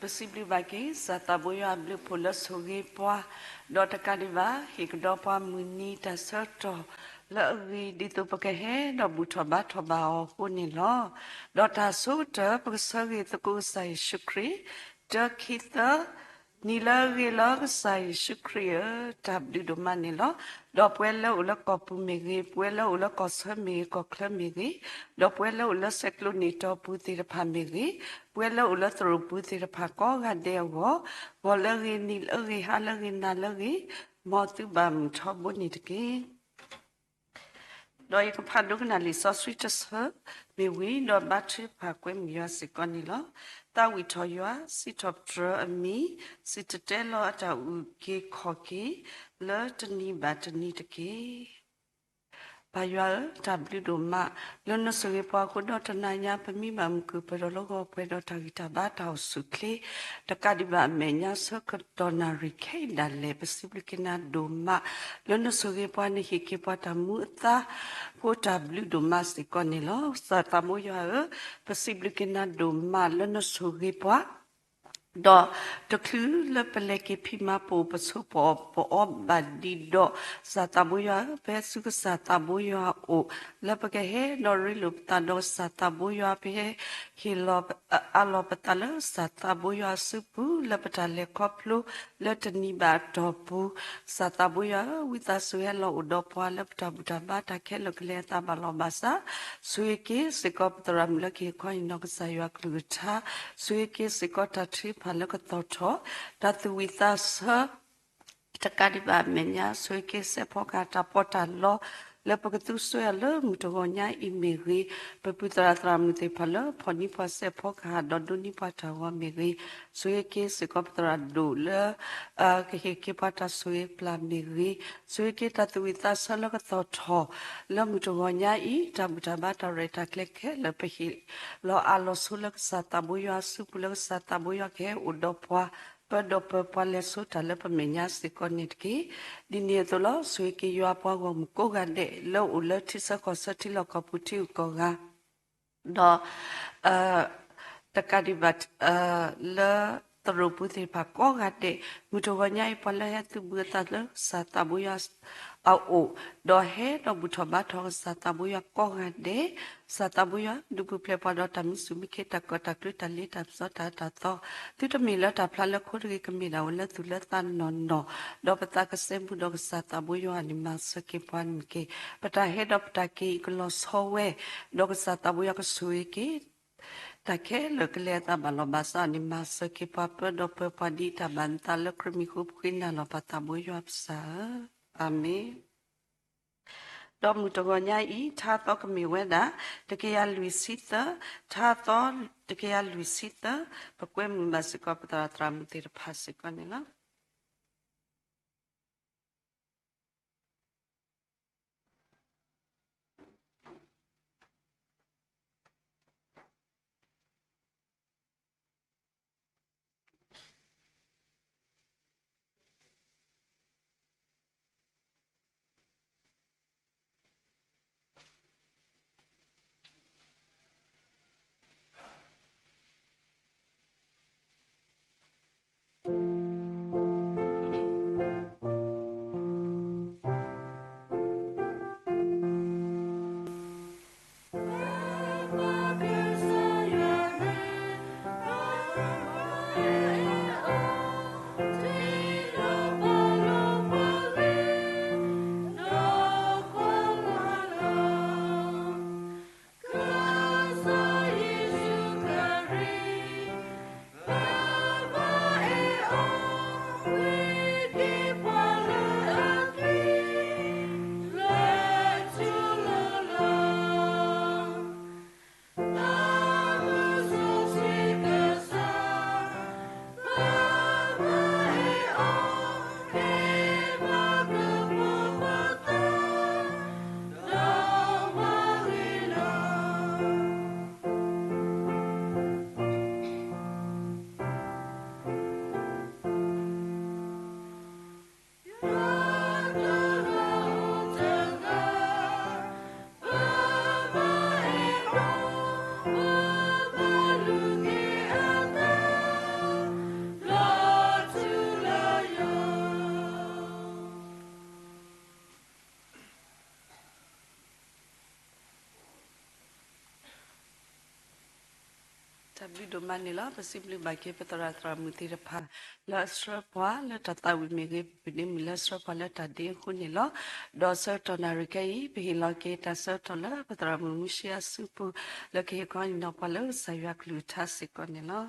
ပစံးဘျုးဘၣ်က့ၤ စၢ်သးဘိယွၤအဘျုးအဖှိၣ်လၢဆိၣ်ဂ့ၤပှၤ, ဒီးတကးဒံးဘၣ် ဟ့ၣ်ကဒီးပှၤမုၢ်နံၤတၢ်ဆၢကတီၢ်လၢအဂ့ၤ ဒ်သိးပကဟဲဒီးဘူၣ်ထီၣ်ဘါထီၣ်ဘၣ်အီၤအဃိန့ၣ်လီၤ. ဒီးတၢ်ဆိကတၢၢ် ပကဆၢဂ့ၤသကိးကစၢ်ယ့ၣ်ၡူးခရံာ်, တၢ ခံ သၢ, နံၤလၢအဂ့ၤလီၤ ကစၢ်ယ့ၣ်ၡူးခရံာ်ဧၢ, တၢ်ဘျုးဒိၣ်မးန့ၣ်လီၤ. ဒီးပဝဲလၢအိၣ်လၢကီၢ်ပူၤမ့ၢ်ဂ့ၤ, ပဝဲလၢအိၣ်လၢကီၢ်ဆၢမ့ၢ်ဂ့ၤ, ကီၢ်ချၢမ့ၢ်ဂ့ၤ, ဒီးပဝဲလၢအိၣ်လၢစဲးကျိးန့ၢ်တီၢ်ပူၤသ့ၣ်တဖၣ်မ့ၢ်ဂ့ၤ, ပဝဲလၢအိၣ်လၢသရိာ်ပူၤသ့ၣ်တဖၣ်ကိးဂၤဒဲးအဂီၢ်, ဂီၤလၢအဂ့ၤ, နံၤလၢအဂ့ၤ, ဟါလၢအဂ့ၤ, နၤလၢအဂ့ၤ, မ်သုဘၣ်မုာ်ထီဘိန့ၣ်တက့ၢ်. ဒီးယကဖးဒိကနၣ်လံာ်စီဆှံတဆၢမ့ၢ်ဝံၤ, ဒီးဘါထုကဖၣ်ကွဲမုာ်ယွၤစ့ၢ်ကီးန့ၣ်လီၤ. သးဝံၣ်ထီၣ်ယွၤ, စံးထီၣ်ပတြၢၤအမံၤ, စံၣ်တဲၤတဲလီၤအတၢ်အုၣ်က့ၤခီၣ်က့ၤ လၢတနံၤဘၣ်တနံၤတက့ၢ်. ပၢ်ယွၤဧၢ, တၢ်ဘျုးဒိၣ်မး လၢနဆိၣ်ဂ့ၤပှၤအဃိဒီးတနၤညါ ပမံဘၣ်မုၢ်ကုၢ်ပှဲၤဒီးလီၢ်ဂီၤပှဲၤဒီးတၢ်ဂံၢ်တၢ်ဘါတၢ်အိၣ်ဆူၣ်ချ့, တကးဒံးဘၣ်အမဲာ်ညါဆၢကတီၢ်နၣ်ရံၣ်ခဲအံၤဒၣ်လဲာ် ပစံးဘျုးက့ၤနၤဒိၣ်မး လၢနဆိၣ်ဂ့ၤပှၤ နဟ့ၣ်က့ၤပှၤတၢ်မူအသါ ဃိတၢ်ဘျုးဒိၣ်မးစ့ၢ်ကီးန့ၣ်လီၤ. စၢ်သးဘိယွၤဧၢ, ပစံးဘျုးက့ၤနၤဒိၣ်မးလၢနဆိၣ်ဂ့ၤပှၤ ဒီးတချုးလၢပလဲၤက့ၤဖံးမၤပိာ် ပဆိးပအီၣ်ပအီဘၣ်ဒံးဒီး, စၢ်သးဘိယွၤဧၢ, ပဟဲဆူကစၢ်သးဘိယွၤအအိၣ် လၢပကဟဲဒီးရ့လိာ်ပသးဒီးကစၢ်သးဘိယွၤ, ပဟဲဟ့ၣ်လီၤအးလီၤပသးလၢစၢ်သးဘိယွၤအစုပူၤ လၢပတၢ်လဲၤခီဖျိလၢတနံၤဘၣ်အတီၢ်ပူၤ, စၢ်သးဘိယွၤဧၢ, ဝံသးစူၤဟဲလီၤအိၣ်ဒီးပှၤလၢပတၢ်ဘူၣ်တၢ်ဘါတၢ်ခဲလၢာ်ကလဲၤအသးဘၣ်လီၤဘၣ်စး, ဆိၣ်ဂ့ၤက့ၤစ့ၢ်ကီးပသရၣ်မုၣ်လၢကဟ့ၣ်ခီဟ့ၣ်နီၤကစၢ်ယွၤကလုၢ်ကထါ, ဆိၣ်ဂ့ၤက့ၤစ့ၢ်ကီးတၢ်ထုကဖၣ်လၢကသီၣ်ထီၣ်, တၢ်သူၣ်ဝံၣ်သးဆၢ တကးဒံးဘၣ်အမဲာ်ညါ ဆိၣ်ဂ့ၤက့ၤစဲးဖီကဟၣ်တၢ်ပီးတၢ်လီ လၢပကသူစွဲအီၤလၢမုၢ်တဂီၤညါအံၤမ့ၢ်ဂ့ၤ, ပပုၢ်သရၣ်သရၣ်မုၣ်သ့ၣ်တဖၣ်လၢဖီၣ်နံၤပှၤစဲးဖီကဟၣ်ဒီးဒိးနံၤပှၤတၢ်ဂီၤမ့ၢ်ဂ့ၤ, ဆိၣ်ဂ့ၤက့ၤစ့ၢ်ကီးပသရၣ်ဒိၣ်လၢ ကဟ့ၣ်က့ၤပှၤတၢ်ဆိၣ်ဂ့ၤပျၢ်မ့ၢ်ဂ့ၤ, ဆိၣ်ဂ့ၤက့ၤတၢ်သူၣ်ဝံၣ်သးဆၢလၢကသီၣ်ထီၣ် လၢမုၢ်တဂီၤညါအံၤ တၢ်ဘူၣ်တၢ်ဘါတၢ်ရဲၣ်တၢ်ကျဲၤခဲလၢာ် ပဟ့ၣ်လီၤအးလီၤဆိလၢကစၢ်သးဘိယွၤအစုပူၤ လၢကစၢ်သးဘိယွၤကဟဲအိၣ်ဒီးပှၤ ပၢဒီးပၢၤပှၤလဲၤဆိတၢ်လၢပမဲာ်ညါစ့ၢ်ကီးန့ၣ်တက့ၢ်. ဒ်န့ၣ်အသိးလီၤ ဆိၣ်ဂ့ၤက့ၤယွၤပှၤဂီၢ်မုၢ်ကိးဂၤဒဲး လၢအိၣ်လၢထံဆၢကီၢ်ဆၢထံလီၢ်ကီၢ်ပူၤထံဂုၤကီၢ်ဂၤ ဒီး တကးဒံးဘၣ် လၢသရိာ်ပူၤသ့ၣ်တဖၣ်ကိးဂၤဒဲး မုၢ်တဂီၤညါအံၤ ပှၤလၢဟဲသုးဘူးအသးလၢကစၢ်သးဘိယွၤအအိၣ် ဒီးဟဲဒီးဘူၣ်ထီၣ်ဘါထီၣ်ကစၢ်သးဘိယွၤကိးဂၤဒဲး ကစၢ်သးဘိယွၤ ဒုးပူၤဖျဲးပှၤဒီးတၢ်မံဆူၣ်မံခ့ တၢ်ကီတၢ်ကျူ တၢ်လ့တၢ်ပစီ တၢ်အၢတၢ်သီ သုတမ့ၢ်လၢတၢ်ဖျါလၢခိတဂ့ၤ ကမ့ၢ်ဒၣ်ဝဲလၢသူၣ်လၢသးနီၢ်နီၢ် ဒီးပသးကစဲဘူးဒီးကစၢ်သးဘိယွၤန့ၣ် မၤစၢၤက့ၤပှၤန့ၣ်တက့ၢ်. ပတၢ်ဟဲဒီးပတၢ်က့ၤအံၤကလီၤဆီဝဲ ဒီးကစၢ်သးဘိယွၤကဆိၣ်ဂ့ၤက့ၤ တၢ်ခဲလၢာ်ကလဲၤအသးဘၣ်လီၤဘၣ်စးန့ၣ် မၤစၢၤက့ၤပှၤပၢဒီးပၢၤပှၤဒ်တၢ်ဘၣ်နသးလၢခရံာ်မံၤဃိ ပဃ့နၤလီၤပသးဘိယွၤပစၢ်ဧၢ, အၤမ့ၣ်. ဒီးမုၢ်တဂီၤညါအံၤ ထါသီကမ့ၢ်ဝဲဒၣ် တကယၤလွံၢ်ဆံသၢ, ထါသီတကယၤလွံၢ်ဆံသၢ, ပကွဲမုာ်ဘၣ်စ့ၢ်ကီးပသရၣ်သရၣ်မုၣ်သ့ၣ်တဖၣ်စ့ၢ်ကီးန့ၣ်လီၤ. ဘျုးဒိၣ်မးန့ၣ်လီၤ. ပစံးဘျုးဘၣ်က့ၤပသရၣ်သရၣ်မုၣ်သ့ၣ်တဖၣ် လၢအဆှၢပှၤလၢတၢ်သးဝံၣ်မ့ၢ်ဂ့ၤ, ပဒ့မုၣ်လၢအဆှၢပှၤလၢတၢ်ဒ့အဃိန့ၣ်လီၤ. ဒီးဆၢကတီၢ်နၣ်ရံၣ်ခဲအံၤ ပဟ့ၣ်လီၤက့ၤတၢ်ဆၢကတီၢ်လၢပသရၣ်မုၣ်မူရှံအစုပူၤ လၢကဟ့ၣ်ခီဟ့ၣ်နီၤပှၤလၢကစၢ်ယွၤကလုၢ်ကထါစ့ၢ်ကီးန့ၣ်လီၤ.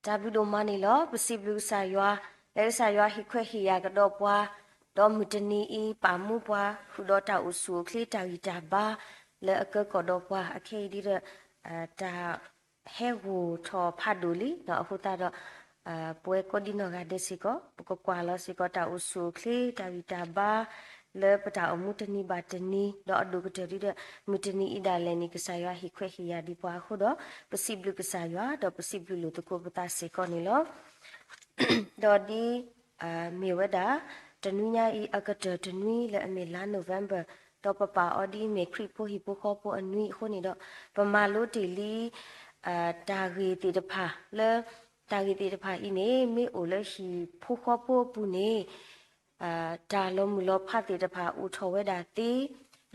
တၢ်ဘျုးဒိၣ်မးန့ၣ်လီၤ. ပစံးဘျုးကစၢ်ယွၤ လၢကစၢ်ယွၤဟ့ၣ်ခွဲးဟ့ၣ်ယာ်ကဒီးပှၤ, ဒီးမုၢ်တနံၤအံၤ ပာ်မူပှၤ ဃုာ်ဒီးတၢ်အိၣ်ဆူၣ်အိၣ်ချ့ တၢ်ဂံၢ်တၢ်ဘါ လၢအကၢကီၢ်ဒီးပှၤ အခဲအံၤဒ်ဒီး တၢ်ဟဲဂီၤထီၣ်ဖးဒိၣ်လံ အဃိသတးဒီး ပဝဲကိးဒံနီၢ်ဂၤဒဲးစ့ၢ်ကီး ပကကွၢ်လီၤစ့ၢ်ကီး တၢ်အိၣ်ဆူၣ်အိၣ်ချ့ တၢ်ဂံၢ်တၢ်ဘါ လၢပတၢ်အိၣ်မူတနံၤဘၣ်တနံၤ ဒီးအဒိၣ်ကတၢၢ်ဒ်ဒီး မုၢ်တနံၤအံၤဒၣ်လဲာ်န့ၣ် ကစၢ်ယွၤဟ့ၣ်ခွဲးဟ့ၣ်ယာ်ဒံးပှၤအဃိဒီး ပစံးဘျုးကစၢ်ယွၤ ဒီးပစံးဘျုးလိာ်သကိးပသးစ့ၢ်ကီးန့ၣ်လီၤ. ဒီးဒ် မ့ၢ်ဝဲဒၣ် တနွံညါအံၤအကတၢၢ်တနွံလၢအမ့ၢ်လါ November ဒီးပပာ်အီၤဒ်အမ့ၢ်ခရံာ်ဖိဟံၣ်ဖိဃီဖိအနွံအဃိန့ၣ်ဒီး ပမၤလိတ့ၢ်လံ တၢ်ဂ့ၢ်သ့ၣ်တဖၣ်လၢ တၢ်ဂ့ၢ်သ့ၣ်တဖၣ်အံၤန့ၣ် မ့ၢ်အိၣ်လၢဟံၣ်ဖိဃီဖိအပူၤန့ၣ် တၢ်လီၤမုၢ်လီၤဖးသ့ၣ်တဖၣ်အိၣ်ထီၣ်ဝဲဒၣ်သ့,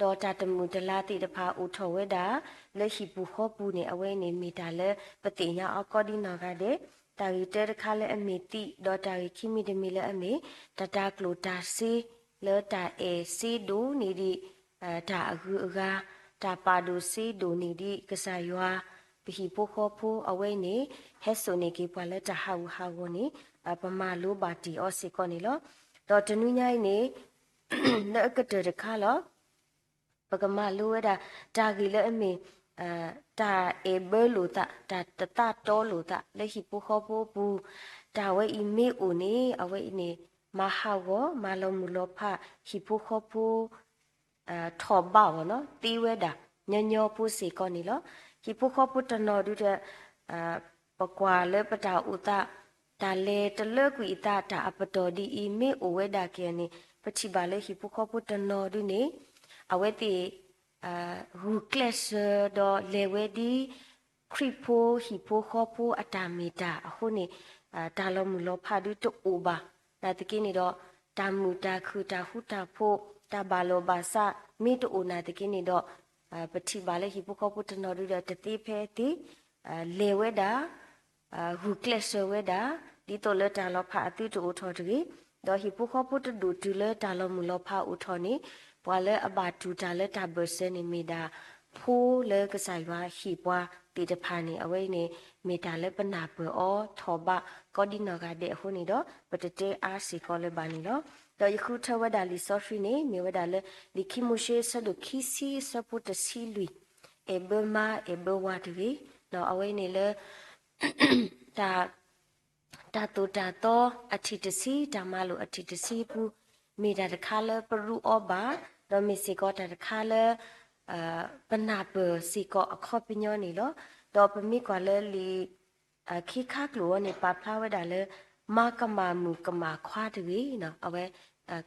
ဒီးတၢ်တမုာ်တလၤသ့ၣ်တဖၣ်အိၣ်ထီၣ်ဝဲဒၣ် လၢဟံၣ်ပူၤဃီပူၤန့ၣ် အဝဲအံၤန့ၣ်မ့ၢ်တၢ်လၢပသ့ၣ်ညါအီၤကိးဒံနီၢ်ဂၤဒဲး, တၢ်ဂ့ၢ်တၢတခါလၢအမ့ၢ်သံး ဒီးတၢ်ဂ့ၢ်ခံမံၤတမံၤလၢအမ့ၢ် တၢ်တၤကျိၣ်တၤစ့ လၢတၢ်အဲၣ်စ့ဒိၣ်န့ၢ်ဒံး တၢ်အဂုၤအဂၤ, တၢ်ပာ်ဒိၣ်စ့ဒိၣ်န့ၢ်ဒံးကစၢ်ယွၤ ပဟံၣ်ဖိဃီဖိအဝဲအံၤန့ၣ် ဟဲစိာ်န့ၢ်က့ၤပှၤလၢတၢ်ဟးဂူာ်ဟးဂီၤန့ၣ် ပမၤလိဘၣ်တ့ၢ်အီၤစ့ၢ်ကီးန့ၣ်လီၤ. ဒီးတနွံညါအံၤန့ၣ် လၢအကတၢၢ်တခါလီၤ ပကမၤလိဝဲဒၣ် တၢ်ဂ့ၢ်လၢအမ့ၢ် တၢ်အဲၣ်ဘၢလိာ်သး တၢ်တသးတီလိာ်သး လၢဟံၣ်ဖိဃီဖိအပူၤ, တၢ်ဝဲအံၤမ့ၢ်အိၣ်န့ၣ် အဝဲအံၤန့ၣ် မၤဟးဂီၤ မၤလီၤမုၢ်လီၤဖး ဟံၣ်ဖိဃီဖိ ထီၣ်ဘးအီၤနီၤ သ့ဝဲဒၣ် ညီညီဖိစ့ၢ်ကီးန့ၣ်လီၤ. ဟံၣ်ဖိဃီဖိတနီၤဒုဒီး ပကွၢ်လၢပတၢ်အိၣ်သး တၢ်လဲၤတလၢကွံာ်အသး တၢ်အပတီၢ်ဒ်အံၤ မ့ၢ်အိၣ်ဝဲဒၣ်က့ၤန့ၣ် ပထံၣ်ဘၣ်လၢဟံၣ်ဖိဃီဖိတနီၤဒုန့ၣ် အဝဲသ့ၣ် ဂုာ်ကျဲးစၢးဒီးလဲၤဝဲဒ် ခရံာ်ဖိဟံၣ်ဖိဃီဖိအတၢ်မ့ၢ်တၢ်အဃိန့ၣ် တၢ်လီၤမုၢ်လီၤဖးဒုတအိၣ်ဘၣ်. နာ်သက့န့ၣ်ဒီး တၢ်မုာ်တၢ်ခုၣ် တၢ်ဃူတၢ်ဖိး တၢ်ဘၣ်လိာ်ဘၣ်စး မ့ၢ်တအိၣ်နာ်သက့န့ၣ်ဒီး ပထံၣ်ဘၣ်လၢဟံၣ်ဖိဃီဖိတနီၤဒုဒီး တသ့ဖဲအသ့ လဲၤဝဲဒၣ် ဂုာ်ကျဲးစၢးဝဲဒၣ် ဒ်သိးလၢတၢ်လီၤဖးအသုတအိၣ်ထီၣ်တဂ့ၤ, ဒီးဟံၣ်ဖိဃီဖိတဒိၣ်တုၤလၢတၢ်လီၤမုၢ်လီၤဖးအိၣ်ထီၣ်န့ၣ် ပှၤလၢအဘၣ်တူၢ်တၢ်လၢတၢ်ဘၢၣ်စၢၤန့ၣ်မ့ၢ်ဒၣ် ဖိလၢကစၢ်ယွၤဟ့ၣ်ပှၤသ့ၣ်တဖၣ်န့ၣ် အဝဲအံၤန့ၣ် မ့ၢ်တၢ်လၢပနၢ်ပၢၢ်အီၤထီၣ်ဘး ကိးဒံနီၢ်ဂၤဒဲးအဃိန့ၣ်ဒီး ပတတဲအါစ့ၢ်ကီးလၢၤဘၣ်န့ၣ်လီၤ. ဒီးယဃုထၢဝဲဒၣ်လံာ်စီဆှံန့ၣ် မ့ၢ်ဝဲဒၣ်လၢ လံာ်ခံမိၤၡ့အဆၢဒိၣ်ခံဆံအဆၢဖိတဆံလွံၢ်, အဲၣ်ဘၢမါအဲၣ်ဘၢဝၤတဂ့ၤ, အဝဲအံၤန့ၣ်လၢ တၢ် တၢ်သိၣ်တၢ်သီအထံၣ်တဆံ တၢ်မၤလိာ်အထံၣ်တဆံအပူၤ မ့ၢ်တၢ်တခါလၢပရူးအီၤဘၣ်, ဒီးမ့ၢ်စ့ၢ်ကီးတၢ်တခါလၢ ပနၢ်ပၢၢ်စ့ၢ်ကီးအခီပညီန့ၣ်လီၤ. ဒီးပမ့ၢ်ကွၢ်လၢလံာ် ခ့ခါကျိာ်အံၤန့ၣ် ပာ်ဖျါဝဲဒၣ်လၢ မါကမၣ်မုၣ်ကမၣ်ခွါတဂ့ၤ, အဝဲ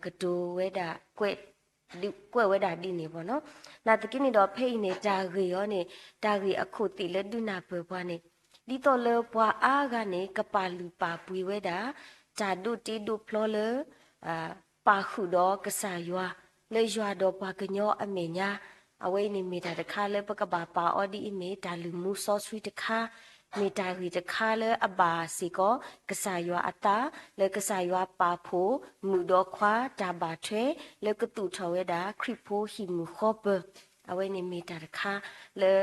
ကတိၤဝဲဒၣ် ကွဲးဝဲဒၣ်ဒ်န့ၣ်ဘၣ်နီၤ. နာ်သက့န့ၣ်ဒီး ဖဲအံၤန့ၣ် တၢ်ဂ့ၢ်အီၤန့ၣ် တၢ်ဂ့ၢ်အခိၣ်သ့ၣ်လၢဒုးနၢ်ပၢၢ်ပှၤန့ၣ် ဒ်သိးလၢပှၤအါဂၤန့ၣ် ကပာ်လုၢ်ပာ်ပှ့ၤဝဲဒၣ် တၢ်ဒိးတ့ဒိးဖျီလၢ ပာ်ဃုာ်ဒီးကစၢ်ယွၤ လၢယွၤဒီးပှၤကညီအမဲာ်ညါ, အဝဲအံၤန့ၣ်မ့ၢ်တၢ်တခါလၢပကဘၣ်ပာ်အီၤဒ်အံၤမ့ၢ် တၢ်လုၢ်မူစီဆှံတခါ, မ့ၢ်တၢ်ဂ့ၢ်တခါလၢအဘၣ်စ့ၢ်ကီး ကစၢ်ယွၤအသး လၢကစၢ်ယွၤပာ်ဖှိၣ် မုၣ်ဒီးခွါတၢ်ဘၣ်ထွဲ လၢကသူၣ်ထီၣ်ဝဲဒၣ် ခရံာ်ဖိဟံၣ်မုၢ်ဃီပၢၤ, အဝဲန့ၣ်မ့ၢ်တၢ်တခါလၢ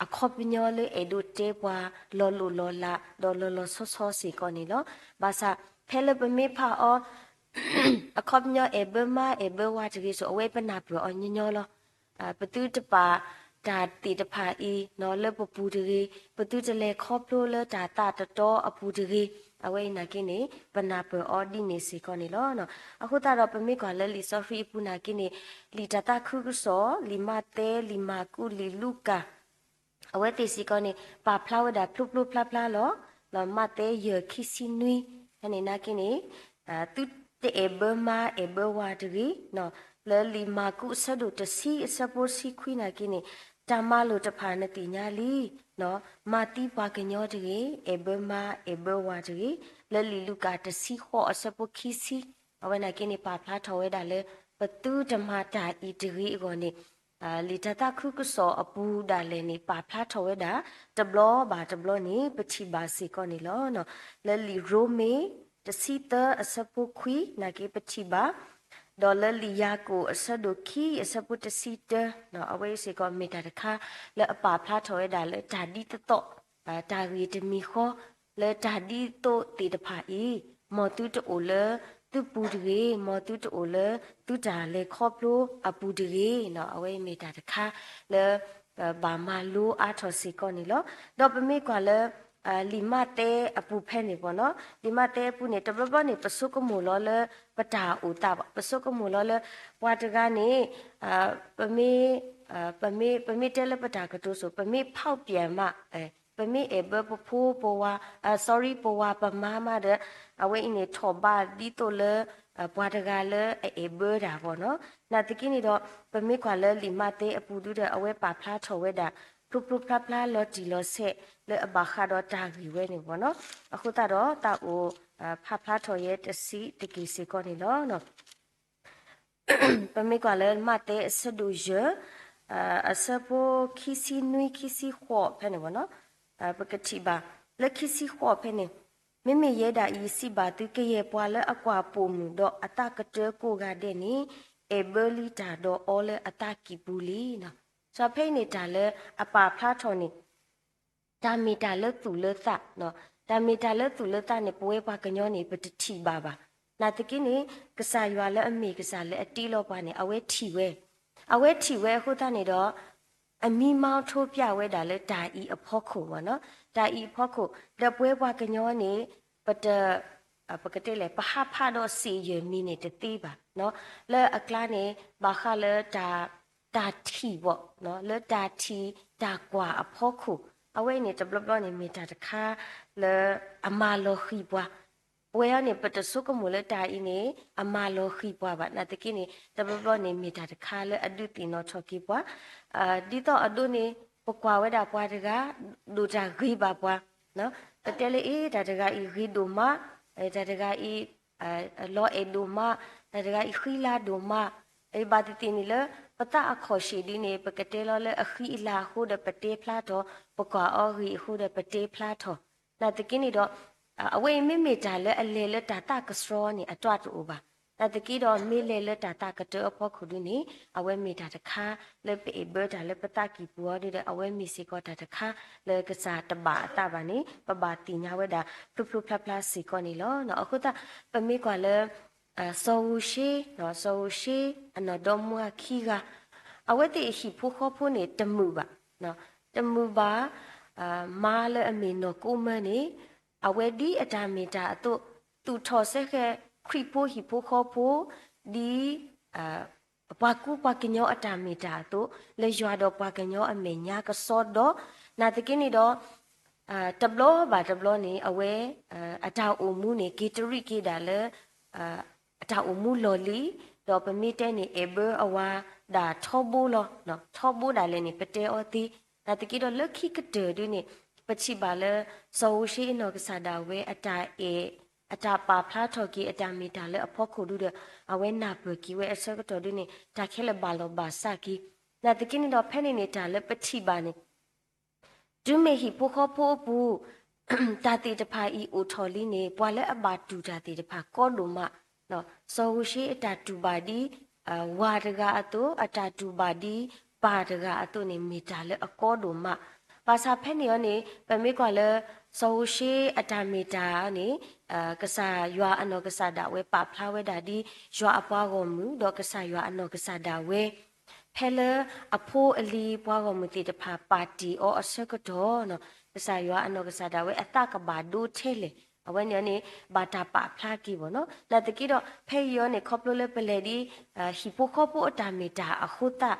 အခီပညီလၢအဲၣ်ဒိးတဲပှၤ လီၤလိၢ်လီၤလး ဒီးလီၤလီၤဆီဆီစ့ၢ်ကီးန့ၣ်လီၤ. ဘၣ်ဆၣ် ဖဲလၢပမ့ၢ်ဖးအီၤ အခီပညီအဲၣ်ဘၢမါအဲၣ်ဘၢဝၤတဂ့ၤစိၤ အဝဲပနၢ်ပၢၢ်အီၤညီညီလီၤ. ပသုတပာ်တၢ်သ့ၣ်တဖၣ်အံၤ လၢပပူၤတဂ့ၤ, ပသုတလဲၤခီဖျိလၢတၢ်သးတတီအပူၤတဂ့ၤ, အဝဲအံၤနာ်က့န့ၣ် ပနၢ်ပၢၢ်အီၤဒ်န့ၣ်စ့ၢ်ကီးန့ၣ်လီၤ. အဃိသတးဒီးပမ့ၢ်ကွၢ်လၢလံာ်စီဆှံအပူၤနာ်က့န့ၣ် လံာ်တၢ်သးခုကစီၣ်, လံာ်မးသဲ, လံာ်မၢ်ကူး, လံာ်လူၤကၣ် အဝဲသ့ၣ်စ့ၢ်ကီးန့ၣ် ပာ်ဖျါဝဲဒၣ်ဖျိဖျိဖျါဖျါလီၤ. လီၤမးသဲယဲၢ်ခံဆံနွံ ဖဲန့ၣ်နာ်က့န့ၣ် သုတအဲၣ်ဘၢမါအဲၣ်ဘၢဝၤတဂ့ၤ, လၢလံာ်မၢ်ကူးအဆၢဒိၣ်တဆံအဆၢဖိတဆံခွံနာ်က့န့ၣ် တၢ်မၤလိာ်တဖၣ်နသ့ၣ်ညါလံ, မၤသံပှၤကညီတဂ့ၤ, အဲၣ်ဘၢမါအဲၣ်ဘၢဝၤတဂ့ၤ, လၢလံာ်လူၤကၣ်တဆံဃိးအဆၢဖိခံဆံ အဝဲနာ်က့န့ၣ် ပာ်ဖျါထီၣ်ဝဲဒၣ်လၢ ပသုတမၤတၢ်အံၤတဂ့ၤအဂီၢ်န့ၣ် လံာ်တၢ်သးခုကစီၣ်အပူၤဒၣ်လဲာ်န့ၣ် ပာ်ဖျါထီၣ်ဝဲဒၣ် တဘျီဘၣ်တဘျီန့ၣ် ပထံၣ်ဘၣ်စ့ၢ်ကီးန့ၣ်လီၤ. လၢလံာ်ရိမ့ၤ တဆံသၢအဆၢဖိခွံ နာ်က့ပထံၣ်ဘၣ်, ဒီးလၢလံာ်ယၤကိာ်အဆၢဒိၣ်ခံအဆၢဖိတဆံတၢ အဝဲအံၤစ့ၢ်ကီးမ့ၢ်တၢ်တခါ လၢအပာ်ဖျါထီၣ်ဝဲဒၣ်လၢတၢ်ဒ်သိးသိး တၢ်ဂ့ၢ်တမံၤဃီ လၢတၢ်ဒ်သိးသ့ၣ်တဖၣ်အံၤ မ်သုတအိၣ်လၢသုပူၤတဂ့ၤ, မ်သုတအိၣ်လၢသုတၢ်လဲၤခီဖျိအပူၤတဂ့ၤ, အဝဲအံၤမ့ၢ်တၢ်တခါလၢ ဘၣ်မၤလိအါထီၣ်စ့ၢ်ကီးန့ၣ်လီၤ. ဒီးပမ့ၢ်ကွၢ်လၢ လံာ်မးသဲအပူၤဖဲန့ၣ်ဘၣ်နီၤ, လံာ်မးသဲအပူၤန့ၣ် တဘျီဘျီန့ၣ် ပဆိကမိၣ်လီၤလၢပတၢ်အိၣ်သးဘၣ်, ပဆိကမိၣ်လီၤလၢ ပှၤတဂၤန့ၣ် ပမ့ၢ် ပမ့ၢ် ပမ့ၢ်တဲလၢပတၢ်ကတိၤစိၤ ပမ့ၢ်ဖီၣ်ပျဲမး ပမ့ၢ်အဲၣ်ဘၢပဖိပဝၤ sorry ပဝၤပမါမးဒီး အဝဲအံၤန့ၣ်ထီၣ်ဘးဒ်သိးလၢ ပှၤတဂၤလၢအအဲၣ်ဘၢတၢ်ဘၣ်နီၤ. နာ်သက့န့ၣ်ဒီး ပမ့ၢ်ကွၢ်လၢလံာ်မးသဲအပူၤဒုဒီး အဝဲပာ်ဖျါထီၣ်ဝဲဒၣ် ဖျိဖျိဖျါဖျါလီၤတံၢ်လီၤဆဲးလၢအဘၣ်ဃးဒီးတၢ်ဂ့ၢ်ဝဲန့ၣ်ဘၣ်နီၤ. အဃိသတးဒီးတၢ်အိၣ် ဖးဖျါထီၣ်ယဲတစဲးတက့ၢ်စ့ၢ်ကီးန့ၣ်လီၤ. ပမ့ၢ်ကွၢ်လၢမးသဲအဆၢဒိၣ်ယဲၢ် အဆၢဖိခံဆံနွံ ခံဆံဃိးဖဲန့ၣ်ဘၣ်နီၤ, ပကထံၣ်ဘၣ် လၢခံဆံဃိးဖဲန့ၣ်, မ့မ့ၢ်ယဲဒၣ်အံၤ ယစံးဘၣ်သု ကယဲၢ်ပှၤလၢအကွၢ်ပိာ်မုၣ်ဒီးအသးကတၢၢ်ကိးဂၤဒဲးန့ၣ် အဲၣ်ဘၢလံတၢ်ဒီးအီလၢအသးကံၢ်ပူၤလံနီၤ. စီၤဖဲအံၤန့ၣ်တၢ်လၢအပာ်ဖျါထီၣ်န့ၣ် တၢ်မ့ၢ်တၢ်လၢသူၣ်လၢသး, တၢ်မ့ၢ်တၢ်လၢသူၣ်လၢသးန့ၣ် ပဝဲပှၤကညီန့ၣ် ပတထံၣ်ဘၣ်ဘၣ်. နာ်သက့န့ၣ် ကစၢ်ယွၤလၢအမ့ၢ်ကစၢ်လၢအတ့လီၤပှၤန့ၣ် အဝဲထံၣ်ဝဲ, အဝဲထံၣ်ဝဲအဃိသတးန့ၣ်ဒီး အမံမီထိပျဲဝဲဒၣ်လၢတၢ်အံၤအဖီခိၣ်ဘၣ်နီၤ, တၢ်အံၤအဖီခိၣ် ဒီးပဝဲပှၤကညီန့ၣ် ပတ ပကတဲလဲၣ် ပဟးဖးဒီးစ့ၣ်ယဲၢ်မံၤန့ၣ်တသ့ဘၣ်နီၤ, လၢအကျါန့ၣ် ဘၣ်ဃးလၢ တၢ်ထံၣ်ဘၣ်, လၢတၢ်ထံၣ်တၢ်ကွၢ်အဖီခိၣ်, အဝဲအံၤန့ၣ် တဘျီဘျီန့ၣ် မ့ၢ်တၢ်တခါလၢ အမၤလီၤဃံၤပှၤ, ပဝဲအံၤန့ၣ် ပတဆိကမိၣ်လၢတၢ်အံၤန့ၣ် အမၤလီၤဃံၤပှၤဘၣ်, နာ်သက့န့ၣ် တဘျီဘျီန့ၣ် မ့ၢ်တၢ်တခါလၢအဒုးသ့ၣ်နီၣ်ထီၣ်က့ၤပှၤ, ဒ်သိးအဒိန့ၣ် ပကွၢ်ဝဲဒၣ်ပှၤတဂၤ ဒိၣ်တၢ်ဂ့ၤဘၣ်ပှၤ, ပတဲလၢအ့ တၢ်တဂၤအံၤဂ့ၤဒိၣ်မး, တၢ်တဂၤအံၤ လီၤအဲၣ်ဒိၣ်မး, တၢ်တဂၤအံၤဃံလၤဒိၣ်မး, ဘၣ်သ့ၣ်သ့ၣ်န့ၣ်လၢ ပသးအခီၣ်ဆ့ၣ်ဒုန့ၣ် ပကတဲလီၤလၢအဃံအလၤအဃိဒီးပတဲဖျါထီၣ်, ပကွၢ်အီၤဂ့ၤအဃိဒီးပတဲဖျါထီၣ်, နာ်သက့န့ၣ်ဒီး အဝဲအံၤမ့မ့ၢ်တၢ်လၢအလဲၤလၢတၢ်သးကဆှီန့ၣ် အတၢ်တအိၣ်ဘၣ်, နာ်သက့ဒီးမ့ၢ်လဲၤလၢတၢ်သးကတၢၢ်အဖီခိၣ်ဒုန့ၣ် အဝဲမ့ၢ်တၢ်တခါလၢပအဲၣ်ဘၢတၢ်လၢပသးကံၢ်ပူၤအီၤဒုဒီး အဝဲမ့ၢ်စ့ၢ်ကီးတၢ်တခါလၢကစၢ်တဘၣ်အသးဘၣ်န့ၣ် ပဘၣ်သ့ၣ်ညါဝဲဒၣ် ဖျိဖျိဖျါဖျါစ့ၢ်ကီးန့ၣ်လီၤ. အဃိသတး ပမ့ၢ်ကွၢ်လၢ စီၤဧိၤၡ့, စီၤဧိၤၡ့အနီၢ်ဒီမါဝၤခံဂၤ, အဝဲသ့ၣ်အဟံၣ်ဖိဃီဖိန့ၣ် တမုာ်ဘၣ်, တမုာ်ဘၣ်, မါလၢအမ့ၢ်နီၢ်ကိမၢန့ၣ် အဝဲဒ်အတၢ်မ့ၢ်တၢ်အသိး သူၣ်ထီၣ်စဲဃဲၤခရံာ်ဖိဟံၣ်ဖိဃီဖိ ဒ် ပှၤကူပှၤကညီအတၢ်မ့ၢ်တၢ်အသိး လၢယွၤဒီးပှၤကညီအမဲာ်ညါကစီဒီ, နာ်သက့န့ၣ်ဒီး တဘျီဘၣ်တဘျီန့ၣ် အဝဲ အတၢ်အိၣ်မူန့ၣ် က့ၤတရံးက့ၤဒၣ်လၢ အတၢ်အိၣ်မူလီၢ်လံၤ, ဒီးပမ့ၢ်တဲန့ၣ် အဲၣ်ဘၢအဝၤဒၣ်ထီဘိလီၤ, ထီဘိဒၣ်လဲာ်န့ၣ် ပတဲအီၤသ့, နာ်သက့ဒီးလၢခံကတၢၢ်ဒုန့ၣ် ပထံၣ်ဘၣ်လၢ စီၤဧိၤၡ့အနီၢ်ကစၢ်ဒၣ်ဝဲ အတၢ်အဲၣ် အတၢ်ပာ်ဖျါထီၣ်က့ၤအတၢ်မ့ၢ်တၢ်လၢအဖီခိၣ်ဒုဒီး အဝဲနၢ်ပၢၢ်က့ၤဝဲအဆၢကတီၢ်ဒုန့ၣ် တၢ်ခဲလၢာ်ဘၣ်လီၤဘၣ်စးက့ၤ, နာ်သက့န့ၣ်ဒီး ဖဲန့ၣ်န့ၣ် တၢ်လၢပထံၣ်ဘၣ်န့ၣ် တုၤမ့ၢ်ဟံၣ်ဖိဃီဖိအပူၤ တၢ်သ့ၣ်တဖၣ်အံၤအိၣ်ထီၣ်လံန့ၣ် ပှၤလၢအဘၣ်တူၢ်တၢ်သ့ၣ်တဖၣ်ကီဒိၣ်မး, စီၤဧိၤၡ့အတၢ်တူၢ်ဘၣ်ဒ် ဝၤတဂၤအသိး အတၢ်တူၢ်ဘၣ်ဒ်ပၢ်တဂၤအသိးန့ၣ် မ့ၢ်တၢ်လၢအကီဒိၣ်မး, ဘၣ်ဆၣ်ဖဲန့ၣ်အီၤန့ၣ် ပမ့ၢ်ကွၢ်လၢ စီၤဧိၤၡ့အတၢ်မ့ၢ်တၢ်န့ၣ် ကစၢ်ယွၤအနီၢ်ကစၢ်ဒၣ်ဝဲပာ်ဖျါဝဲဒၣ်ဒ် ယွၤအပှၤဂီၢ်မုၢ် ဒီးကစၢ်ယွၤအနီၢ်ကစၢ်ဒၣ်ဝဲ ဖဲလၢအဖိအလံၤပှၤဂီၢ်မုၢ်သ့ၣ်တဖၣ်ပာ်တ့ၢ်အီၤအဆၢကတီၢ်, ကစၢ်ယွၤအနီၢ်ကစၢ်ဒၣ်ဝဲအသးကဘၣ်ဒိထဲလဲၣ်, အဝဲန့ၣ်န့ၣ် ဘၣ်တၢ်ပာ်ဖျါက့ၤဘၣ်နီၤ, နာ်သက့ဒီး ဖဲအံၤအီၤန့ၣ် ခီဖျိလၢပလဲၤဒ် ဟံၣ်ဖိဃီဖိအတၢ်မ့ၢ်တၢ်အဃိသတး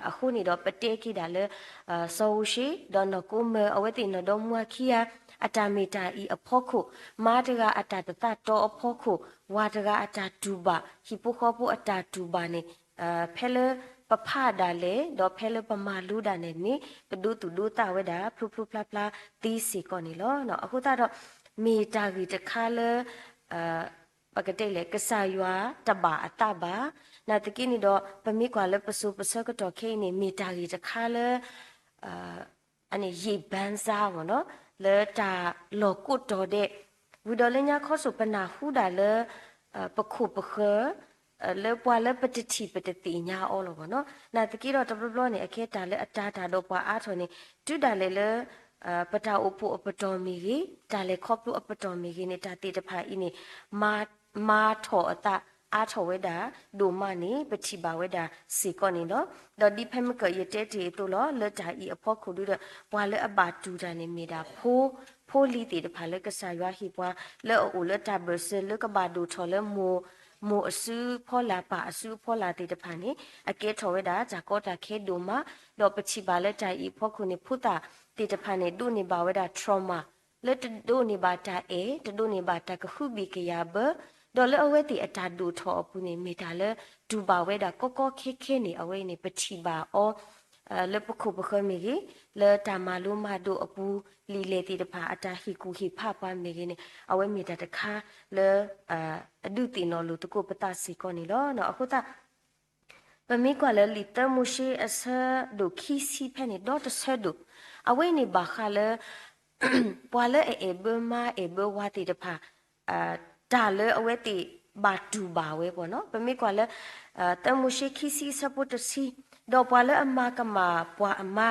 အဃိန့ၣ်ဒီး ပတဲက့ၤဒၣ်လၢ စီၤဧိၤၡ့ ဒီးနီၢ်ကိမၢ အဝဲသ့ၣ်နီၢ်ဒီမါဝၤခံဂၤ အတၢ်မ့ၢ်တၢ်အံၤအဖီခိၣ်, မါတဂၤအတၢ်တသးတီအဖီခိၣ်, ဝၤတဂၤအတၢ်တူၢ်ဘၣ်, ဟံၣ်ဖိဃီဖိအတၢ်တူၢ်ဘၣ်န့ၣ် ဖဲလၢပဖးဒၣ်လဲာ် ဒီးဖဲလၢပမၤလိဒၣ်လဲာ်န့ၣ် ပဒိသူၣ်ဒိသးဝဲဒၣ် ဖျိဖျိဖျါဖျါသ့စ့ၢ်ကီးန့ၣ်လီၤ. အဃိသတးဒီး မ့ၢ်တၢ်ဂ့ၢ်တခါလၢ ပကတဲလဲၣ် ကစၢ်ယွၤတဘၣ်အသးဘၣ်, နာ်သက့န့ၣ်ဒီး ပမ့ၢ်ကွၢ်လၢပစိၤပဆၢကတီၢ်ခဲအံၤန့ၣ် မ့ၢ်တၢ်ဂ့ၢ်တခါလၢ အန့ၣ် ရေပန်းစား မ့ၢ်နီၤ, လၢတၢ်လီၢ်ကိးတီၤဒဲး, ဝံၤဒီးလၢညါခီစိၤပနၢ်ဟူဒၣ်လၢ ပခိၣ်ပဃၢၤ လၢပှၤလၢပတထံၣ်ပတသ့ၣ်ညါအီၤလီၤ မ့ၢ်နီၤ. နာ်သက့ဒီးတဘျီဘျီန့ၣ် အကဲတၢ်လၢအတၤတၢ်ဒီးပှၤအါထီၣ်န့ၣ် တုၤဒၣ်လဲာ်လၢ ပတၢ်အိၣ်ဖှိၣ်အပတီၢ်မ့ၢ်ဂ့ၤ, တၢ်လဲၤခီဖျိအပတီၢ်မ့ၢ်ဂ့ၤန့ၣ် တၢ်သ့ၣ်တဖၣ်အံၤန့ၣ် မၤထီၣ်အသးအါထီၣ်ဝဲဒၣ် ဒိၣ်မးန့ၣ် ပထံၣ်ဘၣ်ဝဲဒၣ်စ့ၢ်ကီးန့ၣ်လီၤ. ဒီးဒ်ဖဲမုၢ်ကၢၢ်ယတဲတ့ၢ်အသိးလီၤ, လၢတၢ်အံၤအဖီခိၣ်ဒုဒီး ပှၤလၢအဘၣ်တူၢ်တၢ်န့ၣ်မ့ၢ်ဒၣ်ဖိ, ဖိလံၤသ့ၣ်တဖၣ်လၢကစၢ်ယွၤဟ့ၣ်ပှၤ လၢအအိၣ်လၢတၢ်ဘၢၣ်စၢၤလၢကဘၣ်ဒိၣ်ထီၣ်လၢမိၢ်, မိၢ်အစုအဖီလာ် ပၢ်အစုအဖီလာ်သ့ၣ်တဖၣ်န့ၣ် အကဲထီၣ်ဝဲဒၣ်တၢ်ကီတၢ်ခဲဒိၣ်မး, ဒီးပထံၣ်ဘၣ်လၢတၢ်အံၤအဖီခိၣ်န့ၣ် ဖိသၣ်သ့ၣ်တဖၣ်န့ၣ် ဒိးန့ၢ်ဘၣ်ဝဲဒၣ် trauma လၢတဒိးန့ၢ်ဘၣ်တၢ်အဲၣ်, တဒိးန့ၢ်ဘၣ်တၢ်ကဟုဘံၣ်ကယာ်ဘၢ, ဒီးလၢအဝဲသ့ၣ်အတၢ်ဒိၣ်ထီၣ်အပူၤန့ၣ် မ့ၢ်တၢ်လၢတူၢ်ဘၣ်ဝဲဒၣ်ကီကီခဲခဲန့ၣ် အဝဲအံၤန့ၣ် ပထံၣ်ဘၣ်အီၤ လၢပခိၣ်ပဃၢၤမ့ၢ်ဂ့ၤ, လၢတၢ်မၤလိမၤဒိးအပူၤ လံာ်လဲၢ်သ့ၣ်တဖၣ် အတၢ်ဟ့ၣ်ကူၣ်ဟ့ၣ်ဖးပှၤမ့ၢ်ဂ့ၤန့ၣ် အဝဲမ့ၢ်တၢ်တခါလၢ အဒုးသ့ၣ်နီၣ်လိာ်သကိးပသးစ့ၢ်ကီးန့ၣ်လီၤ. အဃိသတး ပမ့ၢ်ကွၢ်လၢလံာ်သၢမိၤၡ့အဆၢဒိၣ်ခံဆံဖဲန့ၣ် ဒီတဆၢဒိၣ်, အဝဲအံၤန့ၣ်ဘၣ်ဃးလၢ ပှၤလၢအအဲၣ်ဘၢမါအဲၣ်ဘၢဝၤသ့ၣ်တဖၣ် တၢ်လၢအဝဲသ့ၣ်ဘၣ်တူၢ်ဘၣ်ဝဲ မ့ၢ်နီၤ. ပမ့ၢ်ကွၢ်လၢ သၢမိၤၡ့ခံဆံအဆၢဖိတဆံ, ဒီးပှၤလၢအမၤကမၣ်ပှၤအမါ,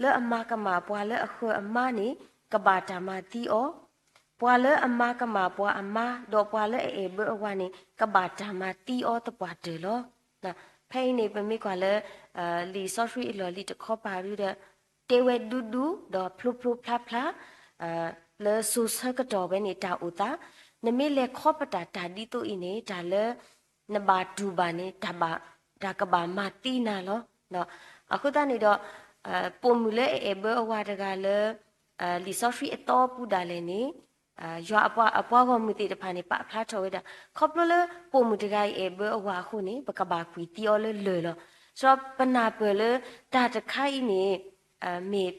လၢအမၤကမၣ်ပှၤလၢအဃၢၤအမါန့ၣ် ကဘၣ်တၢ်မၤသံအီၤ, ပှၤလၢအမၤကမၣ်ပှၤအမါ ဒီးပှၤလၢအအဲၣ်ဘၢအဝၤန့ၣ် ကဘၣ်တၢ်မၤသံအီၤသပှၢ်တၢၢ်လီၤ. ဖဲအံၤန့ၣ် ပမ့ၢ်ကွၢ်လၢ လံာ်စီဆှံအလီၢ်လံၤတခီပၤဒုဒီး တဲဝဲဒူဒူ ဒီးဖျိဖျိဖျါဖျါ လၢစိၤဆၢကတီၢ်ဝဲန့ၣ်တၢ်အိၣ်သး, နမ့ၢ်လဲၤခီပတာ်တၢ်ဒ်သိးအံၤန့ၣ် တၢ်လၢ နဘၣ်တူၢ်ဘၣ်န့ၣ် တၢ်ဘၣ်, တၢ်ကဘၣ်မၤသံနၤလီၤ. အဃိသတးန့ၣ်ဒီး ပိာ်မုၣ်လၢအအဲၣ်ဘၢအဝၤတဂၤလၢ လံာ်စီဆှံအသီပူၤဒၣ်လဲာ်န့ၣ် ယွၤအပှၤဂီၢ်မုၢ်သ့ၣ်တဖၣ်န့ၣ် ပာ်ဖျါထီၣ်ဝဲဒၣ် ခီဖျိလၢပိာ်မုၣ်တဂၤအံၤအဲၣ်ဘၢအဝၤအဃိန့ၣ် ပကဘၣ်ကွံာ်သံအီၤလၢလၢၢ်လီၤ. ဒီးပနၢ်ပၢၢ်လၢတၢ်တခါအံၤန့ၣ် မ့ၢ်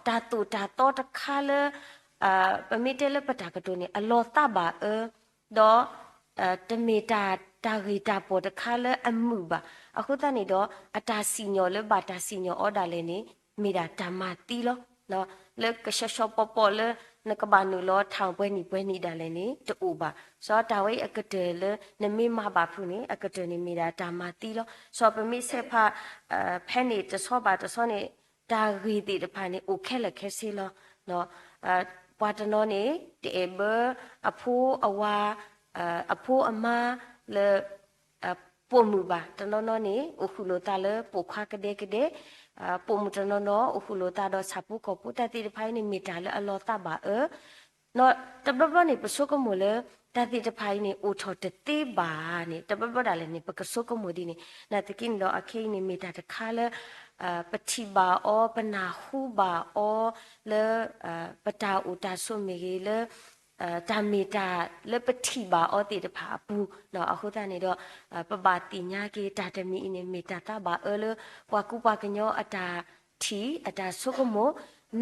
တၢ်သိၣ်တၢ်သီတခါလၢ ပမ့ၢ်တဲလၢပတၢ်ကတိၤန့ၣ် အလီၤသးဘၣ်အၢ ဒီး တမ့ၢ်တၢ်ဂ့ၢ်တၢ်ပီၢ်တခါလၢအမုာ်ဘၣ်. အဃိသတးန့ၣ်ဒီး အတၢ်စံၣ်ညီၣ်လၢဘၣ်တၢ်စံၣ်ညီၣ်အီၤဒၣ်လဲာ်န့ၣ် မ့ၢ်ဒၣ်တၢ်မၤသံလီၤ. လၢကဆှီဆှီပီပီလၢ နကဘၣ်နုာ်လီၤထၢၣ်ပှဲၤနံၣ်ပှဲၤနံၣ်ဒၣ်လဲာ်န့ၣ် တအိၣ်ဘၣ်. ဒီးတၢ်ဝဲအံၤအကတၢၢ်လၢ နမ့ၢ်မၤဘၣ်ဖုးန့ၣ် အကတၢၢ်န့ၣ်မ့ၢ်ဒၣ်တၢ်မၤသံလီၤ. ဒီးပမ့ၢ်ဆဲးဖး ဖဲန့ၣ်တဆီဘၣ်တဆီန့ၣ် တၢ်ဂ့ၢ်သ့ၣ်တဖၣ်န့ၣ် အိၣ်ခဲလၢာ်ခဲဆ့လီၤ. ပှၤတနီၤန့ၣ် တအဲၣ်ဘၢ အဖိအဝၤ အဖိအမါလၢ ပိာ်မုၣ်ဘၣ်. တနီၤနီၤန့ၣ် အိၣ်ဃုာ်လိာ်သးလၢပိာ်ခွါကဒဲကဒဲ, ပိာ်မုၣ်တနီၤနီၤ အိၣ်ဃုာ်လိာ်သးဒီးဆၣ်ဖိကီၢ်ဖိ တၢ်သ့ၣ်တဖၣ်အံၤန့ၣ် မ့ၢ်တၢ်လၢအလီၤသးဘၣ်အၢ ဒီးတဘျီဘျီန့ၣ် ပဆိကမိၣ်လၢ တၢ်သ့ၣ်တဖၣ်အံၤန့ၣ် အိၣ်ထီၣ်တသ့ဘၣ်န့ၣ် တဘျီဘျီဒၣ်လဲာ်န့ၣ် ပကဆိကမိၣ်ဒ်န့ၣ် နာ်သက့န့ၣ်ဒီး အခဲအံၤန့ၣ် မ့ၢ်တၢ်တခါလၢ ပထံၣ်ဘၣ်အီၤ ပနၢ်ဟူဘၣ်အီၤ လၢ ပတၢ်အိၣ်တၢ်ဆိးမ့ၢ်ဂ့ၤ လၢ တၢ်မ့ၢ်တၢ်လၢပထံၣ်ဘၣ်အီၤသ့ၣ်တဖၣ်အပူၤ အဃိသတးန့ၣ်ဒီး ပဘၣ်သ့ၣ်ညါက့ၤတၢ်တမံၤအံၤန့ၣ် မ့ၢ်တၢ်သးဘၣ်အၢလၢ ပှၤကူပှၤကညီအတၢ်ထံၣ် အတၢ်ဆိကမိၣ်,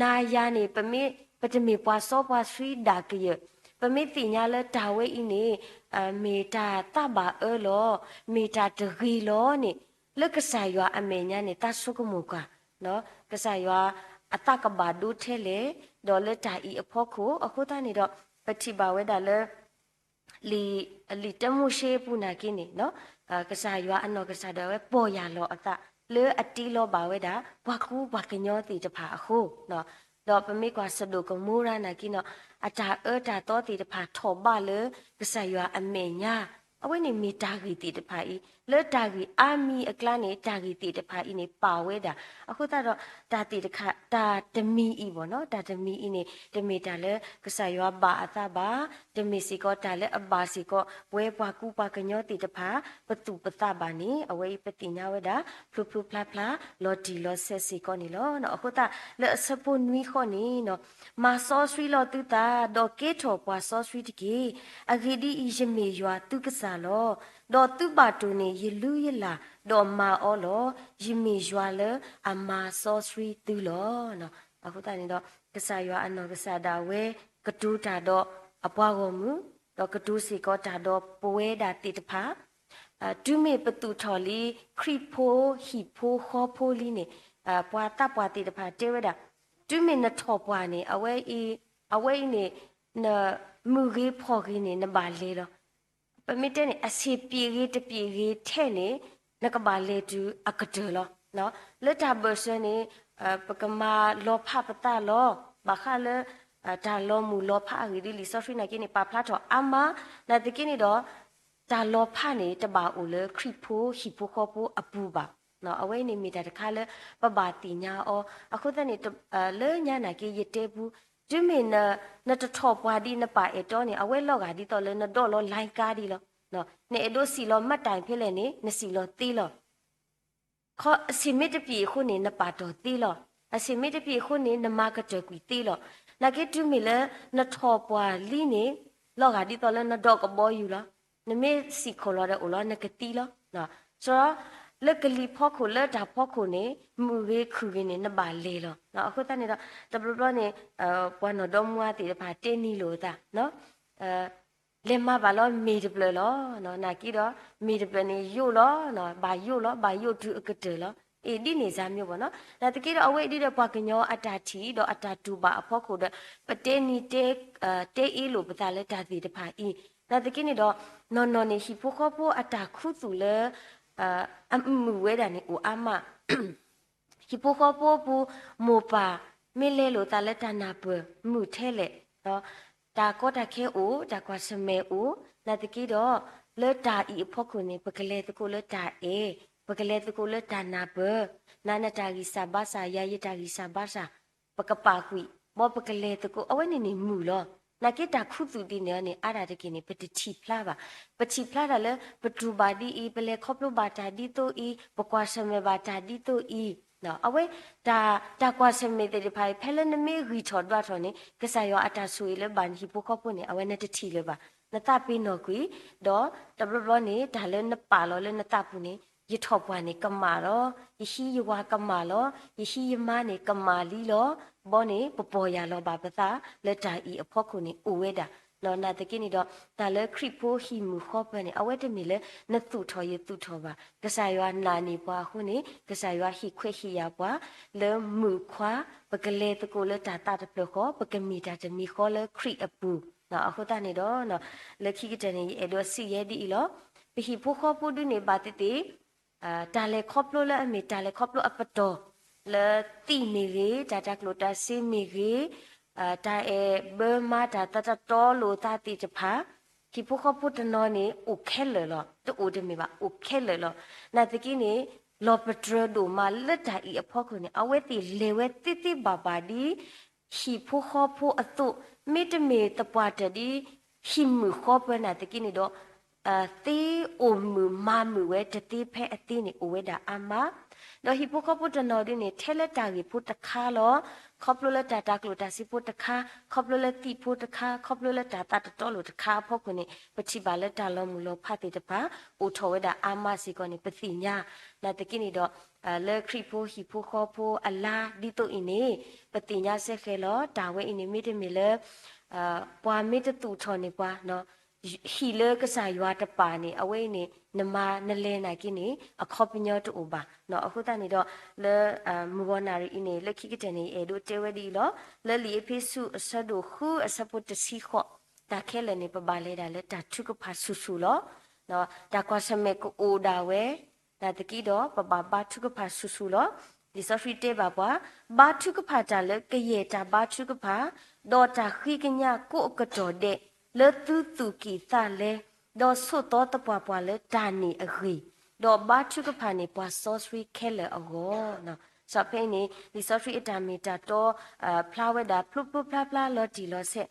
နၤယၤန့ၣ် ပမ့ၢ် ပတမ့ၢ်ပှၤစီပှၤဆှံဒၣ်ကယၢၢ်, ပမ့ၢ်သ့ၣ်ညါလၢတၢ်ဝဲအံၤန့ၣ် မ့ၢ်တၢ်သးဘၣ်အၢလီၤ, မ့ၢ်တၢ်တဂ့ၤလီၤန့ၣ် လၢကစၢ်ယွၤအမဲာ်ညါန့ၣ် သးဆိကမိၣ်ကွၢ်, ကစၢ်ယွၤအသးကဘၣ်ဒိထဲလဲၣ်, ဒီးလၢတၢ်အံၤအဖီခိၣ် အဃိသတးန့ၣ်ဒီး ပထံၣ်ဘၣ်ဝဲဒၣ်လၢ လံာ်, လံာ်တၢမိၤၡ့အပူၤနာ်က့န့ၣ် ကစၢ်ယွၤအနီၢ်ကစၢ်ဒၣ်ဝဲပီၢ်ယၢ်လီၤအသး လၢအတ့လီၤဘၣ်ဝဲဒၣ် ပှၤကူပှၤကညီသ့ၣ်တဖၣ်အဃိ, ဒီးပမ့ၢ်ကွၢ်စဒိၣ်ကမိရၤနာ်က့န့ၣ် အတၢ်အၢတၢ်သီသ့ၣ်တဖၣ်ထီၣ်ဘးလၢ ကစၢ်ယွၤအမဲာ်ညါ, အဝဲန့ၣ်မ့ၢ်တၢ်ဂ့ၢ်သ့ၣ်တဖၣ်အံၤ လၢတၢ်ဂ့ၢ်အါမံၤအကျါန့ၣ် တၢ်ဂ့ၢ်သ့ၣ်တဖၣ်အံၤန့ၣ် ပာ်ဝဲဒၣ်, အဃိသတးဒီး တၢ်သ့ၣ်တခါ တၢ်တမံၤအံၤဘၣ်နီၤ တၢ်တမံၤအံၤန့ၣ် တမ့ၢ်တၢ်လၢကစၢ်ယွၤဘၣ်အသးဘၣ်, တမ့ၢ်စ့ၢ်ကီးတၢ်လၢအဘၣ်စ့ၢ်ကီး ပဝဲပှၤကူပှၤကညီသ့ၣ်တဖၣ် ပသူၣ်ပသးဘၣ်န့ၣ် အဝဲအံၤပသ့ၣ်ညါဝဲဒၣ် ဖျိဖျိဖျါဖျါ လီၤတံၢ်လီၤဆဲးစ့ၢ်ကီးန့ၣ်လီၤ. အဃိသတး လၢအဆၢဖိနွံဃီန့ၣ် မၤစီဆှံလီၤသုသး ဒီးကဲထီၣ်ပှၤစီဆှံတက့ၢ်. အဂ့ၢ်ဒ်အံၤ, ယမ့ၢ်ယွၤသုကစၢ်လီၤ. ဒီးသုဘၣ်တိၢ်န့ၢ်ယလုၢ်ယလၢ်, ဒီးမၤအီၤလီၤ. ယမ့ၢ်ယွၤလၢအမၤစီဆှံသုလီၤ. အဃိသတးန့ၣ်ဒီး ကစၢ်ယွၤအနီၢ်ကစၢ်ဒၣ်ဝဲ ကတိၤတၢ်ဒီးအပှၤဂီၢ်မုၢ်, ဒီးကတိၤစ့ၢ်ကီးတၢ်ဒီးပဝဲဒၣ်သ့ၣ်တဖၣ် တုၤမ့ၢ်ပသူၣ်ထီၣ်လံ ခရံာ်ဖိဟံၣ်ဖိဃီဖိလံန့ၣ်, ပှၤသးပှၢ်သ့ၣ်တဖၣ်တဲဝဲဒၣ်, တုၤမ့ၢ်နထီၣ်ပှၢ်န့ၣ် အဝဲအံၤ, အဝဲအံၤန့ၣ် နမုၢ်ဂ့ၤဖီၣ်ဂ့ၤန့ၣ် နဘၣ်လဲၤလီၤ. ပမ့ၢ်တဲန့ၣ် အဆံးပျ့ၤဂ့ၤတပျ့ၤဂ့ၤထဲန့ၣ် နကဘၣ်လဲၤတုၤအကတၢၢ်လီၤ. လၢတၢ်ဘၢၣ်စၢၤန့ၣ် ပကမၤလီၤဖးပသးလီၤ. ဘၣ်ဃးလၢ တၢ်လီၤမုၢ်လီၤဖးအဂ့ၢ်ဒ်လံာ်စီဆှံနာ်က့န့ၣ် ပာ်ဖျါထီၣ်အါမး, နာ်သက့န့ၣ်ဒီး တၢ်လီၤဖးန့ၣ် တဘၣ်အိၣ်လၢခရံာ်ဖိဟံၣ်ဖိဃီဖိအပူၤဘၣ်. အဝဲန့ၣ်မ့ၢ်တၢ်တခါလၢ ပဘၣ်သ့ၣ်ညါအီၤ. အဃိသတးန့ၣ် လၢညါနာ်က့ယတဲပူ, တုၤမ့ၢ် နတထီၣ်ပှၢ်ဒ်နပၢ်အဲၣ်တီန့ၣ် အဝဲလီၤဂာ်ဒ်သိးလၢနဒိးလီၤ လိုင်းကား ဒ်လီၤ. နအဲၣ်ဒိးစံၣ်လီၤ မှတ်တိုင် ဖဲလဲၣ်န့ၣ် နစံၣ်လီၤသ့လီၤ. ခီ အဆံးမ့ၢ်တပျ့ၤအဃိန့ၣ် နပာ်တီၢ်သ့လီၤ. အဆံးမ့ၢ်တပျ့ၤအဃိန့ၣ် နမၤကတၢၢ်ကွံာ်သ့လီၤ. နာ်က့တုၤမ့ၢ်လၢ နထီၣ်ပှၢ်လံန့ၣ် လီၤဂာ်ဒ်သိးလၢနဒိးကဘီယူၤလီၤ. နမ့ၢ်စံၣ်ခိၣ်လီၤဒီးအိၣ်လီၤ နကသံလီၤ. စရီ လၢကလံၤဖီခိၣ်လၢတၢ်ဖီခိၣ်န့ၣ် မုၢ်ဂ့ၤခုၣ်ဂ့ၤန့ၣ် နဘၣ်လဲၤလီၤ. အဃိသတးန့ၣ်ဒီး တဘျီဘျီန့ၣ် ပှၤနီၢ်ဒီမါသ့ၣ်တဖၣ်တဲနံၤလိာ်အသး လဲၤမၤဘၣ်လီၤ မ့ၢ်တဖျၢၣ်လီၤ. နာ်က့ဒီး မ့ၢ်တဖျၢၣ်န့ၣ် ယိးလီၤ, ဘၣ်ယိးလီၤ, ဘၣ်ယိးတုၤအကတၢၢ်လီၤ. အ့ၣ် ဒ်န့ၣ်စၢ်မ့ၢ်ဘၣ်နီၤ. နာ်သက့ဒီး အဝဲအံၤဒ်ဒီး ပှၤကညီအတၢ်ထံၣ်ဒီးအတၢ်တူၢ်ဘၣ်အဖီခိၣ်ဒီး ပတဲနံၤ တဲအ့လိာ်ပသးလၢတၢ်သ့ၣ်တဖၣ်အံၤ. နာ်သက့န့ၣ်ဒီး နီၢ်နီၢ်န့ၣ် ဟံၣ်ဖိဃီဖိအတၢ်ခူသူၣ်လၢ အမုာ်ဝဲဒၣ်န့ၣ်အိၣ်အါမး ဟံၣ်ဖိဃီဖိအပူၤ မိၢ်ပၢ်မ့ၢ်လဲလိာ်သးလၢတၢ်နၢ်ပၢၢ် မုာ်ထဲလဲၣ်, တၢ်ကီတၢ်ခဲအိၣ်, တၢ်ကွၢ်ဆၢၣ်မဲာ်အိၣ်, နာ်သက့ဒီး လၢတၢ်အံၤအဖီခိၣ်န့ၣ် ပကလဲၤသကိးလၢတၢ်အဲၣ်, ပကလဲၤသကိးလၢတၢ်နၢ်ပၢၢ်, နၤနတၢ်ဂံၢ်စၢ်ဘါစၢ်, ယၤယတၢ်ဂံၢ်စၢ်ဘါစၢ်, ပကပာ်ကွံာ်, ဘီပကလဲၤသကိး အဝဲန့ၣ်န့ၣ်မုာ်လီၤ. နာ်က့တၢ်ခူသူၣ်ဒ်န့ၣ်န့ၣ် အါဒၣ်တက့ၢ်န့ၣ် ပတထံၣ်ဖျါဘၣ်. ပထံၣ်ဖျါတၢ်လၢ ပတူၢ်ဘၣ်ဒ်အံၤ, ပလဲၤခီဖျိဘၣ်တၢ်ဒ်သိးအံၤ, ပကွၢ်ဆၢၣ်မဲာ်ဘၣ်တၢ်ဒ်သိးအံၤ, အဝဲ တၢ်ကွၢ်ဆၢၣ်မဲာ်သ့ၣ်တဖၣ်အံၤ ဖဲလၢနမ့ၢ်ဂံၢ်ထီၣ်ဒွးထီၣ်န့ၣ် ကစၢ်ယွၤအတၢ်ဆိၣ်ဂ့ၤလၢဘၣ်နဟံၣ်ဖိဃီဖိန့ၣ် အဝဲနတထံၣ်လၢၤဘၣ်. နသးပ့ၤနီၣ်ကွံာ်, ဒီးတဘျီဘျီန့ၣ် တၢ်လၢနပာ်လီၤလၢနသးပူၤန့ၣ် ယထီၣ်ပှၢ်န့ၣ်ကမၣ်လီၤ, ယဟံးယဝၤကမၣ်လီၤ, ယဟံးယမါန့ၣ်ကမၣ်လံလီၤ. ဘီန့ၣ် ပပီၢ်ယၢ်လီၤဘၣ်ပသးလၢတၢ်အံၤအဖီခိၣ်န့ၣ်အိၣ်ဝဲဒၣ်. နာ်သက့န့ၣ်ဒီး တၢ်လၢခရံာ်ဖိဟံၣ်မုာ်ဃီပၢၤန့ၣ် အဝဲတမ့ၢ်လၢ နသူၣ်ထီၣ်ယသူၣ်ထီၣ်ဘၣ်. ကစၢ်ယွၤနာ်န့ၢ်ပှၤအဃိန့ၣ် ကစၢ်ယွၤဟ့ၣ်ခွဲးဟ့ၣ်ယာ်ပှၤ လၢမုၣ်ခွါ ပကလဲၤသကိးလၢတၢ်သးတဖျၢၣ်ဃီ ပကမ့ၢ်တၢ်တမံၤဃီလၢခရံာ်အပူၤ. အဃိသတးန့ၣ်ဒီး လၢခံကတၢၢ်န့ၣ် ယအဲၣ်ဒိးစံးယဲဒ်အံၤလီၤ. ပဟံၣ်ဖိဃီဖိဒုန့ၣ်ဘၣ်သ့ၣ်သ့ၣ် တၢ်လဲၤခီဖျိလၢအမ့ၢ်တၢ်လဲၤခီဖျိအပတီၢ် လၢသံၣ်မ့ၢ်ဂ့ၤ, တၢ်တၢ်ကျိၣ်တၢ်စ့မ့ၢ်ဂ့ၤ, တၢ်အဲၣ်ဘၢမၤတၢ်သတတီလိာ်သးသ့ၣ်တဖၣ်, ဟံၣ်ဖိဃီဖိတနီၤန့ၣ် အိၣ်ခဲလၢာ်လီၤ. တအိၣ်တမ့ၢ်ဘၣ်, အိၣ်ခဲလၢာ်လီၤ. နာ်သက့န့ၣ် လီၤပတြၢၤဒိၣ်မးလၢတၢ်အံၤအဖီခိၣ်န့ၣ် အဝဲသ့ၣ်လဲၤဝဲသ့သ့ဘၣ်ဘၣ်ဒ် ဟံၣ်ဖိဃီဖိအသိး, မ့တမ့ၢ်သပှၢ်တၢၢ်ဒ် ဟံၣ်မုာ်ဃီပၢၤနာ်သက့န့ၣ်ဒီး သ့အိၣ်မုာ်မၤမုာ်ဝဲတသ့ဖဲအသ့န့ၣ် အိၣ်ဝဲဒၣ်အါမး. ဒီးဟံၣ်ဖိဃီဖိတနီၤဒ်န့ၣ် ထဲလၢတၢ်ဂ့ၢ်ဖိတခါလီၤ. ခီဖျိလၢတၢ်တၢ်ကျိၣ်တၢ်စ့ဖိတခါ, ခီဖျိလၢသံၣ်ဖိတခါ, ခီဖျိလၢတၢ်သးတတီလိာ်တခါအဖီခိၣ်န့ၣ် ပထံၣ်ဘၣ်လၢတၢ်လီၤမုၢ်လီၤဖးသ့ၣ်တဖၣ် အိၣ်ထီၣ်ဝဲဒၣ်အါမးစ့ၢ်ကီးန့ၣ် ပသ့ၣ်ညါ. နာ်သက့န့ၣ်ဒီး လၢခရံာ်ဖိဟံၣ်ဖိဃီဖိအလါဒ်သိးအံၤန့ၣ် ပသ့ၣ်ညါစ့ၢ်ကီးလီၤ. တၢ်ဝဲအံၤန့ၣ် မ့တမ့ၢ်လၢ ပှၤမ့ၢ်တသူၣ်ထီၣ်န့ၢ်ပှၤ ဟံၣ်လၢကစၢ်ယွၤတပာ်န့ၣ် အဝဲအံၤန့ၣ် နမၤနလဲၤနာ်က့န့ၣ် အခီပညီတအိၣ်ဘၣ်. အဃိသတးန့ၣ်ဒီး လၢ မုၢ်ဂီၤနၣ်ရံၣ်အံၤန့ၣ် လၢခံကတၢၢ်န့ၣ် ယအဲၣ်ဒိးတဲဝဲဒ်အံၤလီၤ. လၢလံာ်အ့းဖ့းစူးအဆၢဒိၣ်ဃုအဆၢဖိတဆံဃိး, တၢ်ခဲလၢာ်န့ၣ် ပဘၣ်လဲၤဒၣ်လၢတၢ်ထုကဖၣ်ဆူၣ်ဆူၣ်လီၤ. တၢ်ကွၢ်ဆၢၣ်မဲာ်ကအိၣ်ဒၣ်ဝဲ နာ်သက့ဒီး ပဘၣ်ဘါထုကဖၣ်ဆူၣ်ဆူၣ်လီၤ. လံာ်စီဆှံတဲဘၣ်ပှၤ, ဘါထုကဖၣ်တၢ်လၢကယဲၢ်တၢ်ဘါထုကဖၣ်, ဒီးတၢ်ဃ့ကညးကိးအကတီၢ်ဒဲး လၢသုသူၣ်ကံၢ်သးလဲ, ဒီးဆိးသီသပှၢ်ပှၢ်လၢတၢ်န့ၣ်အဂ့ၢ်, ဒီးဘါထုကဖၣ်န့ၢ်ပှၤစီဆှံခဲလၢာ်အဂီၢ်. စီၤဖဲအံၤန့ၣ် လံာ်စီဆှံအတၢ်မ့ၢ်တၢ်တီ ဖျါဝဲဒၣ်ဖျိဖျိဖျါဖျါလီၤတံၢ်လီၤဆဲး,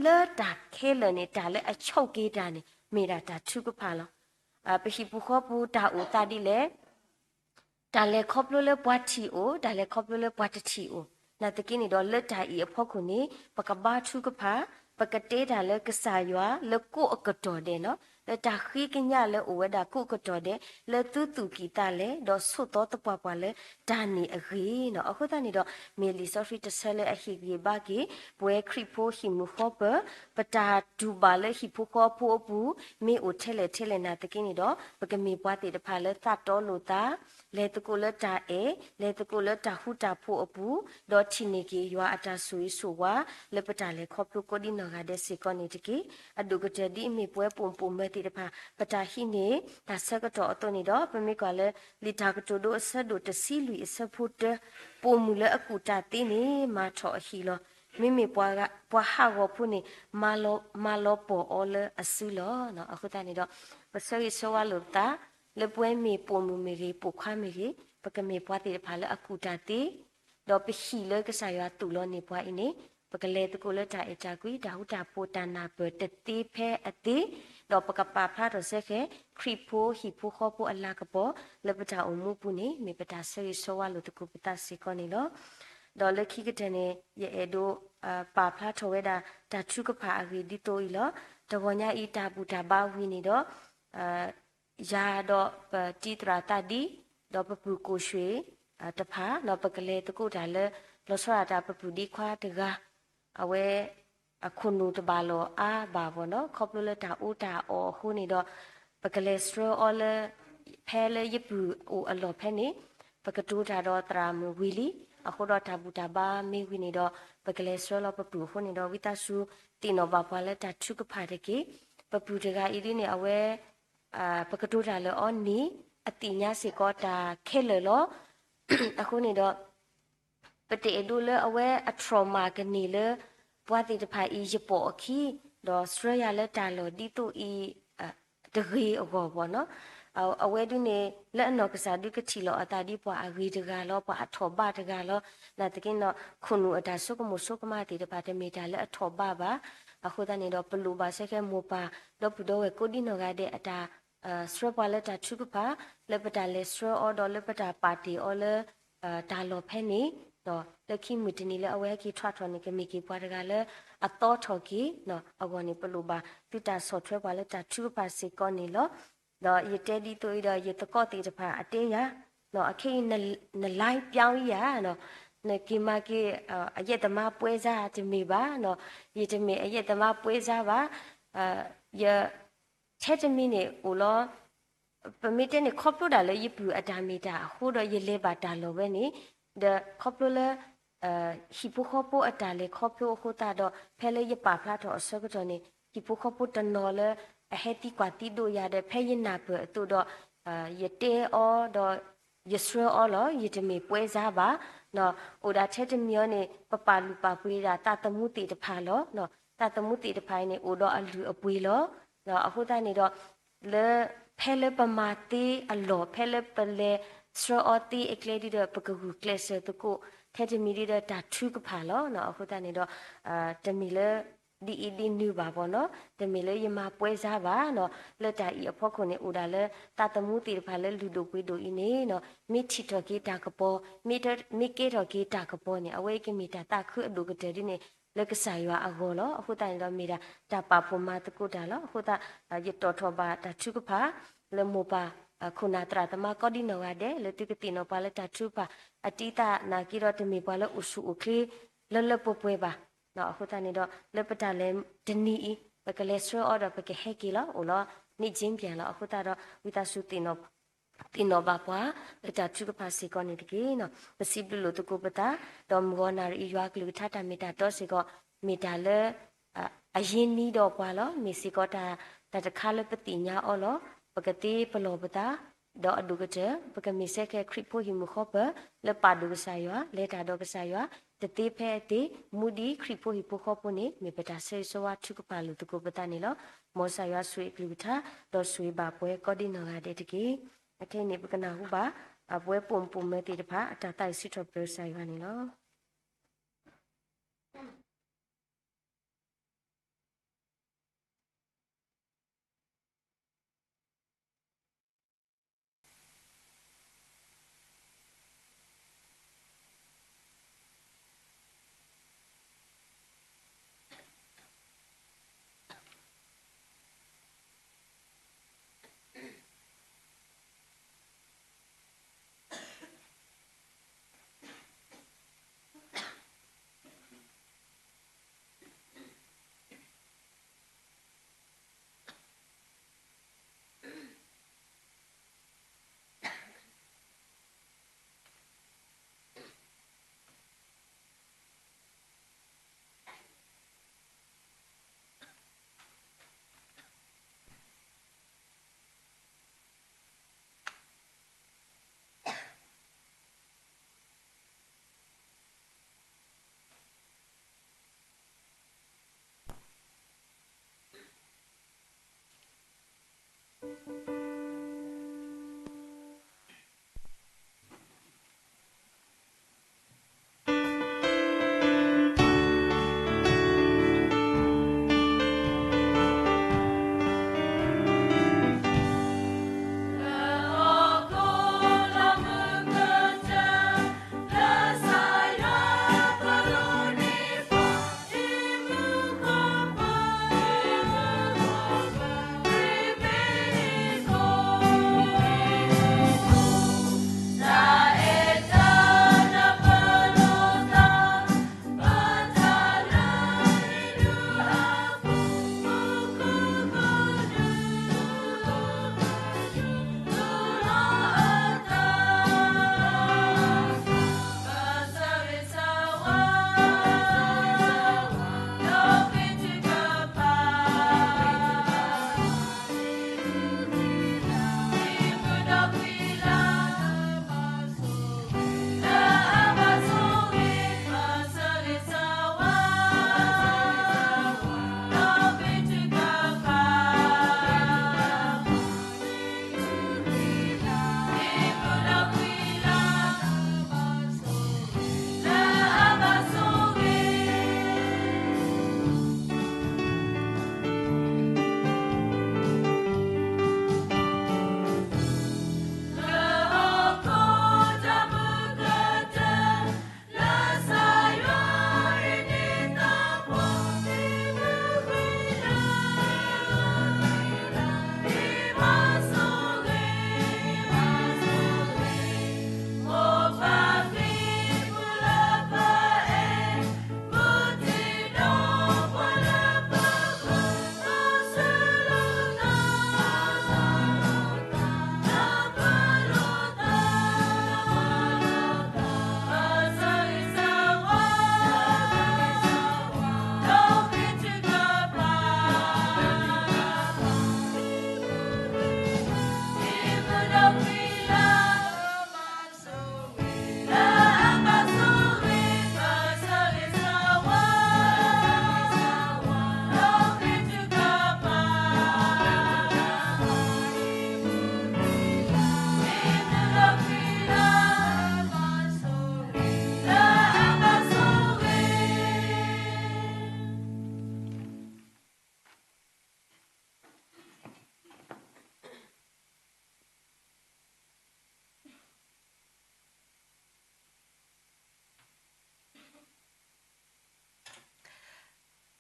လၢတၢ်ခဲလၢာ်န့ၣ် တၢ်လၢအဆိးက့ၤတၢ်န့ၣ် မ့ၢ်ဒၣ်တၢ်ထုကဖၣ်လီၤ. ပဟံၣ်ပူၤဃီပူၤတၢ်အိၣ်သးဒ်လဲၣ် တၢ်လဲၤခီဖျိလၢပှၤထံၣ်အိၣ်, တၢ်လဲၤခီဖျိလၢပှၤတထံၣ်အိၣ်. နာ်သက့န့ၣ်ဒီး လၢတၢ်အံၤအဖီခိၣ်န့ၣ် ပကဘါထုကဖၣ်, ပကတဲတၢ်လၢကစၢ်ယွၤလၢကိးအကတီၢ်ဒဲးနီၤ. လၢတၢ်ဃ့ကညးလၢအိၣ်ဝဲဒၣ်ကိးကတီၢ်ဒဲး လၢသုသူၣ်ကံၢ်သးလဲ ဒီးဆိးသီသပှၢ်ပှၢ်လၢတၢ်န့ၣ်အဂ့ၢ်န့ၣ်လီၤ. အဃိသတးန့ၣ်ဒီး မ့ၢ်လံာ်စီဆှံတဆၢလၢအဟ့ၣ်ဂံၢ်ဟ့ၣ်ဘါက့ၤ ပဝဲခရံာ်ဖိဟံၣ်မုၢ်ဃီပၢၤ ပတၢ်တူၢ်ဘၣ်လၢဟံၣ်ဖိဃီဖိအပူၤ မ့ၢ်အိၣ်ထဲလဲၣ်ထဲလဲၣ်နာ်သက့န့ၣ်ဒီး ပကမ့ၢ်ပှၤသ့ၣ်တဖၣ်လၢသးတီလိာ်သး လဲၤသကိးလၢတၢ်အဲၣ် လဲၤသကိးလၢတၢ်ဃူတၢ်ဖိးအပူၤ ဒီးထံၣ်န့ၢ်က့ၤယွၤအတၢ်ဆိၣ်ဂ့ၤဆိၣ်ဝါ လၢပတၢ်လဲၤခီဖျိကိးဒံနီၢ်ဂၤဒဲးစ့ၢ်ကီးန့ၣ်တက့ၢ်. အဒိၣ်ကတၢၢ်ဒ်အမ့ၢ်ပဝဲပိာ်မုၣ်ပိာ်မၢၤသ့ၣ်တဖၣ် ပတၢ်ဟံးန့ၢ်တၢ်ဆၢကတီၢ်အသိးန့ၣ်ဒီး ပမ့ၢ်ကွၢ်လၢ လံာ်တၢ်ကတိၤဒိအဆၢဒိၣ်တဆံလွံၢ်အဆၢဖိတၢ ပိာ်မုၣ်လၢအကူၣ်တၢ်သ့န့ၣ် မၤထီၣ်အဟံၣ်လီၤ. မ့မ့ၢ်ပှၤဟးဂီၤဖိန့ၣ် မၤလီၤပှီၢ်အီၤလၢအစုလီၤ. အဃိသတးန့ၣ်ဒီး ပဆၢဂ့ၤဆၢဝါလိာ်ပသး လၢပဝဲမ့ၢ်ပိာ်မုၣ်မ့ၢ်ဂ့ၤ ပိာ်ခွါမ့ၢ်ဂ့ၤ ပကမ့ၢ်ပှၤသ့ၣ်တဖၣ်လၢအကူၣ်တၢ်သ့ ဒီးပဟံၣ်လၢကစၢ်ယွၤသူၣ်လီၤန့ၢ်ပှၤအံၤန့ၣ် ပကလဲၤသကိးလၢတၢ်အဲၣ်တၢ်ကွံ တၢ်ဃူတၢ်ဖိး တၢ်နၢ်ပၢၢ်တသ့ဖဲအသ့, ဒီးပကပာ်ဖျါထီၣ်စ့ၢ်ကီး ခရံာ်ဖိဟံၣ်ဖိဃီဖိအလၤကပီၤ လၢပတၢ်အိၣ်မူအပူၤန့ၣ် မ့ၢ်ပတၢ်ဆၢဂ့ၤဆၢဝါလိာ်သကိးပသးစ့ၢ်ကီးန့ၣ်လီၤ. ဒီးလၢခံကတၢၢ်န့ၣ် ယအဲၣ်ဒိး ပာ်ဖျါထီၣ်ဝဲဒၣ် တၢ်ထုကဖၣ်အဂ့ၢ်ဒ်သိးအံၤလီၤ. တဂီၤညါအံၤ တၢ်ဘူၣ်တၢ်ဘါဝံၤန့ၣ်ဒီး ယၤဒီးပတံၤသရၣ်သးဒံ ဒီးပပုၢ်ကိၣ်ရွှ့ၣ်တဖၣ် ပကလဲၤသကိးတၢ်လၢ လီၤဆီဒၣ်တၢ်ပပုၢ်ဒ့ခွါတဂၤ အဝဲ အခိၣ်နူာ်တဘၣ်လီၤအါဘၣ်ဘၣ်နီၤ ခီဖျိလၢတၢ်အူတၢ်အီၣ်အဃိန့ၣ်ဒီး ပကလဲၤဆှၢအီၤလၢ ဖဲလၢယပုၢ်အိၣ်အလီၢ်ဖဲန့ၣ် ပကတိၤတၢ်ဒီးသရၣ်မုၣ်ဝံၤလံ, အဃိဒီးတၢ်ဘူၣ်တၢ်ဘါမ့ၢ်ဝံၤန့ၣ်ဒီး ပကလဲၤဆှၢလီၤပပုၢ်အဃိန့ၣ်ဒီး ဝံသးစူၤသ့ၣ်နီၣ်ဘၣ်ပှၤလၢတၢ်ထုကဖၣ်တက့ၢ်. ပပုၢ်တဂၤအံၤဒ်န့ၣ် အဝဲ ပကတိၤတၢ်လၢအီၤန့ၣ် အသ့ၣ်ညါစ့ၢ်ကီးတၢ်ခဲလၢာ်လီၤ. အဃိန့ၣ်ဒီး ပတအဲၣ်ဒိးလၢအဝဲအ trauma ကန့ၢ်လၢ ပှၤသ့ၣ်တဖၣ်အံၤယပိာ်အခံ ဒီးဆှၢယၤလၢတၢ်လီၢ်ဒ်သိးအံၤ တဂ့ၤအဂီၢ်ဘၣ်နီၤ. အဝဲဒုန့ၣ် လၢအနီၢ်ကစၢ်ဒုကထံၣ်လီၤအသးဒ်ပှၤအဂ့ၤတဂၤလီၤ ပှၤအထီၣ်ဘးတဂၤလီၤ. နာ်သက့န့ၣ် ခိၣ်နူာ်အတၢ်ဆိကမိၣ်ဆိကမးသ့ၣ်တဖၣ် တမ့ၢ်တၢ်လၢအထီၣ်ဘးဘၣ်. အဃိသတးန့ၣ်ဒီး ပလိၣ်ဘၣ်စ့ၢ်ကီးမိၢ်ပၢ် ဒီပုၢ်ဒီဝဲၢ်ကိးဒံနီၢ်ဂၤဒဲးအတၢ် ဆှၢပှၤလၢတၢ်ထုကဖၣ် လၢပတၢ်လဲၤဆှၢအီၤဒီးလၢပတၢ်ပာ်တ့ၢ်အီၤလၢ တၢ်လီၢ်ဖဲန့ၣ် ဒီးလၢခံမုၢ်တနံၤလၢအဝဲဟဲက့ၤထွဲထီၣ်န့ၣ် ကမ့ၢ်က့ၤပှၤတဂၤလၢအသီထီၣ်က့ၤအဂီၢ်န့ၣ် ပလိၣ်ဘၣ်သုတၢ်ဆီၣ်ထွဲပှၤလၢတၢ်ထုကဖၣ်စ့ၢ်ကီးန့ၣ်လီၤ. ဒီးယတဲဒ်သိးအံၤဒီး ယသကိးသ့ၣ်တဖၣ်အတဲယၤ အခဲအံၤ န life ပြောင်းယၤ နက့ၤမၤက့ၤ အယဲၢ်သမါပွဲစား တမ့ၢ်ဘၣ်, ယတမ့ၢ်အယဲၢ်သမါပွဲစားဘၣ်, ယ ထဲတမံၤန့ၣ်အိၣ်လီၤ. ပမ့ၢ်တဲန့ၣ် ခီဖျိဒၣ်လၢယပုၢ်အတၢ်မ့ၢ်တၢ်အဃိဒီး ယလဲၤဘၣ်တၢ်လီၢ်ဝဲန့ၣ်, ဒီးခီဖျိလၢ ဟံၣ်ဖိဃီဖိအတၢ်လဲၤခီဖျိအဃိသတးဒီး ဖဲလၢယပာ်ဖျါထီၣ်အဆၢကတီၢ်န့ၣ် ဟံၣ်ဖိဃီဖိတနီၤလၢ အဟဲသံကွၢ်သံဒိးယၤဒီး ဖဲယနၢ်ပၢၢ်အသိးဒီး ယတဲအီၤဒီး ယဆှၢအီၤလီၤ. ယတမ့ၢ်ပွဲစားဘၣ်. အိၣ်ဒၣ်ထဲတမံၤအံၤန့ၣ် ပပာ်လုၢ်ပာ်ပှ့ၤဒၣ်သးသမူသ့ၣ်တဖၣ်လီၤ. သးသမူသ့ၣ်တဖၣ်အံၤန့ၣ် အိၣ်ဒီးအလုၢ်အပှ့ၤလီၤ. အဃိသတးန့ၣ်ဒီး လၢ ဖဲလၢပမၤသ့အလီၢ် ဖဲလၢပလဲၤဆှၢအီၤသ့အကျဲဒ်ဒီး ပကဂုာ်ကျဲးစၢးသကိး ထဲတမံၤဒ်ဒီးတၢ်ထုကဖၣ်လီၤ. အဃိသတးန့ၣ်ဒီး တမ့ၢ်လၢ ဒ်အံၤဒ်နုၤဘၣ်ဘၣ်နီၤ, တမ့ၢ်လၢယမၤပွဲစားဘၣ်, လၢတၢ်အံၤအဖီခိၣ်န့ၣ် အိၣ်ဒၣ်လၢသးသမူသ့ၣ်တဖၣ်လၢလုၢ်ဒိၣ်ပှ့ၤဒိၣ်အံၤန့ၣ် မ့ၢ်ထံၣ်ထီၣ်က့ၤတၢ်ကပီၤ, မ့ၢ်ကဲထီၣ်က့ၤတၢ်ကပီၤန့ၣ် အဝဲကမ့ၢ်တၢ်သးခုအဒိၣ်ကတၢၢ်ဒ်န့ၣ် လၢကစၢ်ယွၤအဂီၢ်လီၤ. အဃိသတးန့ၣ်ဒီး မ့ၢ်ဒၣ်တၢ်ပာ်ဖှိၣ်မၤသကိးတၢ်လီၤ. အဃိသတး ယတီၣ်ထီၣ်ဘၣ်တၢ်ထုကဖၣ် လၢမိၢ်ပၢ် ခိၣ်နၢ်သရၣ်သမါကိးဒံနီၢ်ဂၤဒဲး လၢသုကသ့ၣ်နီၣ်ပှၤလၢတၢ်ထုကဖၣ် အတံၤသးနာ်က့ဒီး တမ့ၢ်ပှၤလၢအိၣ်ဆူၣ်အိၣ်ချ့ လၢလၢပှဲၤပှဲၤဘၣ်. အဃိသတးန့ၣ်ဒီး လၢပတၢ်လဲၤတနံၤအံၤ ပကလဲၤဆှၢအီၤဒီးပကဟဲက့ၤလီၤ. အိၣ်လီၤ န့ၣ်ကၠ့ပၠဲၣ်လီၤ. အဃိသတးဒီး ဝံသးစူၤ သ့ၣ်နီၣ်ဘၣ်ပှၤ လၢတၢ်ထုကဖၣ်စ့ၢ်ကီးန့ၣ်တက့ၢ်. ပစံးဘျုးလိာ်သကိးပသး ဒီးမုၢ်ဂီၤနၣ်ရံၣ်အံၤ ယွၤအကလုၢ်ကထါတၢ်မ့ၢ်တၢ်တီစ့ၢ်ကီး မ့ၢ်တၢ်လၢ အရင်းနှီးဒီးပှၤလီၤ. မ့ၢ်စ့ၢ်ကီးတၢ်တခါလၢပသ့ၣ်ညါအီၤလီၤ. ပကသ့ပလီၢ်ပသး ဒီးအဒိၣ်ကတၢၢ် ပကမ့ၢ်စ့ၢ်ကီးခရံာ်ဖိဟံၣ်မုၢ်ဃီပၢၤ လၢပာ်ဒိၣ်ကစၢ်ယွၤ လဲၤတၢ်ဒီးကစၢ်ယွၤ တသ့ဖဲအသ့ မူဒံးခရံာ်ဖိဟံၣ်ဖိဃီဖိန့ၣ် မ့ၢ်ပတၢ်ဆၢဂ့ၤဆၢဝါထုကဖၣ်လိာ်သကိးပသးန့ၣ်လီၤ. မ်ကစၢ်ယွၤဆိၣ်ဂ့ၤအကလုၢ်ကထါ ဒီးဆိၣ်ဂ့ၤဘၣ်ပှၤကိးဒံနီၢ်ဂၤဒဲးတက့ၢ်. အခဲအံၤန့ၣ် ပကနၢ်ဟူဘၣ် ပဝဲပိာ်မုၣ်ပိာ်မၢၤသ့ၣ်တဖၣ် အတၢ်သးဝံၣ်စံးထီၣ်ပတြၢၤကစၢ်ယွၤန့ၣ်လီၤ.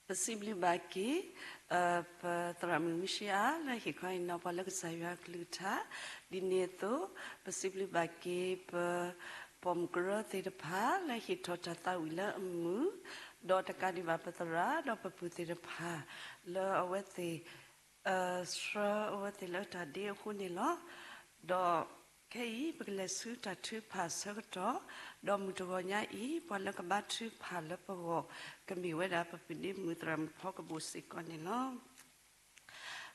ပစံးဘျုးဘၣ်က့ၤ ပသရၣ်မုၣ်မုၢ်ဆံးအါ လၢဟ့ၣ်ခီဟ့ၣ်နီၤ ပှၤလၢကစၢ်ယွၤကလုၢ်ကထါ, ဒ်န့ၣ်အသိး ပစံးဘျုးဘၣ်က့ၤ ပပိာ်မုၣ်ကရၢသ့ၣ်တဖၣ် လၢဟ့ၣ်ထီၣ်တၢ်သးဝံၣ်လၢအမုာ်, ဒီးတကးဒံးဘၣ်ပသရၣ် ဒီးပပုၢ်သ့ၣ်တဖၣ် လၢအဝဲသ့ၣ် ဆှၢအဝဲသ့ၣ်လၢတၢ်ဒ့အဃိန့ၣ်လီၤ. ဒီးခဲအံၤ ပကလဲၤဆူတၢ်ထုကဖၣ်ဆၢကတီၢ်, ဒီးမုၢ်တဂီၤညါအံၤ ပှၤလၢကဘါထုကဖၣ်လၢပဂီၢ် ကမ့ၢ်ဝဲဒၣ်ပပုၢ်ဒ့မုၣ်သရၣ်မုၣ်ဖီကဘိၣ်စ့ၢ်ကီးန့ၣ်လီၤ.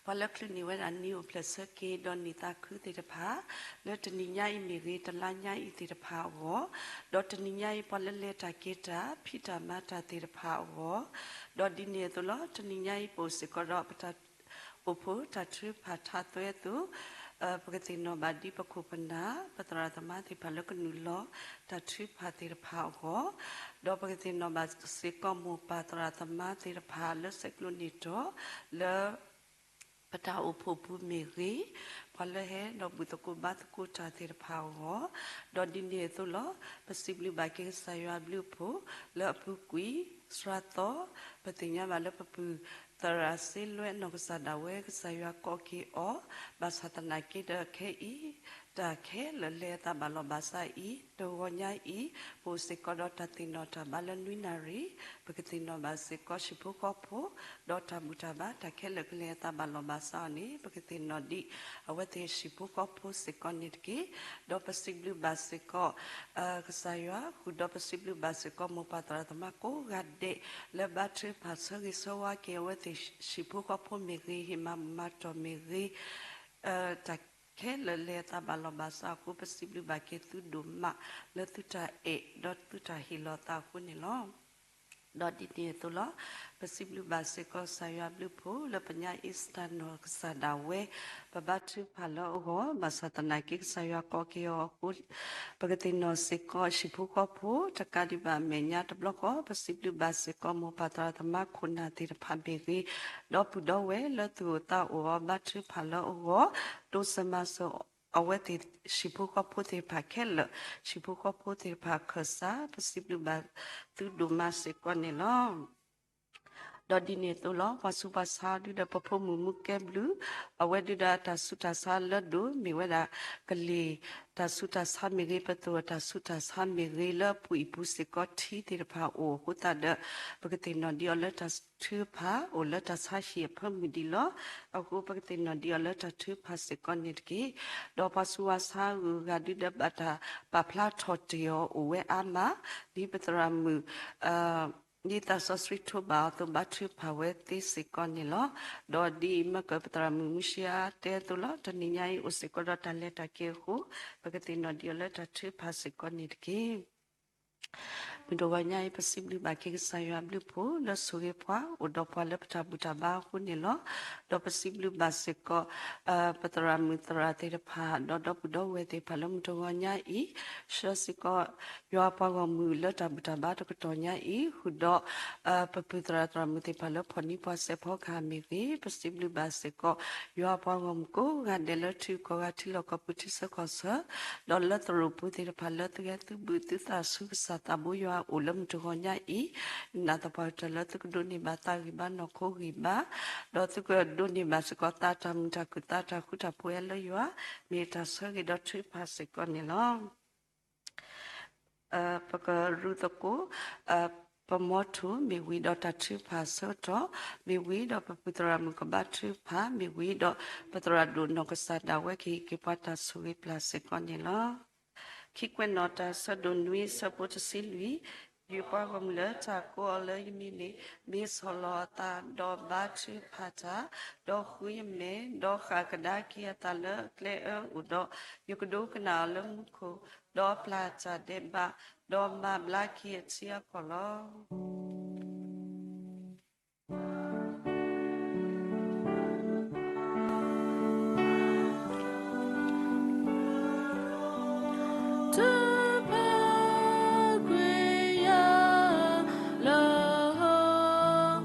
ပှၤလၢချုးန့ၢ်ဝဲဒၣ်နံၤအိၣ်ဖျဲၣ်ဆၢက့ၤ ဒီးနံၤသးခုသ့ၣ်တဖၣ် လၢတနံၤညါအံၤမ့ၢ်ဂ့ၤ တလါညါအံၤသ့ၣ်တဖၣ်အဂီၢ်, ဒီးတနံၤညါအံၤ ပှၤလၢလဲၤတၢ်က့ၤတၢ် ဖံးတၢ်မၤတၢ်သ့ၣ်တဖၣ်အဂီၢ်, ဒီးဒ်န့ၣ်အသိးလီၤ. တနံၤညါအံၤ ပအိၣ်စ့ၢ်ကီးဒီးပတၢ်အိၣ်ဖှိၣ်တၢ်ထုကဖၣ်ထါသွဲအသိး, ပကသ့ၣ်နီၣ်ဘၣ်ဒ်ပခိၣ်ပနၢ် ပသရၣ်သမါသ့ၣ်တဖၣ်လၢကနုာ်လီၤတၢ်ထုကဖၣ်သ့ၣ်တဖၣ်အဂီၢ်, ဒီးပကသ့ၣ်နီၣ်ဘၣ်စ့ၢ်ကီးမိၢ်ပၢ်သရၣ်သမါသ့ၣ်တဖၣ်လၢဆဲးကျိးန့ၢ်တီၤ လၢ ပတၢ်အိၣ်ဖှိၣ်ပူၤမ့ၢ်ဂ့ၤ, ပှၤလၢဟဲဒီးဘူၣ်သကိးဘါသကိးတၢ်သ့ၣ်တဖၣ်အဂီၢ်, ဒီးဒ်န့ၣ်အသိးလီၤ. ပစံးဘျုးဘၣ်က့ၤကစၢ်ယွၤအဘျုးအဖှိၣ် လၢအပူၤကွံာ်စှၤသီ, ပသ့ၣ်ညါဘၣ်လၢပပုၢ်သရၣ်စ့လွဲအနီၢ်ကစၢ်ဒၣ်ဝဲ ကစၢ်ယွၤကိးက့ၤအီၤ, ဘၣ်ဆၣ်သနာ်က့ဒီးခဲအံၤ တၢ်ခဲလၢာ်လဲၤအသးဘၣ်လီၤဘၣ်စးအံၤ တဂီၤညါအံၤ ပအိၣ်စ့ၢ်ကီးဒီးတၢ်သ့ၣ်နီၣ်တၢ်ဘါလၢနွံနၣ်ရံၣ်, ပကသ့ၣ်နီၣ်ဘၣ်စ့ၢ်ကီးဟံၣ်ဖိဃီဖိ, ဒီးတၢ်ဘူၣ်တၢ်ဘါ တၢ်ခဲလၢာ်ကလဲၤအသးဘၣ်လီၤဘၣ်စးအီၤန့ၣ် ပကသ့ၣ်နီၣ်ဒံးအဝဲသ့ၣ်ဟံၣ်ဖိဃီဖိစ့ၢ်ကီးန့ၣ်တက့ၢ်. ဒီးပစံးဘျုးဘၣ်စ့ၢ်ကီး ကစၢ်ယွၤ ဃုာ်ဒီးပစံးဘျုးဘၣ်စ့ၢ်ကီးမိၢ်ပၢ်သရၣ်သမါကိးဂၤဒဲး လၢဘါထုကဖၣ်ဆၢဂ့ၤဆၢဝါက့ၤအဝဲသ့ၣ်ဟံၣ်ဖိဃီဖိမ့ၢ်ဂ့ၤ, ဟ့ၣ်မၤဘူၣ်မၤတီၢ်မ့ၢ်ဂ့ၤ, တၢ်ခဲလၢာ်လဲၤအသးဘၣ်လီၤဘၣ်စးအဃိ ပစံးဘျုးဘၣ်က့ၤသုဒိၣ်မး လၢသုတၢ်အဲၣ်ဒီးသုတၢ်ဟ့ၣ်လီၤသးအဃိန့ၣ်လီၤ. ဒီးဒ်န့ၣ်အသိးလီၤ. ပစံးဘျုးဘၣ်စ့ၢ်ကီးကစၢ်ယွၤဘျုးဖှိၣ်လၢပညါအံၤ စတၢ်နီၢ်ကစၢ်ဒၣ်ဝဲ ပဘါထုကဖၣ်လၢအဂီၢ်, ဘၣ်ဆၣ်သနာ်က့ကစၢ်ယွၤကိးက့ၤအီၤအဃိ ပကသ့ၣ်နီၣ်စ့ၢ်ကီးဟံၣ်ဖိဃီဖိ တကးဒံးဘၣ်အမဲာ်ညါတဘျီဃီ, ပစံးဘျုးဘၣ်စ့ၢ်ကီးမိၢ်ပၢ်သရၣ်သမါခိၣ်နၢ်သ့ၣ်တဖၣ်မ့ၢ်ဂ့ၤ, ဒီပုၢ်ဒီဝဲၢ်လၢသူၣ်အိၣ်သးအိၣ်အီၤ ဘါထုကဖၣ်လၢအဂီၢ်, တိစၢၤမၤစၢၤ အဝဲသ့ၣ်ဟံၣ်ဖိဃီဖိသ့ၣ်တဖၣ်ခဲလၢာ်, ဟံၣ်ဖိဃီဖိသ့ၣ်တဖၣ်ခၢၣ်စး, ပစံးဘျုးဘၣ်သုဒိၣ်မးစ့ၢ်ကီးန့ၣ်လီၤ. ဒီးဒ်န့ၣ်အသိးလီၤ. ပှၤဆူးပှၤဆါဒုဒီးပဖိမုၣ်မူကဲဘျုး, အဝဲဒုဒီးအတၢ်ဆူးတၢ်ဆါလၢဒိၣ် မ့ၢ်ဝဲဒၣ်ကလံၤ တၢ်ဆူးတၢ်ဆါမ့ၢ်ဂ့ၤ, ပသိၣ်အတၢ်ဆူးတၢ်ဆါမ့ၢ်ဂ့ၤ, လၢအပူၤအံၤပူၤစ့ၢ်ကီးထံသ့ၣ်တဖၣ်အိၣ်အဃိသတးဒီး ပကသ့ၣ်နီၣ်ဒံးအီၤလၢတၢ်ထုကဖၣ် အိၣ်လၢတၢ်ဆါဟံၣ်အဖၢမုၢ်ဒံးလီၤ. အဃိပကသ့ၣ်နီၣ်ဒံးအီၤလၢတၢ်ထုကဖၣ်စ့ၢ်ကီးန့ၣ်တက့ၢ်. ဒီးပှၤဆူးပှၤဆါအဂုၤအဂၤဒုဒီးဘၣ်တၢ်ပာ်ဖျါထီၣ်တ့ၢ်အီၤအိၣ်ဝဲအါမး, ဒ်ပသရၣ်မုၣ် ဒ်သးစီဆှံထိးဘၣ်အီၤအသိး ဘါထုကဖၣ်ဝဲသ့စ့ၢ်ကီးန့ၣ်လီၤ. ဒီးဒ်အံၤမ့ၢ်ကပသရၣ်မုၣ်မူၡ့အါတဲအသိးလီၤ. တနံၤညါအံၤအိၣ်စ့ၢ်ကီးဒီးတၢ်လဲၤတၢ်က့ၤအဃိ ပကသ့ၣ်နီၣ်ဒံးအီၤလၢတၢ်ထုကဖၣ်စ့ၢ်ကီးန့ၣ်တက့ၢ်. မုၢ်တဂီၤညါအံၤ ပစံးဘျုးဘၣ်က့ၤကစၢ်ယွၤဘျုးဖှိၣ်လၢဆိၣ်ဂ့ၤပှၤ အိၣ်ဒီးပှၤလၢပတၢ်ဘူၣ်တၢ်ဘါအဃိန့ၣ်လီၤ. ဒီးပစံးဘျုးဘၣ်စ့ၢ်ကီး ပသရၣ်မုၣ်သရၣ်သ့ၣ်တဖၣ် ဒီးဒီပုၢ်ဒီဝဲၢ်သ့ၣ်တဖၣ်လၢမုၢ်တဂီၤညါအံၤ ဆှၢစ့ၢ်ကီး ယွၤပှၤဂီၢ်မုၢ်လၢတၢ်ဘူၣ်တၢ်ဘါတကတီၢ်ညါအံၤ ဃုာ်ဒီး ပပုၢ်သရၣ်သရၣ်မုၣ်သ့ၣ်တဖၣ်လၢဖီၣ်နံၤပှၤစဲးဖီကဟၣ်မ့ၢ်ဂ့ၤ, ပစံးဘျုးဘၣ်စ့ၢ်ကီး ယွၤပှၤဂီၢ်မုၢ်ကိးဂၤဒဲးလၢထံဂုၤကီၢ်ဂၤထံလီၢ်ကီၢ်ပူၤထံဆၢကီၢ်ဆၢ ဒီးလၢသရိာ်ပူၤသ့ၣ်တဖၣ်လၢသုဟဲသုဘုၣ်သုသးဆူကစၢ်သးဘိယွၤအအိၣ်လၢမုၢ်တဂီၤညါအံၤ, နာ်သပှၢ်ကတၢၢ်လၢသုကဒိးန့ၢ်ဘၣ်သးဂံၢ်ဘါနီၢ်ခိဂံၢ်ဘါ, ဒီးသုကဒိးန့ၢ်ဘၣ်စ့ၢ်ကီးသးတၢ်မုာ်တၢ်ခုၣ်သးတၢ်ဃူတၢ်ဖိးလၢယွၤ, မ့ၢ်တၢ်ဆၢဂ့ၤဒီးထုကဖၣ်စ့ၢ်ကီးန့ၣ်လီၤ. ပကရူၢ်သကိး ပမီထိၣ်မ့ၢ်ဝံၤဒီးတၢ်ထုကဖၣ်ဆၢကတီၢ်, မ့ၢ်ဝံၤဒီးပပုၢ်သရၣ်မုၣ်ကဘါထုကဖၣ်, မ့ၢ်ဝံၤဒီးပသရၣ်ဒိၣ်နီၢ်ကစၢ်ဒၣ်ဝဲကဟ့ၣ်က့ၤပှၤတၢ်ဆိၣ်ဂ့ၤပျၢ်စ့ၢ်ကီးန့ၣ်လီၤ. ခံကွဲးနီၣ်တၢ်ဆၢဒိၣ်နွံဆၢဖိတဆံလွံၢ်, ယွၤပှၤဂီၢ်မုၢ်လၢတၢ်ကိးအီၤလၢယမံၤန့ၣ် မ့ၢ်ဆီၣ်လီၤအသး ဒီးဘါထုကဖၣ်တၢ်, ဒီးဃုယမဲာ်, ဒီးဃၣ်ကဒါက့ၤအသးလၢအကျဲအၢအိၣ်ဒီး, ယကဒိကနၣ်အီၤလၢမူခိၣ်, ဒီးပျၢ်တၢ်ဒဲးဘး, ဒီးမၤဘျါက့ၤအထံအကီၢ်လီၤ. တၢ်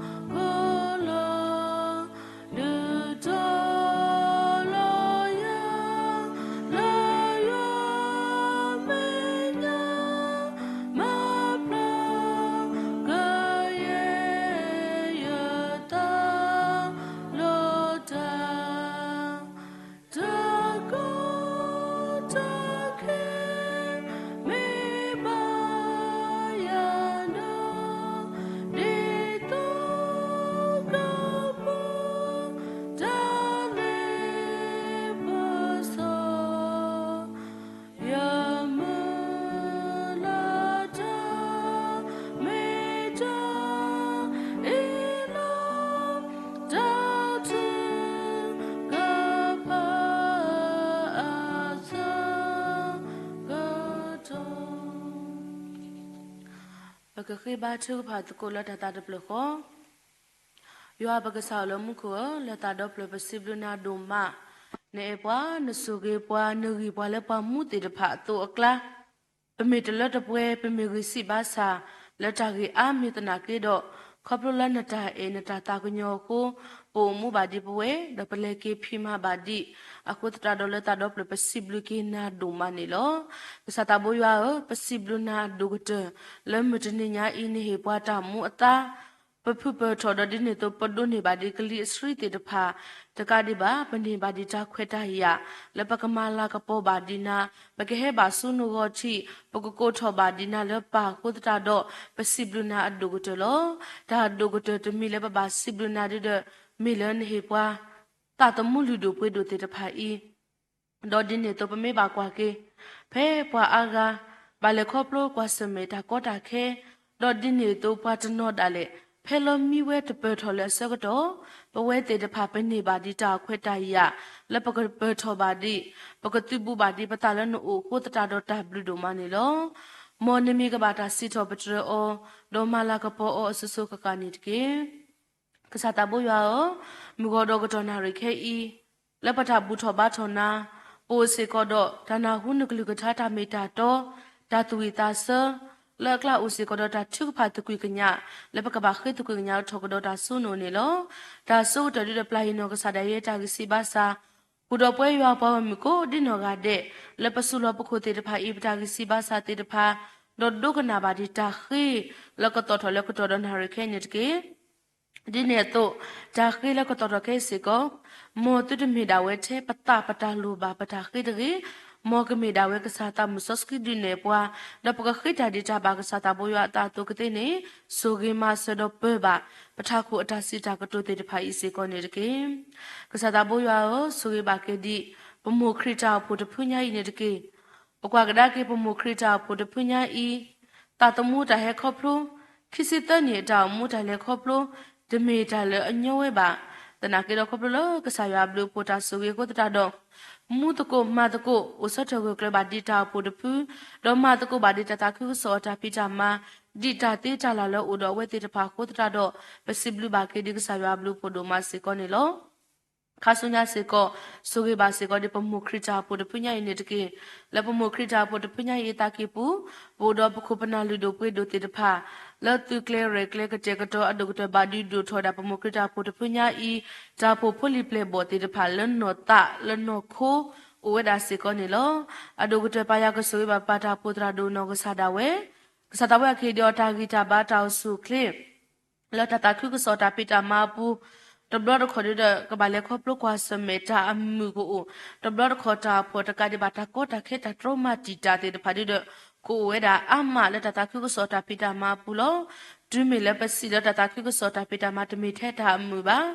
ပာ်ကွံာ်ယၤလၢဟီၣ်ခိၣ်လီၤ. ဒုးတီၤလီၤယၤလၢယွၤမဲာ်ညါ, မၤပျၢ်ကယဲၢ်ယသးလီၤတၢ်, တၢ်ကီတၢ်ခဲမ့ၢ်ဘၣ်ယၤဒီး, ဒ်သိးကပူၤ တၢ်လ့ပစီ, ယမုၢ်လၢ်တၢ် မ့ၢ်တၢ်အ့ၣ်လိာ်, တၢ်ထုကဖၣ်အသးကတီၢ်. ပကဃ့ဘါထုကဖၣ်သကိးလၢတၢ်သးတဖျၢၣ်ဃီ. ယွၤပကစၢ်အိၣ်လၢမူခိၣ်ဧၢ, လၢသးဒီဖျၢၣ်ပစံးဘျုးနၤဒိၣ်မး, နအဲၣ်ပှၤ, နဆိၣ်ဂ့ၤပှၤ, နဂံၢ်ပှၤလၢပှၤမူသ့ၣ်တဖၣ်အသိးအကျါ, ပမ့ၢ်တလၢတပှဲၤ, ပမ့ၢ်ဂံၢ်ဆံးဘါဆၣ် လၢတၢ်ဂ့ၤအါမံၤသနာ်က့ဒီး, ခီဖျိလၢနတၢ်အဲၣ်နတၢ်သးကညီၤအဃိ, ပအိၣ်မူဘၣ်ဒံးပဝဲ, ဒီးပလဲၤက့ၤဖံးမၤဘၣ်ဒံး, အဃိသတးဒီးလၢသးဒီဖျၢၣ်ပစံးဘျုးက့ၤနၤဒိၣ်မးန့ၣ်လီၤ. ကစၢ်သးဘိယွၤဧၢ, ပစံးဘျုးနၤအဒိၣ်ကတၢၢ်, လၢမုၢ်တနံၤညါအံၤနဟ့ၣ်ပှၤတၢ်မူအသါ ပဖုပၢၢ်ထီၣ်ဒီးဒ်န့ၣ်အသိး ပဒိးန့ၢ်ဘၣ်ဒံးကလံၤအဆှံသ့ၣ်တဖၣ်, တကးဒံးဘၣ် ပန့ၢ်ဘၣ်ဒံးတၢ်ခွဲးတၢ်ယာ် လၢပကမၤလၤကပီၤဘၣ်ဒံးနၤ, ပကဟဲဘၣ်ဆူနဂီၢ်ထံး, ပကကိးထီၣ်ဘၣ်ဒံးနၤလၢပၢ်အဃိသတးဒီး ပစံးဘျုးနၤအဒိၣ်ကတၢၢ်လီၤ. တၢ်အဒိၣ်ကတၢၢ်တမံၤလၢပဘၣ်စံးဘျုးနၤဒုဒီး မ့ၢ်လၢနဟ့ၣ်ပှၤ သးသမူလုၢ်ဒိၣ်ပှ့ၤဒိၣ်သ့ၣ်တဖၣ်အံၤ ဒီးဒ်န့ၣ်အသိးပမ့ၢ်ဘၣ်ကွၢ်က့ၤ ဖဲပှၤအါဂၤ ဘၣ်လဲၤခီဖျိကွၢ်ဆၢၣ်မဲာ်တၢ်ကီတၢ်ခဲ, ဒီးဒ်န့ၣ်အသိးပှၤတနီၤဒၣ်လဲာ် ဖဲလီမံဝဲတပၢၢ်ထီၣ်လၢအဆၢကတီၢ်, ပဝဲသ့ၣ်တဖၣ်ပန့ၢ်ဘၣ်ဒံးတၢ်ခွဲးတၢ်ယာ် လၢပကပၢၢ်ထီၣ်ဘၣ်ဒံး, ပကသုးဘူးဘၣ်ဒံးပသးလၢနအိၣ်အဃိသတးဒီးတၢ်ဘျုးဒိၣ်မးန့ၣ်လီၤ. မ်နမံၤကဘၣ်တၢ်စံးထီၣ်ပတြၢၤအီၤ, ဒီးမၤလၤကပီၤအီၤအစိၤစိၤဃၣ်ဃၣ်န့ၣ်တက့ၢ်. ကစၢ်သးဘိယွၤဧၢ, မုၢ်ဂီၤဒီးကတီၢ်နၣ်ရံၣ်ခဲအံၤ, လၢပတၢ်ဘူၣ်ထီၣ်ဘါထီၣ်နၤ, ပအိၣ်စ့ၢ်ကီးဒီးတၢ်နၢ်ဟူနကလုၢ်ကထါတၢ်မ့ၢ်တၢ်တီ, တၢ်သူၣ်ဝံၣ်သးဆၢ, လၢအကျါအိၣ်စ့ၢ်ကီးဒီးတၢ်ထုကဖၣ်သကွံာ်ကညး, လၢပကဘၣ်ဃ့သကွံာ်ကညးထီၣ်ကဒီးတၢ်စိန့ၣ်လီၤ. တၢ်စိကတၢၢ်ဒုဒီးပျၢ်ယံၤနီၢ်ကစၢ်ဒၣ်ယဲတၢ်ဂံၢ်စၢ်ဘါစၢ် ဃုာ်ဒီးပဝဲယွၤပှၤဂီၢ်မုၢ်ကိးဒ်နီၢ်ဂၤဒဲး, လၢပသူၣ်လီၤပခိၣ်သ့ၣ်တဖၣ်အံၤ ပတၢ်ဂံၢ်စၢ်ဘါစၢ်သ့ၣ်တဖၣ်, ဒီးဒိကနၣ်ဘၣ်ဒံးတၢ်ဃ့, လၢကသီၣ်ထီၣ်လၢကတီၢ်ဒီးနၣ်ရံၣ်ခဲအံၤန့ၣ်တက့ၢ်. ဒ်န့ၣ်အသိး, တၢ်ဃ့လၢကသီၣ်ထီၣ်ခဲအံၤစ့ၢ်ကီး, မ်သုတမ့ၢ်ဒၣ်ဝဲထဲပသးပတၢ်လိၣ်ဘၣ်ပတၢ်ဃ့တဂ့ၤ, မ်ကမ့ၢ်ဒၣ်ဝဲကစၢ်သးမုၢ်စီဆှံဒုးနဲၣ်ပှၤ, ဒီးပကဃ့တၢ်ဒံးတၢ်ဘၣ်ကစၢ်သးဘိယွၤအသးအသိးကသ့န့ၣ်, စိာ်ဂ့ၤမၤစၢၤဒီးပၢၤဘၣ်, ပထးခိၣ်အတၢ်စံးတၢ်ကတိၤသ့ၣ်တဖၣ်အံၤစ့ၢ်ကီးန့ၣ်တက့ၢ်. ကစၢ်သးဘိယွၤဧၢ, စိာ်ဂ့ၤဘၣ်က့ၤဒံး, ပမိၢ်ခရံာ်တၢ်အိၣ်ဖှိၣ်တဖုညါအံၤန့ၣ်တက့ၢ်. ပကွၢ်ကဒါက့ၤပမိၢ်ခရံာ်တၢ်အိၣ်ဖှိၣ်တဖုညါအံၤ, သးသမူတၢ်ဟဲခီဖျိ, ခံဆံသၢနံၣ်အတၢ်အိၣ်မူတၢ်လဲၤခီဖျိ, တမ့ၢ်တၢ်လၢအညီဝဲဘၣ်. သနာ်က့ဒီးခီဖျိလၢကစၢ်ယွၤအဘျုးအဖှိၣ်တၢ်စိာ်ဂ့ၤအဃိသတးဒီး, မူသကိးမၤသကိး အိၣ်ဆၢထၢၣ်ဂၢၢ်ကျၢၤဘၣ်ဒံးတၢ်အိၣ်ဖှိၣ်တဖု, ဒီးမၤသကိးဘၣ်ဒံးတၢ်သးခုကစီၣ်အတၢ်ဖံးတၢ်မၤ, ဒံးတၢ်သ့တၢ်လၢ်လၢအိၣ်ဒီးအဝဲသ့ၣ်တဖၣ်အဃိသတးဒီး, ပစံးဘျုးဘၣ်က့ၤဒံးကစၢ်ယွၤအဘျုးအဖှိၣ်ဒိၣ်မးစ့ၢ်ကီးန့ၣ်လီၤ. ခါဆူညါစ့ၢ်ကီး, စိာ်ဂ့ၤဘၣ်စ့ၢ်ကီးဒံးပမိၢ်ခရံာ်တၢ်အိၣ်ဖှိၣ်တဖုညါအံၤန့ၣ်တက့ၢ်. လၢပမိၢ်ခရံာ်တၢ်အိၣ်ဖှိၣ်တဖုညါအံၤအသးကံၢ်ပူၤ, ပအိၣ်ဒီးပခိၣ်ပနၢ်လုၢ်ဒိၣ်ပှ့ၤဒိၣ်သ့ၣ်တဖၣ်, လၢသုးကျဲရဲၣ်ကျဲၤကတဲာ်ကတီၤအဒိၣ်ကတၢၢ်ဘၣ်ဒုးဒိၣ်ထီၣ်ဝဲဒၣ်ပမိၢ်ခရံာ်တၢ်အိၣ်ဖှိၣ်တဖုညါအံၤ, တၢ်အိၣ်ဖှိၣ်ဖိလံၤပျဲၢ်ဘီၣ်သ့ၣ်တဖၣ်လၢနီၢ်သး, လၢနီၢ်ခိ, အိၣ်ဝဲဒၣ်စ့ၢ်ကီးန့ၣ်လီၤ. အဒိၣ်ကတၢၢ်ပၢ်ယွၤကစိာ်ဂ့ၤဘၣ်ပၢ်တၢ်အိၣ်ဖှိၣ်သရၣ်ဒိၣ်နီၢ်ကစၢ်ဒၣ်ဝဲ, ကစၢ်သးဝဲအက့ၤဒီးတၢ်ဂံၢ်တၢ်ဘါတၢ်အိၣ်ဆူၣ်အိၣ်ချ့ လၢတၢ်သးခုကစီၣ်တၢ်ဖံးတၢ်မၤအပူၤ, တဘျီတခီၣ်ဒုဒီး ကဘၣ်လဲၤခီဖျိကွၢ်ဆၢၣ်မဲာ်တၢ်အမုာ်ကအိၣ်, တဘျီတခီၣ်တၢ်အိၣ်ဖှိၣ်တကးဒံးဘၣ်တၢ်ကီတၢ်ခဲတၢ်တြီမၤတံာ်တာ်သ့ၣ်တဖၣ်ဒုဒီး ကအိၣ်ဝဲဒၣ်အါမးလၢတၢ်သးခုကစီၣ်တၢ်ဖံးတၢ်မၤအပူၤလီၤ. တုၤမ့ၢ်လၢပစံးလၢတၢ်သးခုကစီၣ်တၢ်ဖံးတၢ်မၤတမ့ၢ်ထဲတၢ်အမုာ်ဘၣ်,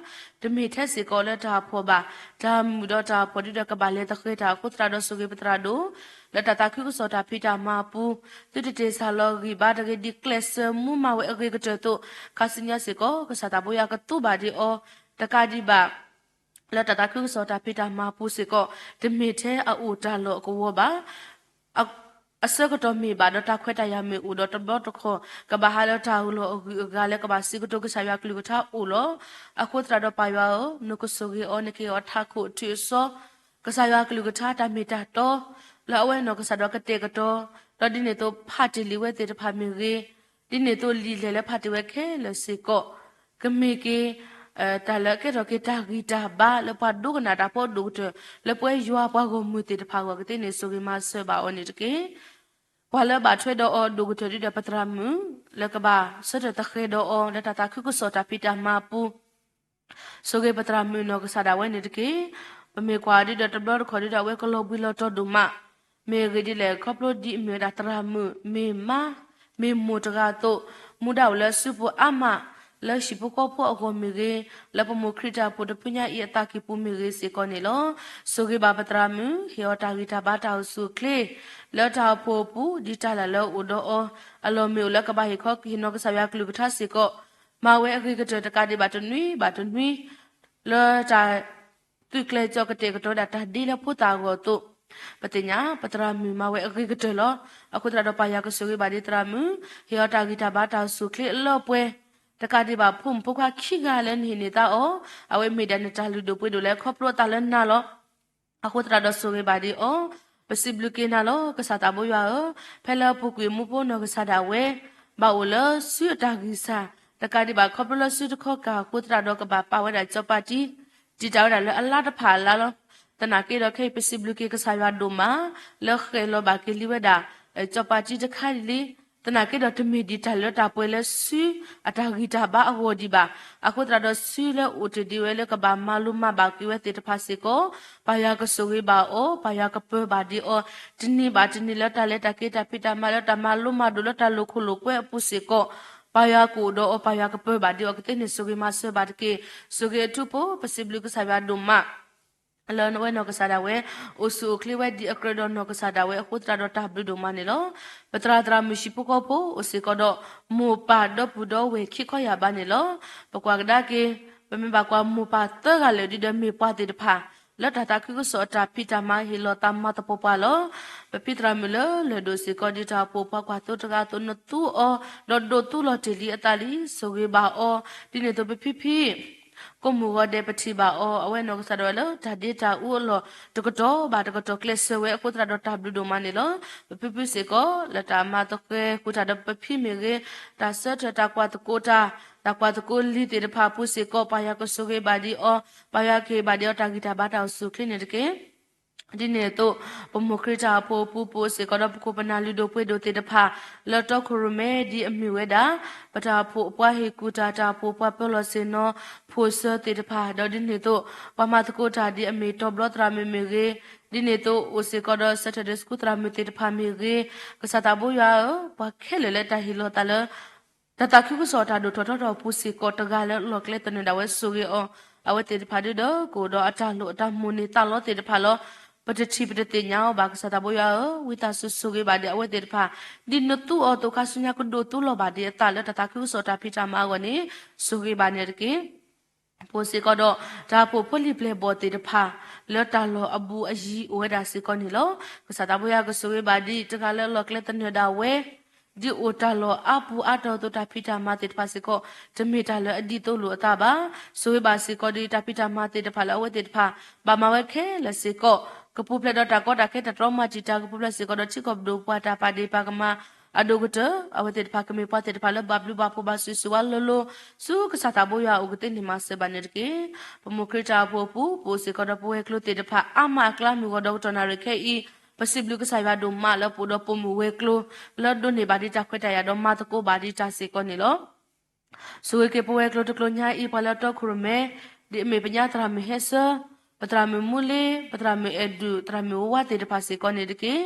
တမ့ၢ်ထဲစ့ၢ်ကီးလၢတၢ်အိၣ်ဖှိၣ်ဘၣ်, တၢ်မုာ်ဒီးတၢ်အိၣ်ဖှိၣ်ဒုဒီးကဘၣ်လဲၤသဃဲၤတၢ်အဃိသတးဒီးစိာ်ဂ့ၤပသရၣ်ဒိၣ် လၢတၢ်သးခုကစီၣ်တၢ်ဖံးတၢ်မၤအပူၤ, သုတတ့ၢ်စၢ်လီၤဂံၢ်ဘါတဂ့ၤ ဒ်ကျဲးစၢးမူမၤဝဲအဂ့ၤကတၢၢ်အသိး, ခါဆူညါစ့ၢ်ကီး ကစၢ်သးဘိယွၤကသူဘၣ်ဒံးအီၤ, တကးဒံးဘၣ် လၢတၢ်သးခုကစီၣ်တၢ်ဖံးတၢ်မၤအပူၤစ့ၢ်ကီး, တမ့ၢ်ထဲအအိၣ်တၢ်လီၢ်အကဝီၤဘၣ်. အဆၢကတီၢ်မ့ၢ်ဘၣ်ဒီးတၢ်ခွဲးတၢ်ယာ်မ့ၢ်အိၣ်ဒီးတဘျီတခီၣ် ကဘၣ်ဟးလၢတၢ်လီၢ်အဂုၤအဂၤလၢကဘၣ်စံးကတိၤကစၢ်ယွၤကလုၢ်ကထါအိၣ်လီၤ. အဃိသတးဒီးပၢ်ယွၤဧၢ, နကစိာ်ဂ့ၤအီၤ နကဟ့ၣ်အီၤထးခိၣ်အထုးအစီ, ကစၢ်ယွၤကလုၢ်ကထါတၢ်မ့ၢ်တၢ်တီ, လၢအဝဲနီၢ်ကစၢ်ဒီးကတဲာ်ကတီၤ, ဒီးဒ်န့ၣ်အသိးဖးတ့ၢ်လံာ်ဝဲသ့ၣ်တဖၣ်မ့ၢ်ဂ့ၤ, ဒ်န့ၣ်အသိးလံာ်လဲၢ်လၢဖးတ့ၢ်ဝဲခဲလၢာ်စ့ၢ်ကီး, ကမ့ၢ်က့ၤ တၢ်လၢအကဲထီၣ်က့ၤတၢ်ဂံၢ်တၢ်ဘါလၢပှၤဒိကနၣ်တၢ်ဖိအဒိၣ်ကတၢၢ် လၢပဝဲယွၤပှၤဂီၢ်မုၢ်သ့ၣ်တဖၣ်အဂီၢ်ကသ့န့ၣ် စိာ်ဂ့ၤမၤစၢၤဘၣ်အီၤန့ၣ်တက့ၢ်. ပှၤလၢအဘၣ်ထွဲဒီးအီၤအဒိၣ်ကတၢၢ်ဒုဒီးပသရၣ်မုၣ် လၢကဘၣ်ဆၢထၢၣ်သဃဲၤဒီးအီၤ လၢတၢ်သးခုကစီၣ်တၢ်ဖံးတၢ်မၤအပူၤ စိာ်ဂ့ၤပသရၣ်မုၣ်နီၢ်ကစၢ်ဒၣ်ဝဲန့ၣ်တက့ၢ်. ပမ့ၢ်ကွၢ်ဒုဒီးတဘျီတခီၣ်ဒုဒီးအဝဲကလီၤဘှံးလီၤတီၤဒိၣ်မး, မ့ၢ်အဂ့ၢ်ဒ်လဲၣ် ခီဖျိဒ်အမ့ၢ်ဝဲဒၣ်သရၣ်မုၣ် မ့ၢ်မါ မ့ၢ်မိၢ်တဂၤအသိး, မူဒါအိၣ်လၢအစုပူၤအါမး လၢဟံၣ်ဖိဃီဖိအဂီၢ်မ့ၢ်ဂ့ၤ, လၢပမိၢ်ခရံာ်တၢ်အိၣ်ဖှိၣ်တဖုညါအံၤအသးကံၢ်ပူၤမ့ၢ်ဂ့ၤစ့ၢ်ကီးန့ၣ်လီၤ. စိာ်ဂ့ၤဘၣ်ပသရၣ်မုၣ် ဟ့ၣ်အီၤတၢ်ဂံၢ်တၢ်ဘါတၢ်အိၣ်ဆူၣ်အိၣ်ချ့ လၢတၢ်အိၣ်ဖှိၣ်အပူၤ ဒ်တၢ်လၢ်လၢအိၣ်ဒီးအီၤ, အလီၢ်မ့ၢ်အိၣ်လၢကဘၣ်ဟ့ၣ်ခီဟ့ၣ်နီၤကစၢ်ယွၤကလုၢ်ကထါစ့ၢ်ကီး, မၤဝဲအဂ့ၤကတၢၢ်တကးဒံးဘၣ်တနွံဘၣ်တနွံ လၢတၢ် သုးကျဲၤကၠီကတဲာ်ကတီၤဝဲဒၣ်တၢ်ဒ့လၢဖိသၣ်အဂီၢ်အသိး, ပသ့ၣ်ညါ ပသရၣ်မုၣ်မၤဝဲအဂ့ၤကတၢၢ်လီၤ. အဃိသတးဒီးပၢ်ယွၤကစိာ်ဂ့ၤဘၣ်ဒ်သရၣ်မုၣ်, ဟ့ၣ်အီၤတၢ်ဂံၢ်တၢ်ဘါတၢ်အိၣ်ဆူၣ်အိၣ်ချ့အလၢအပှဲၤ, တကးဒံးဘၣ်ဖိမုၣ်ဖိခွါခံဂၤလၢနဟ့ၣ်န့ၢ်သါအီၤ, အဝဲမ့ၢ်ဒၣ်နတၢ်လုၢ်ဒိၣ်ပှ့ၤဒိၣ်လၢခီဖျိအသးလၢနၤလီၤ. အဃိသတးဒီးစိာ်ဂ့ၤဘၣ်ဒံးအီၤ, ပစံးဘျုးက့ၤနၤလီၤ ကစၢ်သးဘိယွၤဧၢ, ဖဲလၢအပူၤကွံာ်မူဖိနီၢ်ကစၢ်ဒၣ်ဝဲ ဘၣ်အိၣ်လၢစုအတၢ်ဂံၢ်စၢ်, တကးဒံးဘၣ်ခီဖျိလၢစုတခီကၢ်အဃိသတးဒီးကဘၣ်ပာ်ဝဲဒၣ်ကၠီၤပၤတံ တံာ်တာ်ဝဲဒၣ်လၢအလါတဖၣ်အလါလီၤ. သနာ်က့ဒီးခဲအံၤပစံးဘျုးက့ၤကစၢ်ယွၤဒိၣ်မး လၢဃဲၤလီၤဘၣ်က့ၤလံဝဲဒၣ် ကၠီၤပၤတံတခါလံ. သနာ်က့ဒီးတမ့ၢ်ဒံးတၢ်လၢတၢ်ပှဲၤလၢစုအတၢ်ဂံၢ်တၢ်ဘါအဂီၢ်ဒံးဘၣ်. အဃိသတးဒီးစုလၢအိၣ်တ့ၢ်ဒံးဝဲလၢကဘၣ်မၤလိမၤဘၣ်က့ၤဝဲသ့ၣ်တဖၣ်စ့ၢ်ကီး, ပၢ်ယွၤကစိာ်ဂ့ၤဘၣ်အီၤ, ပၢ်ယွၤကပၢၤဘၣ်ဒံးအီၤ, တနံၤဘၣ်တနံၤလၢတၢ်လဲၤတၢ်က့ၤတၢ်ဖံးတၢ်မၤလၢတၢ်မၤလိမၤဒိးလၢတၢ်လိာ်ခိၣ်လိာ်ကွဲအပူၤစ့ၢ်ကီး, ပၢ်ယွၤကအိၣ်ဒီးအီၤ, ပၢ်ယွၤကပၢၤဘၣ်ဒံးအီၤကသ့န့ၣ် စိာ်ဂ့ၤမၤစၢၤဘၣ်တက့ၢ်. စိာ်ဂ့ၤအထူဖိ ပစံးဘျုးကစၢ်ယွၤဒိၣ်မး လၢအဝဲနီၢ်ကစၢ်ဒၣ်ဝဲ အိၣ်ဆူၣ်အိၣ်ချ့ဝဲဒ်အကြၢးဒီးနီၢ်ကစၢ်ဒၣ်ဝဲအဃိသတးဒီးတၢ်ဘျုးဒိၣ်မးန့ၣ်လီၤ. ပသရၣ်သရၣ်မုၣ်ဟံၣ်ဖိဃီဖိအိၣ်စ့ၢ်ကီးဒီး မိၢ်ပၢ်ဒီပုၢ်ဒီဝဲၢ်ခံခီယၢ်ဘးန့ၣ်လီၤ. ပကွၢ်ကဒါက့ၤ ပမ့ၢ်ဘၣ်ကွၢ်မိၢ်ပၢ်သၢဂၤလၢာ်ဒ်ဒီးမ့ၢ်ပှၤသ့ၣ်တဖၣ် လၢတၢ်သးခုကစီၣ်အတၢ်ဖံးတၢ်မၤဟ့ၣ်လီၤသးမၤသပှၢ်ပှၢ်လီၤ. ပဖံးသရၣ်မုၣ်လၢလၢၢ်ဒိၣ်စ့ၢ်ကီး ဒ်တၢ်အိၣ်ဖှိၣ်ပှၤကွၢ်သိတဂၤအသိး နသူအီၤ ဒီးဒိးသူလီၤတ့ၢ်လံအသးလံ. ဆိၣ်ဂ့ၤဘၣ်အီၤ, ဒ်န့ၣ်အသိး ပဖံဖံ ကိးမုၢ်ဂီၤဒဲး ပထံၣ်ဘၣ်အီၤ အဝဲနီၢ်ကစၢ်ဒၣ်ဝဲလၢတၢ်ဒ့တၢ်အူအလီၢ် တကတီၢ်ဘၣ်တကတီၢ် ကျဲးစၢးဝဲအဃိသတးဒီး တၢ်ဘျုးဒိၣ်မးန့ၣ်လီၤ. ပဖံဖံစ့ၢ်ကီး လၢတၢ်မၤသဃဲၤဃုာ်တၢ်ဒီးပဖံမ့ၢ်ဂ့ၤ, တၢ်ဆၢထၢၣ်တၢ်ကွၢ်သကိးတၢ်, တၢ်ကွၢ်သကိးလံာ်သ့ၣ်တဖၣ်အပူၤစ့ၢ်ကီး ပၢ်ယွၤကဆိၣ်ဂ့ၤဘၣ်ဒံးအီၤ, ပၢ်ယွၤကဟ့ၣ်ဘၣ်ဒံးအီၤတၢ်ဂံၢ်တၢ်ဘါတၢ်အိၣ်ဆူၣ်အိၣ်ချ့န့ၣ်တက့ၢ်. ဒ်န့ၣ်အသိး ပမိၢ်ခရံာ်တၢ်အိၣ်ဖှိၣ်အပူၤ ပအိၣ်စ့ၢ်ကီးဒီးပခိၣ်ပနၢ်လုၢ်ဒိၣ်ပှ့ၤဒိၣ်သ့ၣ်တဖၣ် လၢတီခိၣ်ရိၣ်မဲ ဒ်အမ့ၢ်ဝဲဒၣ် ပတၢ်အိၣ်ဖှိၣ်အပှၤဟ့ၣ်ကူၣ်တၢ် တၢ်အိၣ်ဖှိၣ်ပှၤပၢၤလီၢ်ဆ့ၣ်နီၤ ဖိၣ်စၢၤသ့ၣ်တဖၣ် ဒီးဒ်န့ၣ်အသိး ပှၤမၤသကိးတၢ်ဒ်အမ့ၢ်တီၤဘျီသရၣ်မုၣ်မ့ၢ်ဂ့ၤ, ဒ်န့ၣ်အသိး အိၣ်စ့ၢ်ကီးဒီး Saturday School သရၣ်မုၣ်သ့ၣ်တဖၣ်မ့ၢ်ဂ့ၤ, ကစၢ်သးဘိယွၤဧၢ, ပှၤခဲလၢာ်လၢတၢ်ဟ့ၣ်လီၤသးလၢ တၢ်သးခုကစီၣ်တၢ်ဒိၣ်ထီၣ်ထီထီၣ်အပူၤစ့ၢ်ကီး တဂၤလၢအလီၢ်ကျဲသနၢၣ်ဒၣ်ဝဲ ဆိၣ်ဂ့ၤအီၤ, အဝဲသ့ၣ်တဖၣ်ဒုဒီး ကအိၣ်ဒီးအတၢ်လိၣ်အတၢ်မိၣ်န့ၢ်သးလီသ့ၣ်တဖၣ်လီၤ. ပတထံၣ်ပတသ့ၣ်ညါအီၤဘၣ်. ကစၢ်သးဘိယွၤဧၢ, ဝံသးစူၤဆိၣ်ဂ့ၤဘၣ်ဒံးအဝဲသ့ၣ်တဖၣ်, ဒ်နသူအီၤအသိး ခါဆူညါကဒိးသူလီၤဘၣ်ဒံးအသးလၢ တၢ်သးခုကစီၣ်တၢ်ဖံးတၢ်မၤအဂီၢ်န့ၣ် ဆိၣ်ဂ့ၤဘၣ်န့ၣ်တက့ၢ်. ပအိၣ်စ့ၢ်ကီးဒီး တၢ်အိၣ်ဖှိၣ်ဖိလံၤပျဲၢ်ဘီၣ်သ့ၣ်တဖၣ် လၢတၢ်လီၢ်အဘူးအယံၤအိၣ်ဝဲဒၣ်စ့ၢ်ကီးန့ၣ်လီၤ. ကစၢ်သးဘိယွၤကဆိၣ်ဂ့ၤဘၣ်ဒံး တဂၤလၢအလီၢ်ကျဲသနၢၣ်ဒၣ်ဝဲ ဒ်အိၣ်တၢ်လီၢ်အါပူၤအါတီၤအသိး တၢ်ဖံးတၢ်မၤသ့ၣ်တဖၣ်စ့ၢ်ကီး တမ့ၢ်တၢ်လၢအဒ်သိးလိာ်အသးဘၣ်. ဆိၣ်ဂ့ၤဘၣ်စ့ၢ်ကီးဒံး တၢ်ဖံးတၢ်မၤသ့ၣ်တဖၣ်လၢအဝဲသ့ၣ်တဖၣ် ဘၣ်မၤဝဲခဲလၢာ်စ့ၢ်ကီး ကပူၤဖျဲးဒီးတၢ်ကီတၢ်ခဲတၢ်တြီမၤတံာ်တာ် ကပူၤဖျဲးစ့ၢ်ကီးဒီးထံကီၢ်ပဒိၣ်ပှၤတၢ်ပာ်ဒ့ၣ်ပာ်ကမၣ်အဒိၣ်ကတၢၢ် အဝဲသ့ၣ်တဖၣ်ကမ့ၢ်ပှၤသ့ၣ်တဖၣ်လၢဘၣ်ဘျုးဘၣ်ဖှိၣ် ဘၣ်ဆိၣ်ဂ့ၤဆိၣ်ဝါလိၤလိၤ ဆူကစၢ်သးဘိယွၤအအိၣ်ကသ့န့ၣ်မၤစၢၤဘၣ်န့ၣ်တက့ၢ်. ပမိၢ်ခရံာ်တၢ်အိၣ်ဖှိၣ်အပူၤ ပအိၣ်စ့ၢ်ကီးဒီးပဝဲၤကျိၤသ့ၣ်တဖၣ် အါမးအကျါ မုၢ်ဂီၤဒီးကတီၢ်နၣ်ရံၣ်ခဲအံၤ ပစံးဘျုးကစၢ်ယွၤဒိၣ်မးလၢပအိၣ်ဒီးပိာ်မုၣ်ဝဲၤကျိၤ လၢဒိးန့ၢ်ဘၣ်ဒံးတၢ်ခွဲးတၢ်ယာ်ဒီးမၤသကိးဘၣ်ဒံးတၢ်စ့ၢ်ကီးန့ၣ်လီၤ. ဆိၣ်ဂ့ၤက့ၤပဝဲၤကျိၤတကျိၤညါအံၤ ပှၤလၢအတီခိၣ်ရိၣ်မဲ ဒ်အမ့ၢ်ပညါသရၣ်မုၣ်ဟဲဆၢ, ပသရၣ်မုၣ်မူလ့, ပသရၣ်မုၣ်အဲၣ်ဒူၣ်, သရၣ်မုၣ်ဝါဝါသ့ၣ်တဖၣ်စ့ၢ်ကီးန့ၣ်တက့ၢ်.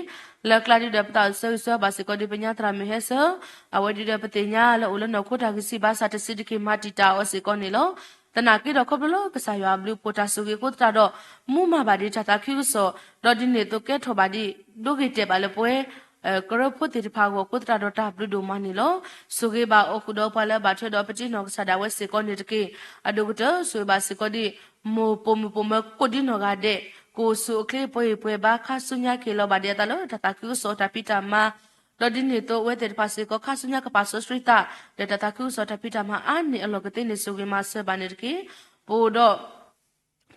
လၢအကျါဒုဒီး ပသးအိၣ်ဆၢဂ့ၤဆၢဝါဘၣ်စ့ၢ်ကီးဒံးပညါသရၣ်မုၣ်ဟဲဆၢ, အဝဲဒုဒီးပသ့ၣ်ညါလၢအိၣ်လၢနီၢ်ခိတၢ်ဂံၢ်စၢ်ဘါစၢ်တစုတက့ၢ် မၤတံာ်တာ်အီၤစ့ၢ်ကီးန့ၣ်လီၤ. သနာ်က့ဒီးခီဖျိလၢကစၢ်ယွၤအဘျုးအဖှိၣ်တၢ်ဆိၣ်ဂ့ၤအဃိသတးဒီး မူမၤဘၣ်ဒံးတၢ်သးခုကစီၣ်, ဒီးဒ်န့ၣ်အသိးကဲထီၣ်ဘၣ်ဒံး ဒိဂ့ၤတဲာ်ဘၣ်လၢပဝဲ ကရၢဖိသ့ၣ်တဖၣ်အဂီၢ်အဃိသတးဒီးတၢ်ဘျုးဒိၣ်မးန့ၣ်လီၤ. ဆိၣ်ဂ့ၤဘၣ်အီၤဃုာ်ဒီးပှၤလၢအဘၣ်ထွဲဒီးပတံၤနီၢ်ကစၢ်ဒၣ်ဝဲစ့ၢ်ကီးန့ၣ်တက့ၢ်. အဒိၣ်ကတၢၢ်ဆိၣ်ဂ့ၤဘၣ်စ့ၢ်ကီးဒံး မိၢ်ပိာ်မုၣ်ပိာ်မၢၤကိးဒံနီၢ်ဂၤဒဲး ကအိၣ်ဆူၣ်အိၣ်ချ့ပှဲၤဂံၢ်ပှဲၤဘါ ခါဆူညါကဟ့ၣ်လီၤဘၣ်ဒံးအသးလၢတၢ်သးခုကစီၣ်တၢ်ဖံးတၢ်မၤ, ဒီးဒ်န့ၣ်အသိးအဝဲသ့ၣ်တဖၣ်စ့ၢ်ကီး ခါဆူညါကပာ်စီဆှံသး ဒီးတၢ်သးခုကစီၣ်တၢ်ဖံးတၢ်မၤအါန့ၢ်အလီၢ်ကသ့န့ၣ် ဆိၣ်ဂ့ၤမၤစၢၤဘၣ်န့ၣ်တက့ၢ်. ပအိၣ်ဒီး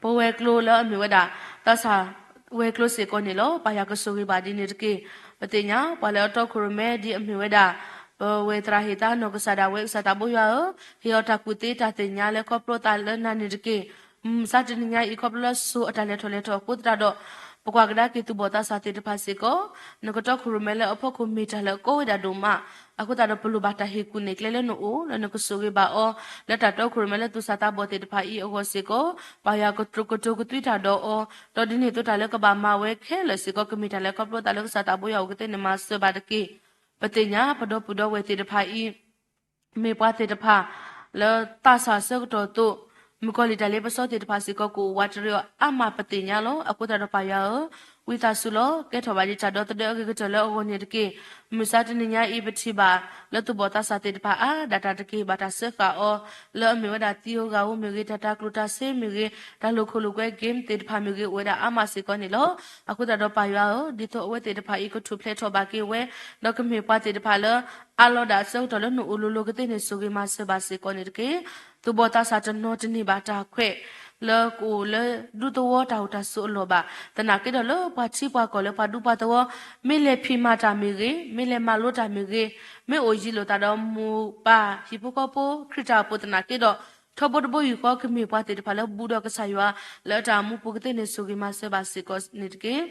ပဝဲၤကျိၤလၢအမ့ၢ်ဝဲဒၣ် သးစၢ်ဝဲၤကျိၤစ့ၢ်ကီးန့ၣ်လီၤ. ပၢ်ယွၤကဆိၣ်ဂ့ၤဘၣ်ဒ်န့ၣ်တက့ၢ်. ပသ့ၣ်ညါ ပှၤလၢအတီခိၣ်ရိၣ်မဲဒ်အမ့ၢ်ဝဲဒၣ် ပဝဲၢ်သရၣ်ဟ့ၣ်သါနီၢ်ကစၢ်ဒၣ်ဝဲ ကစၢ်သးဘိယွၤဧၢ, ဟ့ၣ်အီၤတၢ်ကူၣ်သ့တၢ်သ့ၣ်ညါလၢခီဖျိသးလၢနၤန့ၣ်တက့ၢ်. မုၢ်မဆါတနံၤညါအံၤ ခီဖျိလၢစိၤအတၢ်လဲၤထီၣ်လဲၤထီၣ်အဃိသတးဒီး ပကွၢ်ကဒါက့ၤသူၣ်ဘီၣ်သးစၢ်သ့ၣ်တဖၣ်စ့ၢ်ကီး နကတီခိၣ်ရိၣ်မဲလၢအဖီခိၣ်မ့ၢ်တၢ်လၢအကီဝဲဒၣ်ဒိၣ်မး အဃိသတးဒီး ပလိၣ်ဘၣ်တၢ်ဟ့ၣ်ကူၣ်န့ၢ်ကျဲလၢနအိၣ် လၢနကဆိၣ်ဂ့ၤဘၣ်အီၤ လၢတၢ်တီခိၣ်ရိၣ်မဲလၢသူၣ်စၢ်သးဘီၣ်သ့ၣ်တဖၣ်အံၤအဂီၢ်စ့ၢ်ကီး ပၢ်ယွၤကတိၤကတိၤကသွံတၢ်ဒီးအီၤ, ဒီးဒ်န့ၣ်အသိးတၢ်လၢကဘၣ်မၤဝဲခဲလၢာ်စ့ၢ်ကီး ကမ့ၢ်တၢ်လၢခီဖျိသးလၢကစၢ်သးဘိယွၤအအိၣ်ကသ့န့ၣ်မၤစၢၤဘၣ်တက့ၢ်. ပသ့ၣ်ညါ ပဒီပုၢ်ဒီဝဲၢ်သ့ၣ်တဖၣ်အံၤ မ့ၢ်ပှၤသ့ၣ်တဖၣ် လၢသးစၢ်အဆၢကတီၢ်အသိး မုၣ်ကီၤလံၢ်တၢ်လ့ပစီသ့ၣ်တဖၣ်စ့ၢ်ကီး ကအိၣ်ဝးတရံးအီၤအါမးပသ့ၣ်ညါလီၤ. အဃိသတးဒီးပၢ်ယွၤဧၢ, ဝံသးစူၤလီၤ ကဲထီၣ်ဘၣ်ဒံးတၢ်ဒီသဒၢအဂ့ၤကတၢၢ်လၢအဂီၢ်န့ၣ်တက့ၢ်. မုၢ်မဆါတနံၤညါအံၤ ပထံၣ်ဘၣ်လၢသူၣ်ဘီၣ်သးစၢ်သ့ၣ်တဖၣ်အါဒၣ်တၢ်တက့ၢ် ဘၣ်တၢ်စၢဃာ်အီၤ လၢအမ့ၢ်ဝဲဒၣ်သံဧိၤဂၤဧိၤမ့ၢ်ဂ့ၤ, တၢ်တၤကျိၣ်တၤစ့မ့ၢ်ဂ့ၤ, တၢ်လိာ်ခိၣ်လိာ်ကွဲ game သ့ၣ်တဖၣ်မ့ၢ်ဂ့ၤ အိၣ်ဝဲဒၣ်အါမးစ့ၢ်ကီးန့ၣ်လီၤ. အဃိသတးဒီးပၢ်ယွၤဧၢ, ဒ်သိးအဝဲသ့ၣ်တဖၣ်အံၤ ကထူၣ်ဖျဲးထီၣ်ဘၣ်က့ၤဝဲ, ဒီးကမ့ၢ်ပှၤသ့ၣ်တဖၣ်လၢ အးလီၤဒၣ်အဆၢကတီၢ်လၢနအိၣ်လိၤလိၤကသ့န့ၣ် ဆိၣ်ဂ့ၤမၤစၢၤဘၣ်စ့ၢ်ကီးန့ၣ်တက့ၢ်. သူၣ်ဘီၣ်သးစၢ်တနီၤတန့ၢ်ဘၣ်တၢ်ခွဲး လၢကအိၣ်လၢဒူသဝီတၢ်အိၣ်တၢ်ဆိးအလီၢ်ဘၣ်. သနာ်က့ဒီးလၢပှၤထံပှၤကီၢ်လၢပှၤဒူပှၤသဝီ မ့ၢ်လဲၤဖံးမၤတၢ်မ့ၢ်ဂ့ၤ, မ့ၢ်လဲၤမၤလိတၢ်မ့ၢ်ဂ့ၤ, မ့ၢ်အိၣ်ယံၤလိာ်သးဒီးမိၢ်ပၢ်ဟံၣ်ဖိဃီဖိ ခရံာ်တၢ်အိၣ်ဖှိၣ်သနာ်က့ဒီး ထီဘိတဘိယူၢ်ဃီ ကမ့ၢ်ပှၤသ့ၣ်တဖၣ်လၢဘူးဒီးကစၢ်ယွၤ လၢတၢ်အိၣ်မူပူၤကသ့န့ၣ် ဆိၣ်ဂ့ၤမၤစၢၤဘၣ်စ့ၢ်ကီးန့ၣ်တက့ၢ်.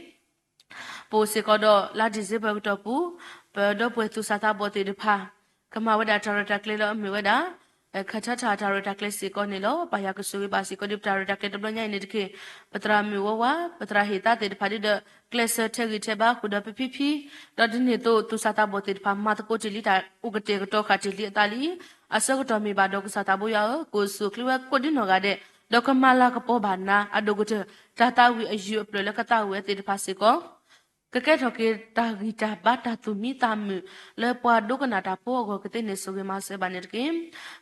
ပအိၣ်စ့ၢ်ကီးဒီးလါ December အကတီၢ်ပူၤ ပဒီပုၢ်ဝဲၢ်သူၣ်စၢ်သးဘီၣ်သ့ၣ်တဖၣ် ကမၤဝဲဒၣ်တၢ်ရဲၣ်တၢ်ကျဲၤလၢအမ့ၢ်ဝဲဒၣ် ခါထါထါတၢ်ရဲၣ်တၢ်ကျဲၤစ့ၢ်ကီးန့ၣ်လီၤ. ပၢ်ယွၤကဆိၣ်ဂ့ၤဘၣ်စ့ၢ်ကီးဒ်ပတၢ်ရဲၣ်တၢ်ကျဲၤတဘျီညါအံၤန့ၣ်တက့ၢ်. ပသရၣ်မုၣ်ဝဲဝါ ပသရၣ်ဟ့ၣ်သါသ့ၣ်တဖၣ်ဒုဒီး ကျဲးစၢးထဲးဂံၢ်ထဲးဘါဃုာ်ဒီးပဖံဖံ, ဒီးဒ်န့ၣ်အသိး သူၣ်စၢ်သးဘီၣ်သ့ၣ်တဖၣ် မၤသကိးတ့ၢ်လံတၢ်အိၣ်ကတဲာ်ကတီၤဃာ်တ့ၢ်လံအသးလံ. အဆၢကတီၢ်မ့ၢ်ဘၣ်ဒီးကစၢ်သးဘိယွၤဧၢ, ကအိၣ်ဆူၣ်အိၣ်ချ့ဝဲကိးဒံနီၢ်ဂၤဒဲး, ဒီးကမၤလၤကပီၤဘၣ်နၤ အဒိၣ်ကတၢၢ် တၢ်သးဝံၣ်အယုၢ်အပျၢၢ်လၢကသးဝံၣ်ဝဲသ့ၣ်တဖၣ်စ့ၢ်ကီး ကကဲထီၣ်က့ၤတၢ်ဂံၢ်တၢ်ဘါတၢ်သူၣ်မံသးမုာ် လၢပှၤဒိကနၣ်တၢ်ဖိအဂီၢ်ကသ့န့ၣ် ဆိၣ်ဂ့ၤမၤစၢၤဘၣ်န့ၣ်တက့ၢ်.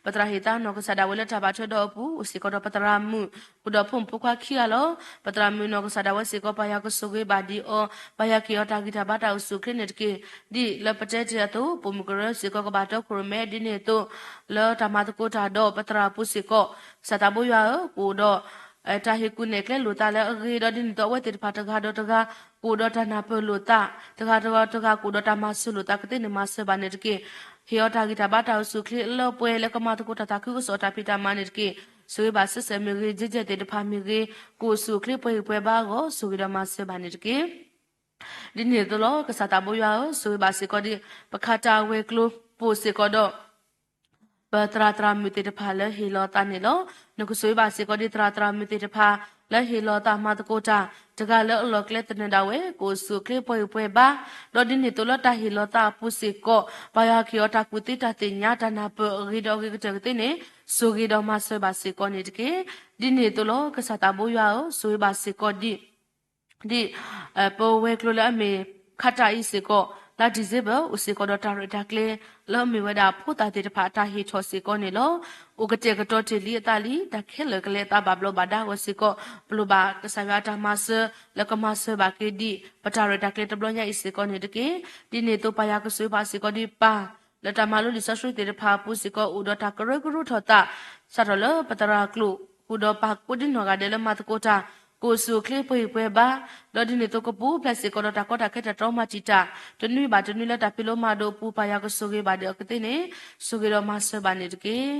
ပသရၣ်ဟ့ၣ်သါနီၢ်ကစၢ်ဒၣ်ဝဲလၢတၢ်ဘၣ်ထွဲဒီးအပူၤ အိၣ်စ့ၢ်ကီးဒီးပသရၣ်မုၣ် ဃုာ်ဒီးဖိမုၣ်ဖိခွါခံဂၤလီၤ. ပသရၣ်မုၣ်နီၢ်ကစၢ်ဒၣ်ဝဲစ့ၢ်ကီး ပၢ်ယွၤကဆိၣ်ဂ့ၤဘၣ်ဒံးအီၤ ပၢ်ယွၤကဟ့ၣ်အီၤတၢ်ဂံၢ်တၢ်ဘါတၢ်အိၣ်ဆူၣ်အိၣ်ချ့န့ၣ်တက့ၢ်. ဒ်လၢပတဲတ့ၢ်အသိး ပိာ်မုၣ်ကရၢစ့ၢ်ကီး ကဘၣ်တၢခိၣ်ရိၣ်မဲ ဒ်န့ၣ်အသိး လၢတၢ်မၤသကိးတၢ်ဒီးပသရၣ်အပူၤစ့ၢ်ကီး ကစၢ်သးဘိယွၤဧၢ, ကအိၣ်ဒီး တၢ်ဟ့ၣ်ကူၣ်နဲၣ်ကျဲလိာ်သးလၢအဂ့ၤ, ဒီးဒ်န့ၣ်အသိး အဝဲသ့ၣ်တဖၣ်တဂၤဒီးတဂၤ ကအိၣ်ဒီးတၢ်နၢ်ပၢၢ်လိာ်သး, တဂၤဒီးတဂၤ ကအိၣ်ဒီးတၢ်မၤစၢၤလိာ်သးကသ့န့ၣ် မၤစၢၤဘၣ်န့ၣ်တက့ၢ်. ဟ့ၣ်အီၤတၢ်ဂံၢ်တၢ်ဘါတၢ်အိၣ်ဆူၣ်အိၣ်ချ့ လၢပှဲၤလၢကမၤသကိးတၢ်သးခုကစီၣ်တၢ်ဖံးတၢ်မၤန့ၣ်တက့ၢ်. ဆိၣ်ဂ့ၤဘၣ်စဲးစဲးမ့ၢ်ဂ့ၤ, ကဲကဲသ့ၣ်တဖၣ်မ့ၢ်ဂ့ၤ, ကအိၣ်ဆူၣ်အိၣ်ချ့ပှဲၤဂံၢ်ပှဲၤဘါအဂီၢ် ဆိၣ်ဂ့ၤဒီးမၤစၢၤဘၣ်န့ၣ်တက့ၢ်. ဒ်န့ၣ်အသိးလီၤ. ကစၢ်သးဘိယွၤဧၢ, ဆိၣ်ဂ့ၤဘၣ်စ့ၢ်ကီးဒ် ပခးတၢ်ဝဲၤကျိၤ ပိာ်စ့ၢ်ကီးဒီး ပသရၣ်သရၣ်မုၣ်သ့ၣ်တဖၣ်လၢဟ့ၣ်လီၤသးန့ၣ်လီၤ. နကဆိၣ်ဂ့ၤဘၣ်စ့ၢ်ကီးဒ်သရၣ်သရၣ်မုၣ်သ့ၣ်တဖၣ် လၢဟ့ၣ်လီၤသးမၤသကိးတၢ်, တဂၤလၢအလီၢ်ကျဲသနၢၣ်ဒၣ်ဝဲ ကအိၣ်ဆူၣ်အိၣ်ချ့ပှဲၤဂံၢ်ပှဲၤဘါ, ဒီးဒ်န့ၣ်အသိးလၢတၢ်ဟ့ၣ်လီၤသးအပူၤစ့ၢ်ကီး ပၢ်ယွၤကဟ့ၣ်အီၤတၢ်ကူၣ်သ့တၢ်သ့ၣ်ညါတၢ်နၢ်ပၢၢ်အဂ့ၤဒီးအဂ့ၤကတၢၢ်ကသ့န့ၣ် ဆိၣ်ဂ့ၤဒီးမၤစၢၤဘၣ်စ့ၢ်ကီးန့ၣ်တက့ၢ်. ဒ်န့ၣ်အသိးလီၤ. ကစၢ်သးဘိယွၤဧၢ, ဆိၣ်ဂ့ၤဘၣ်စ့ၢ်ကီးဒ် ဒ် ပဝဲၤကျိၤလၢအမ့ၢ် ခးတၢ်အံၤစ့ၢ်ကီး လါ December အိၣ်စ့ၢ်ကီးဒီးတၢ်ရဲၣ်တၢ်ကျဲၤ လၢအမ့ၢ်ဝဲဒၣ်ဖိသၣ်သ့ၣ်တဖၣ်အတၢ်ဟ့ၣ်ထီၣ်စ့ၢ်ကီးန့ၣ်လီၤ. အိၣ်ကတဲာ်ကတီၤတ့ၢ်လံအသးလံ, တၢ်ခဲလၢာ်ကလဲၤအသးဘၣ်ဘျီးဘၣ်ဒါအဂီၢ်စ့ၢ်ကီး ပလိၣ်ဘၣ်ကစၢ်ယွၤအတၢ်မၤစၢၤ လၢကမၤစၢၤဘၣ်က့ၤဒ် ပတၢ်ရဲၣ်တၢ်ကျဲၤတဘျီညါအံၤစ့ၢ်ကီးန့ၣ်တက့ၢ်. ဒ်န့ၣ်အသိးပၢ်ယွၤကဆိၣ်ဂ့ၤဘၣ်စ့ၢ်ကီးဒ်ပၢ် လၢတၢ်မၤလိလံာ်စီဆှံသ့ၣ်တဖၣ်အပူၤစ့ၢ်ကီး အိၣ်ဒီးတၢ်ကရၢကရိထီၣ်သး စးထီၣ်လၢပသရၣ်ကျိာ် ဃုာ်ဒီးပၢ်ကိးဒံနီၢ်ဂၤဒဲးလၢမၤသကိးတၢ် ကအိၣ်ဆူၣ်အိၣ်ချ့ပှဲၤဂံၢ်ပှဲၤဘါ, ဒီးဒ်န့ၣ်အသိးကပူၤဖျဲးစ့ၢ်ကီးဒီးတၢ်ကီတၢ်ခဲတၢ်တြီမၤတံာ်တာ် တနွံဘၣ်တနွံလၢတၢ်ဖံးလိမၤဒိးအပူၤ ပၢ်ယွၤကဆိၣ်ဂ့ၤဘၣ်ဒံးအီၤကသ့န့ၣ် ဆိၣ်ဂ့ၤဒီးမၤစၢၤဘၣ်န့ၣ်တက့ၢ်.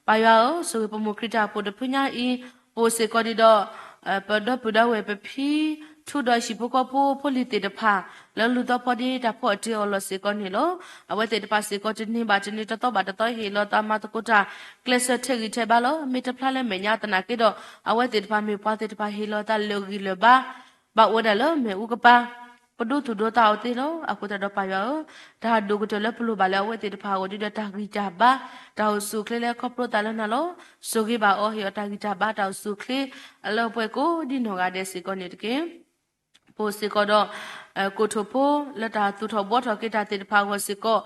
ပၢ်ယွၤဧၢ, ဆိၣ်ဂ့ၤပမိၢ်ခရံာ်တၢ်အိၣ်ဖှိၣ်တဖုညါအံၤ ပအိၣ်စ့ၢ်ကီးဒံးဒီး ပဒီပုၢ်ဒီဝဲၢ်ပဖံ ထူဒီးဟံၣ်ဖိဃီဖိဖိလံၤသ့ၣ်တဖၣ် လၢလူၤသီဖီဒ့တၢ်ဖီၣ်အတ့အီၤလီၤစ့ၢ်ကီးန့ၣ်လီၤ. အဝဲသ့ၣ်တဖၣ်စ့ၢ်ကီးတနံၤဘၣ်တနံၤတသီဘၣ်တသီဟ့ၣ်လီၤသးမၤသကိးတၢ် ကျဲးစၢးထဲးဂံၢ်ထဲးဘါလီၤ. မ့ၢ်တဖျါလၢမဲာ်ညါသနာ်က့ဒီး အဝဲသ့ၣ်တဖၣ်မ့ၢ်ပှၤသ့ၣ်တဖၣ်ဟ့ၣ်လီၤသးလၢဂံၢ်လၢဘါ ဘၣ်အိၣ်ဝဲဒၣ်လၢမ့ၣ်အူကပၤ ပဒိသူၣ်ဒိသးအီၤသ့လီၤ. အဃိသတးဒီးပၢ်ယွၤဧၢ, တၢ်ဒိၣ်ကတၢၢ်လၢပလိၣ်ဘၣ်လၢအဝဲသ့ၣ်တဖၣ်အဂီၢ်ဒ်ဒီးတၢ်ဂံၢ်တၢ်ဘါ တၢ်အိၣ်ဆူၣ်အိၣ်ချ့လၢခီဖျိသးလၢနၤလီၤ. ဆိၣ်ဂ့ၤဘၣ်အီၤ ဟ့ၣ်အီၤတၢ်ဂံၢ်တၢ်ဘါတၢ်အိၣ်ဆူၣ်အိၣ်ချ့ အလၢအပှဲၤကိးဒံနီၢ်ဂၤဒဲးစ့ၢ်ကီးန့ၣ်တက့ၢ်. ပအိၣ်စ့ၢ်ကီးဒီး ကိၣ်ထူၣ်ဖိ လၢတၢ်သူၣ်ထီၣ်ဘှီထီၣ်က့ၤတၢ်သ့ၣ်တဖၣ်အဂီၢ်စ့ၢ်ကီး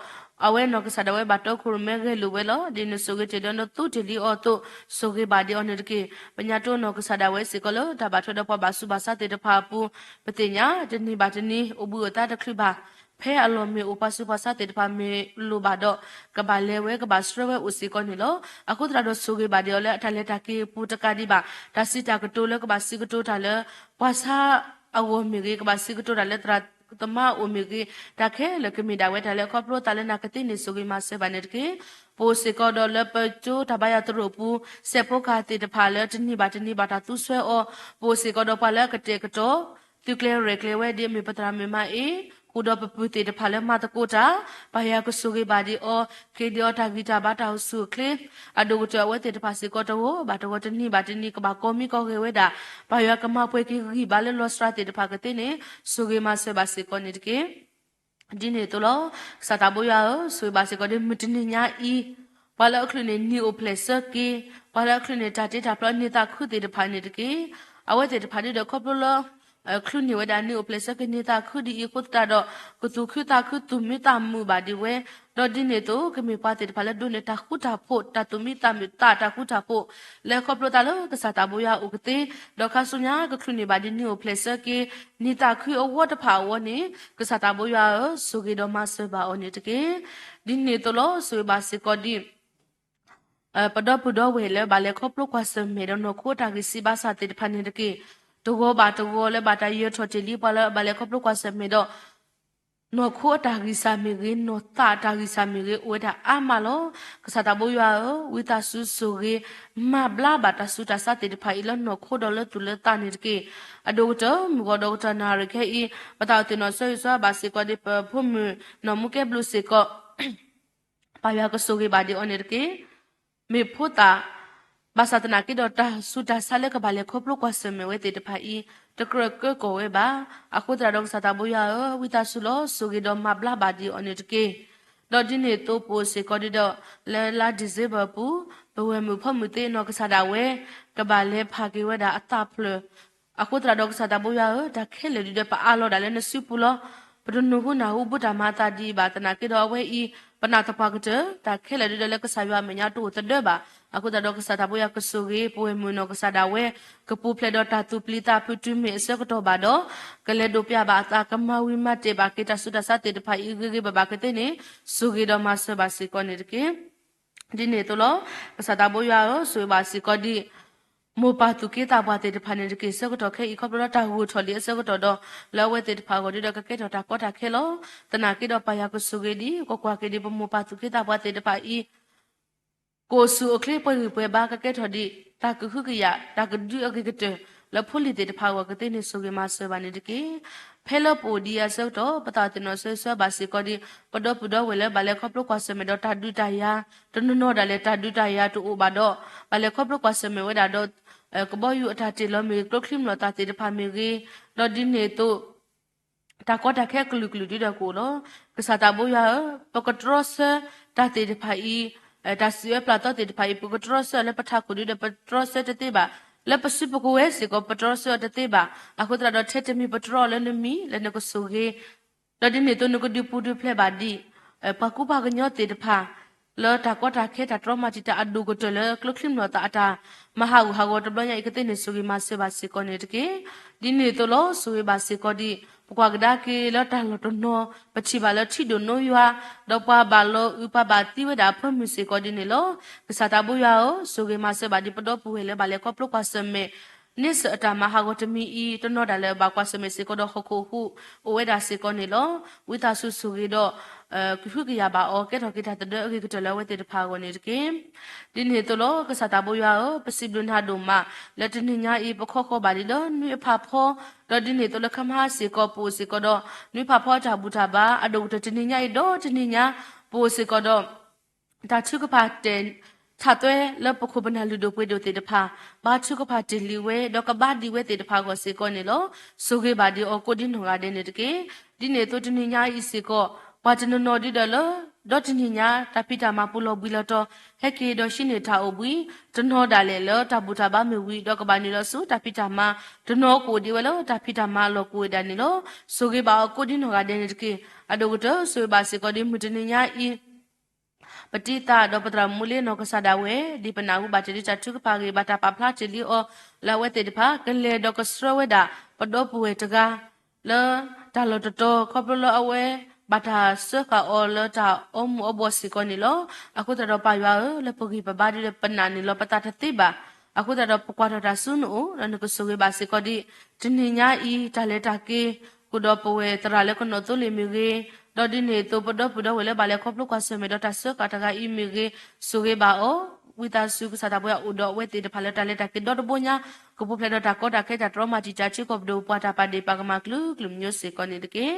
အဝဲနီၢ်ကစၢ်ဒၣ်ဝဲဘၣ်တၢခိၣ်ရိၣ်မဲဂဲၤလိာ်ဝဲလီၤ. ဒ်နဆိၣ်ဂ့ၤတ့ၢ်ဒီးနသူတ့ၢ်လံအီၤအသိး ဆိၣ်ဂ့ၤဘၣ်ဒံးအီၤန့ၣ်တက့ၢ်. ပညါတိၢ်နီၢ်ကစၢ်ဒၣ်ဝဲစ့ၢ်ကီးလၢ တၢ်ဘၣ်ထွဲဒီးပှၤဘၣ်ဆူးဘၣ်ဆါသ့ၣ်တဖၣ်အပူၤ ပသ့ၣ်ညါ တနံၤဘၣ်တနံၤ အိၣ်ဘှံးအိၣ်သါတချုးဘၣ် ဖဲအလီၢ်မ့ၢ်အိၣ်ပှၤဆူးပှၤဆါသ့ၣ်တဖၣ်မ့ၢ်လိၣ်ဘၣ်ဒီး ကဘၣ်လဲၤဝဲကဘၣ်ဆှၢဝဲအိၣ်စ့ၢ်ကီးန့ၣ်လီၤ. အဃိသတးဒီးဆိၣ်ဂ့ၤဘၣ်ဒံးအီၤလၢအတၢ်လဲၤတၢ်က့ၤအပူၤတကးဒံးဘၣ် တၢ်စံးတၢ်ကတိၤလၢကဘၣ်စံးကတိၤတၢ်လၢ ပှၤဆါအဂီၢ်မ့ၢ်ဂ့ၤ ကဘၣ်စံးကတိၤတၢ်လၢသရၣ်သမါအိၣ်မ့ၢ်ဂ့ၤ တၢ်ခဲလၢာ်ကမ့ၢ်ဒၣ်ဝဲတၢ်လၢအခီဖျိသးလၢနၤကသ့န့ၣ် ဆိၣ်ဂ့ၤမၤစၢၤဘၣ်န့ၣ်တက့ၢ်. ပအိၣ်စ့ၢ်ကီးဒီးလၢပကၠိတၢ်ဘါယွၤသရိာ်အပူၤ စဲးဖိကၤသ့ၣ်တဖၣ်လၢတနံၤဘၣ်တနံၤဘၣ်တၢ်သူဆှၢအီၤ ပအိၣ်စ့ၢ်ကီးဒီးပှၤလၢအကတဲာ်ကတီၤ သုးကျဲရဲၣ်ကျဲၤဝဲဒ်အမ့ၢ်ပသရၣ်မုၣ်မါအ့ ဃုာ်ဒီးပပုၢ်သ့ၣ်တဖၣ်လၢမၤသကိးတၢ် ပၢ်ယွၤကဆိၣ်ဂ့ၤဘၣ်ဒံးအီၤ က့ၤဒံးအီၤတၢ်ဂံၢ်တၢ်ဘါတၢ်အိၣ်ဆူၣ်အိၣ်ချ့ အဒိၣ်ကတၢၢ်အဝဲသ့ၣ်တဖၣ်စ့ၢ်ကီးတဂီၤဘၣ်တဂီၤတနံၤဘၣ်တနံၤကဘၣ်ကီမံကီဂဲၤဝဲဒၣ် ပၢ်ယွၤကမၤပှဲၤက့ၤဂံၢ်ဘါလၢလီၤစှၤသ့ၣ်တဖၣ်ကသ့န့ၣ် ဆိၣ်ဂ့ၤမၤစၢၤဘၣ်စ့ၢ်ကီးန့ၣ်တက့ၢ်. ဒ်န့ၣ်အသိးလီၤ. ကစၢ်သးဘိယွၤဧၢ, ဆိၣ်ဂ့ၤဘၣ်စ့ၢ်ကီးဒ်မုၢ်တနံၤညါအံၤ ပှၤလၢအချုးန့ၢ်နံၤအိၣ်ဖျဲၣ်ဆၢက့ၤ, ပှၤလၢအချုးန့ၢ်တၢ်တ့တၢ်ဖျီ နံၤသးခုသ့ၣ်တဖၣ်န့ၣ်တက့ၢ်. အဝဲသ့ၣ်တဖၣ်ဒ်ဒီးခီဖျိလၢ ချုးန့ၢ်ဝဲဒၣ်နံၤအိၣ်ဖျဲၣ်ဆၢက့ၤ နံၤသးခုဒ်အံၤအဃိသတးဒီး ကသူၣ်ခုသးခုသူၣ်မံသးမုာ်ဘၣ်ဒံးဝဲ, ဒီးဒ်န့ၣ်အသိး ကမ့ၢ်ပှၤသ့ၣ်တဖၣ်လၢဒိးန့ၢ်တၢ်ဃူတၢ်ဖိး တၢ်သူၣ်မံသးမုာ်သးတၢ်ဃူတၢ်ဖိး လၢခီဖျိသးလၢကစၢ်သးဘိယွၤအအိၣ်ကသ့, ဒီးခါဆူညါကချုးန့ၢ်ဘၣ်ဒ်နံၤအိၣ်ဖျဲၣ်ဆၢက့ၤ နံၤသးခုအဝီတဖၣ်အဝီန့ၣ် ကစၢ်သးဘိယွၤဧၢ, ဆိၣ်ဂ့ၤဒီးမၤစၢၤဘၣ်အီၤန့ၣ်တက့ၢ်. ဒ်န့ၣ်အသိးလီၤ. ဆိၣ်ဂ့ၤဘၣ်စ့ၢ်ကီးဒ် ပဒီပုၢ်ဒီဝဲၢ်လၢဘၣ်လဲၤခီဖျိကွၢ်ဆၢၣ်မဲာ်ဒီးနီၢ်ခိအတၢ်ဂံၢ်စၢ်ဘါစၢ်သ့ၣ်တဖၣ်န့ၣ်တက့ၢ်. တဂီၤဘၣ်တဂီၤလၢဘၣ်တၢ်ယၢၤထီၣ်တ့ၢ်လံပှၤလၢဘၣ်လဲၤခီဖျိကွၢ်ဆၢၣ်မဲာ်ဒီး နီၢ်ခိအတၢ်ဂံၢ်စၢ်မ့ၢ်ဂ့ၤ, နီၢ်သးအတၢ်ဂံၢ်စၢ်မ့ၢ်ဂ့ၤ အိၣ်ဝဲဒၣ်အါမးလီၤ. ကစၢ်သးဘိယွၤဧၢ, ဝံသးစူၤဆိၣ်ဂ့ၤ မၤဘျါဘၣ်တၢ်ဆူးတၢ်ဆါသ့ၣ်တဖၣ်အံၤလၢနီၢ်ခိဒီးလၢသူၣ်လၢသးန့ၣ်တက့ၢ်. အဒိၣ်ကတၢၢ် မုၢ်ဂီၤဒီးကတီၢ်နၣ်ရံၣ်ခဲအံၤ ပသးအိၣ်သ့ၣ်နီၣ်ဆၢဂ့ၤဆၢဝါဘၣ်စ့ၢ်ကီးဒ်ပဖိမုၣ်နီၢ်မူကဲဘျုးစ့ၢ်ကီး ပၢ်ယွၤကဆိၣ်ဂ့ၤဘၣ်ဒံးအီၤန့ၣ်တက့ၢ်. မ့ၢ်ဖိသၣ် ဘၣ်ဆၣ်သနာ်က့ဒီးတၢ်ဆူးတၢ်ဆါလၢကဘၣ်လဲၤခီဖျိကွၢ်ဆၢၣ်မဲာ်ဝဲသ့ၣ်တဖၣ်အံၤ တကြၢးကၢကီၢ်ဝဲဘၣ်. အဃိသတးဒီးကစၢ်သးဘိယွၤဧၢ, ဝံသးစူၤလီၤ ဆိၣ်ဂ့ၤဒီးမၤဘျါဘၣ်ဒံးအီၤန့ၣ်တက့ၢ်. ဒီးဒ်န့ၣ်အသိးပအိၣ်စ့ၢ်ကီးဒ်ဒီး လၢလါ December အပူၤ ပဝဲၢ်မုၣ်ဖီမုၣ်သ့ၣ်နီၢ်ကစၢ်ဒၣ်ဝဲ ကဘၣ်လဲၤဖးက့ၤဝဲဒၣ်အသးဖျၢၣ် အဃိသတးဒီးကစၢ်သးဘိယွၤဧၢ, တၢ်ခဲလၢာ်ဒုဒီးပအးလီၤဒၣ်လၢနစုပူၤလီၤ. ပတနၢ်ဟူနၢ်ဟူဘူးတၢ်မၤအသးဒ်အံၤဘၣ်. သနာ်က့ဒီးအဝဲအံၤ ပနာ်သပှၢ်ကတၢၢ် တၢ်ခဲလၢာ်ဒုဒီးလၢကစၢ်ယွၤအမဲာ်ညါတအိၣ်သဒၢဘၣ်. အဃိသတးဒီးကစၢ်သးဘိယွၤကဆိၣ်ဂ့ၤ ပဝဲၢ်မုၢ်နီၢ်ကစၢ်ဒၣ်ဝဲ ကပူၤဖျဲးဒီးတၢ်သူၣ်ပျံၤသးဖုးတုၤမ့ၢ်အဆၢကတီၢ်ဘၣ်ဒီး ကလဲၤဒိးပျၢ်ဘၣ်အသး ကမၤဝံၤမၤတဲာ်ဘၣ်က့ၤတၢ်ဆူးတၢ်ဆါသ့ၣ်တဖၣ်အံၤ ဂ့ၤဂ့ၤဘၣ်ဘၣ်ကသ့န့ၣ် ဆိၣ်ဂ့ၤဒီးမၤစၢၤဘၣ်စ့ၢ်ကီးန့ၣ်တက့ၢ်. ဒ်န့ၣ်အသိးလီၤ. ကစၢ်သးဘိယွၤဧၢ, ဆိၣ်ဂ့ၤဘၣ်စ့ၢ်ကီးဒ် မိၢ်ပၢ်သူၣ်က့သးပှၢ်သ့ၣ်တဖၣ်န့ၣ်တက့ၢ်. ဆၢကတီၢ်ခဲအံၤ ခီဖျိလၢတၢ်ဂိၢ်ထီၣ်လံအဆၢကတီၢ်ဒီး လၢအဝဲသ့ၣ်တဖၣ်အဂီၢ်ဒုဒီးကကဲထီၣ်တၢ်ကီတၢ်ခဲလီၤ. သနာ်က့ဒီးပၢ်ယွၤကဆိၣ်ဂ့ၤဒံး ကွၢ်ကွၢ်က့ၤဒံး ပမိၢ်ပၢ်သူၣ်က့သးပှၢ်သ့ၣ်တဖၣ်အံၤ ကအိၣ်ဆူၣ်အိၣ်ချ့ပှဲၤဂံၢ်ပှဲၤဘါ ကကဲထီၣ်ဒံး တၢ်ကဟုကယာ် တၢ်ကဒုအဂ့ၤကတၢၢ် လၢဖိလံၤသ့ၣ်တဖၣ်အဂီၢ်ကသ့န့ၣ် ဆိၣ်ဂ့ၤမၤစၢၤဘၣ်န့ၣ်တက့ၢ်. ဖဲလၢပအိၣ်ဒံးအဆၢကတီၢ် ပသးသ့ၣ်နီၣ်ဆၢဂ့ၤဆၢဝါဘၣ်စ့ၢ်ကီးဒံး ပဒီပုၢ်ဒီဝဲၢ်လၢဘၣ်လဲၤခီဖျိကွၢ်ဆၢၣ်မဲာ်ဒီးတၢ်ဒုးတၢ်ယၤ တနီၤနီၤဒၣ်လဲာ်တၢ်ဒုးတၢ်ယၤတအိၣ်ဘၣ်ဒီး ဘၣ်လဲၤခီဖျိကွၢ်ဆၢၣ်မဲာ်ဝဲဒၣ်ဒီး ကဘီယူၤအတၢ်တ့ၢ်လီၤမ့ၢ်ဂ့ၤ ကျိချံမျိာ်သၣ်သ့ၣ်တဖၣ်မ့ၢ်ဂ့ၤ, ဒီးဒ်န့ၣ်အသိး တၢ်ကီတၢ်ခဲအကလုာ်ကလုာ်ဒုဒီးကအိၣ်လီၤ. ကစၢ်သးဘိယွၤဧၢ, ပကတြီဆၢတၢ်သ့ၣ်တဖၣ်အံၤ, တၢ်စံးဝဲပျၢ်သီသ့ၣ်တဖၣ်အံၤ ပကတြီဆၢအီၤလၢပထးခိၣ်ဒုဒီး ပတြီဆၢတသ့ဘၣ်. လၢပစုပူၤဝဲစ့ၢ်ကီး ပတြီဆၢအီၤတသ့ဘၣ်. အဃိသတးဒီး ထဲတမံၤပတြီအီၤလၢနမံၤ လၢနကဆိၣ်ဂ့ၤ ဒီးဒ်န့ၣ်အသိး နကဒုးပူၤဒုးဖျဲးဘၣ်ဒံး ပှၤကူပှၤကညီသ့ၣ်တဖၣ် လၢတၢ်ကီတၢ်ခဲ တၢ်တြီမၤတံာ်တာ်အဒိၣ်ကတၢၢ်လၢ ကျိချံမျိာ်သၣ်အတၢ်မၤဟးဂူာ်ဟးဂီၤတဘျီညါအံၤကသ့န့ၣ် ဆိၣ်ဂ့ၤမၤစၢၤဘၣ်စ့ၢ်ကီးန့ၣ်တက့ၢ်. ဒ်န့ၣ်အသိးလီၤ. ဆိၣ်ဂ့ၤဘၣ်စ့ၢ်ကီးဒံး ပကွၢ်ကဒါက့ၤလၢတၢ်လီၢ်တနီၤ ပထံၣ်ဘၣ်လၢထံဒိၣ်နိယွၤ ဒီးပှၤဘၣ်လီၤအုးပှၤဘၣ်သံဝဲဒၣ်အဖၢမုၢ်စ့ၢ်ကီးဒ်န့ၣ်လီၤ. ကစၢ်သးဘိယွၤဧၢ, ဆိၣ်ဂ့ၤမၤစၢၤဘၣ်ဒံး ပဒီပုၢ်ဝဲၢ်လၢဘၣ်လဲၤခီဖျိကွၢ်ဆၢၣ်မဲာ် န့ဆၢၣ်အတၢ်မၤဟးဂီၤတမံၤအံၤ တနီၤဒၣ်လဲာ်ဘၣ်ကွၢ်ဆၢၣ်မဲာ်စ့ၢ်ကီးဒီးဟီၣ်ခိၣ်ဟူးအိၣ်ဝဲဒၣ်စ့ၢ်ကီးန့ၣ်လီၤ. ဝံသးစူၤဆိၣ်ဂ့ၤဒီး ကဟုကယာ်ဘၣ်အီၤ ကဲထီၣ်က့ၤတၢ်သဒၢအဂ့ၤကတၢၢ်လၢအဝဲသ့ၣ်တဖၣ်အဂီၢ်န့ၣ်တက့ၢ်. ဒ်န့ၣ်အသိးလီၤ. ကစၢ်သးဘိယွၤဧၢ, ပစံးဘျုးနၤဒိၣ်မး လၢတနံၤညါအံၤ ပခီဃီၤဘၣ်ဒံးလၢနွံဖးဖီ ဒီးဒ်န့ၣ်အသိးလၢခါမဟါစ့ၢ်ကီး ပအိၣ်စ့ၢ်ကီးဒီး နွံဖးဖီအတၢ်ဘူၣ်တၢ်ဘါ အဒိၣ်ကတၢၢ်တနံၤညါအံၤဒီးတနံၤညါ ပအိၣ်စ့ၢ်ကီးဒီး တၢ်ထုကဖၣ်တဲာ် ထးသွဲလၢပခိၣ်ပနၢ်လုၢ်ဒိၣ်ပှ့ၤဒိၣ်သ့ၣ်တဖၣ် ဘါထုကဖၣ်တ့ၢ်လံဝဲ ဒီးကဘါဒံးဝဲသ့ၣ်တဖၣ်အဂီၢ်စ့ၢ်ကီးန့ၣ်လီၤ. ဆိၣ်ဂ့ၤဘၣ်ဒံးအီၤကိးဒ်နီၢ်ဂၤဒဲးန့ၣ်တက့ၢ်. ဒ်န့ၣ်အသိးတနံၤညါအံၤစ့ၢ်ကီး ပှၤတနီၤနီၤဒုဒီးလၢ ဒီတနံၤညါ တၢ်ဖံးတၢ်မၤပူၤလီၤဘှံးလီၤတီၤ ဟဲက့ၤဒီးဟံးန့ၢ်တၢ်အိၣ်ဘှံး တနီၤဒၣ်လဲာ်လၢတၢ်ဘူၣ်တၢ်ဘါမ့ၢ်ဝံၤ ဒီးကဘၣ်နုာ်လီၤဆူတၢ်ဖံးတၢ်မၤ တနီၤကအိၣ်ဒံးဝဲလၢတၢ်ဖံးတၢ်မၤအလီၢ်ကအိၣ်ဝဲဒၣ်န့ၣ်လီၤ. ဆိၣ်ဂ့ၤဘၣ်အီၤကိးဒ်နီၢ်ဂၤဒဲးန့ၣ်တက့ၢ်. အဒိၣ်ကတၢၢ် ဆိၣ်ဂ့ၤဘၣ်စ့ၢ်ကီးဒ်မုၢ်တနံၤညါအံၤ ပတံၤသၣ်ဒီးပသရၣ်မုၣ်လ့နီၢ်ကစၢ်ဒၣ်ဝဲ ဒ်ပနၢ်ဟူဘၣ်တ့ၢ်လံတၢ်ထုကဖၣ်အဂ့ၢ် ဘၣ်တၢ်ပာ်ဖျါတ့ၢ်လံအီၤ လၢအဝဲသ့ၣ်တဖၣ် ကလဲၤဒီးကဆှၢဝဲဒၣ် ပဒီပုၢ်ဝဲၢ်တဂၤ လၢတၢ်လီၢ်တတီၤ ခီဖျိလၢအဝဲ ဘၣ်တၢ်စၢဃာ်အီၤလၢတၢ်အီမူၤအီဘှီၣ်စ့ၢ်ကီးန့ၣ်လီၤ. အဃိသတးဒီးပၢ်ယွၤဧၢ, လၢပဂံၢ်ပဘါဒုဒီးပနာ်န့ၢ်လီၤပသးတသ့ဘၣ်. အဃိသတးဒီးပကွၢ်ထီၣ်တၢ်ဆူနအိၣ် ဒီးနကဆိၣ်ဂ့ၤဘၣ်စ့ၢ်ကီးဒံး တနံၤညါအံၤ တၢ်လဲၤတၢ်က့ၤ ကအိၣ်ဒီးပဝဲၢ်သရၣ်လၢကနီၣ်သိလ့ၣ်မ့ၢ်ဂ့ၤ, ဒီးဒ်န့ၣ်အသိး ပဒီပုၢ်ဒီဝဲၢ်လၢဘၣ်လဲၤခီဖျိကွၢ်ဆၢၣ်မဲာ်ဒီးတၢ်စၢဃာ်တဂၤအံၤမ့ၢ်ဂ့ၤ, ဆိၣ်ဂ့ၤဘၣ်အီၤ, ဝံသးစူၤကစၢ်သးဘိယွၤအိၣ်ဒီးအဝဲသ့ၣ်တဖၣ်လၢတၢ်လဲၤတၢ်က့ၤဒီတဘိညါ, ကပူၤဖျဲးဒီးတၢ်ကီတၢ်ခဲတၢ်တြီမၤတံာ်တာ်ထံကီၢ်ပဒိၣ်ပှၤတၢ်ပာ်ဒ့ၣ်ပာ်ကမၣ်ကလုာ်ကလုာ်မံၤစ့ၢ်ကီးန့ၣ်တက့ၢ်.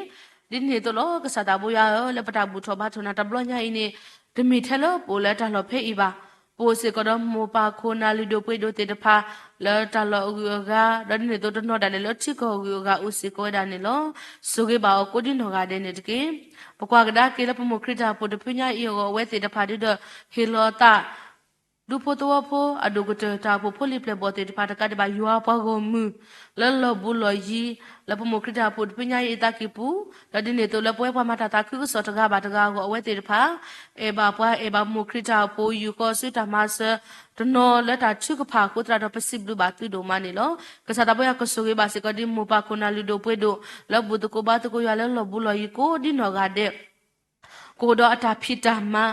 ဒ်န့ၣ်အသိးလီၤ. ကစၢ်သးဘိယွၤဧၢ, လၢပတၢ်ဘူၣ်ထီၣ်ဘါထီၣ်နၤတဘျီညါအံၤန့ၣ် တမ့ၢ်ထဲလၢပအိၣ်လၢတၢ်လီၢ်ဖဲအံၤဘၣ်. ပအိၣ်စ့ၢ်ကီးဒီးမိၢ်ပၢ်ခိၣ်နၢ်လုၢ်ဒိၣ်ပှ့ၤဒိၣ်သ့ၣ်တဖၣ် လၢတၢ်လီၢ်အဂုၤအဂၤ, ဒီးဒ်န့ၣ်အသိးတနီၤဒၣ်လဲာ်လၢထံကီၢ်အဂုၤအဂၤအိၣ်စ့ၢ်ကီးဝဲဒၣ်န့ၣ်လီၤ. ဆိၣ်ဂ့ၤဘၣ်အီၤကိးဒ်နီၢ်ဂၤဒဲးန့ၣ်တက့ၢ်. ပကွၢ်ကဒါက့ၤလၢပမိၢ်ခရံာ်တၢ်အိၣ်ဖှိၣ်တဖုညါအံၤအဂီၢ် အဝဲသ့ၣ်တဖၣ်ဒုဒီး ဟ့ၣ်လီၤအသး ဒူဖိသဝီဖိအဒိၣ်ကတၢၢ် တၢ်အိၣ်ဖှိၣ်ဖိလံၤပျဲၢ်ဘီၣ်သ့ၣ်တဖၣ်တကးဒံးဘၣ် ယွၤပှၤဂီၢ်မုၢ် လၢလီၢ်ဘူးလီၢ်ယံၤ လၢပမိၢ်ခရံာ်တၢ်အိၣ်ဖှိၣ်တဖုညါအံၤအသးကံၢ်ပူၤ, ဒီးဒ်န့ၣ်အသိးလၢပဝဲပှၤမၤတၢ်သးခုကစီၣ်တဂၤဘၣ်တဂၤအဂီၢ် အဝဲသ့ၣ်တဖၣ် အဲၣ်ဘၣ်ပှၤ အဲၣ်ဘၣ်မိၢ်ခရံာ်တၢ်အိၣ်ဖှိၣ် ယူၢ်ဃီၤဆူတၢ်မၤစၢၤ တနီၤလၢတၢ်ထုကဖၣ်အဃိသတးဒီး ပစံးဘျုးဘၣ်သုဒိၣ်မးန့ၣ်လီၤ. ကစၢ်သးဘိယွၤကဆိၣ်ဂ့ၤဘၣ်စ့ၢ်ကီးဒ်မိၢ်ပၢ်ခိၣ်နၢ်လုၢ်ဒိၣ်ပှ့ၤဒိၣ် လၢဘူၣ်သကိးဘါသကိးယွၤလၢလီၢ်ဘူးလီၢ်ယံၤကိးဒ်နီၢ်ဂၤဒဲး ကအိၣ်ဒီးအတၢ်ဖံးတၢ်မၤ,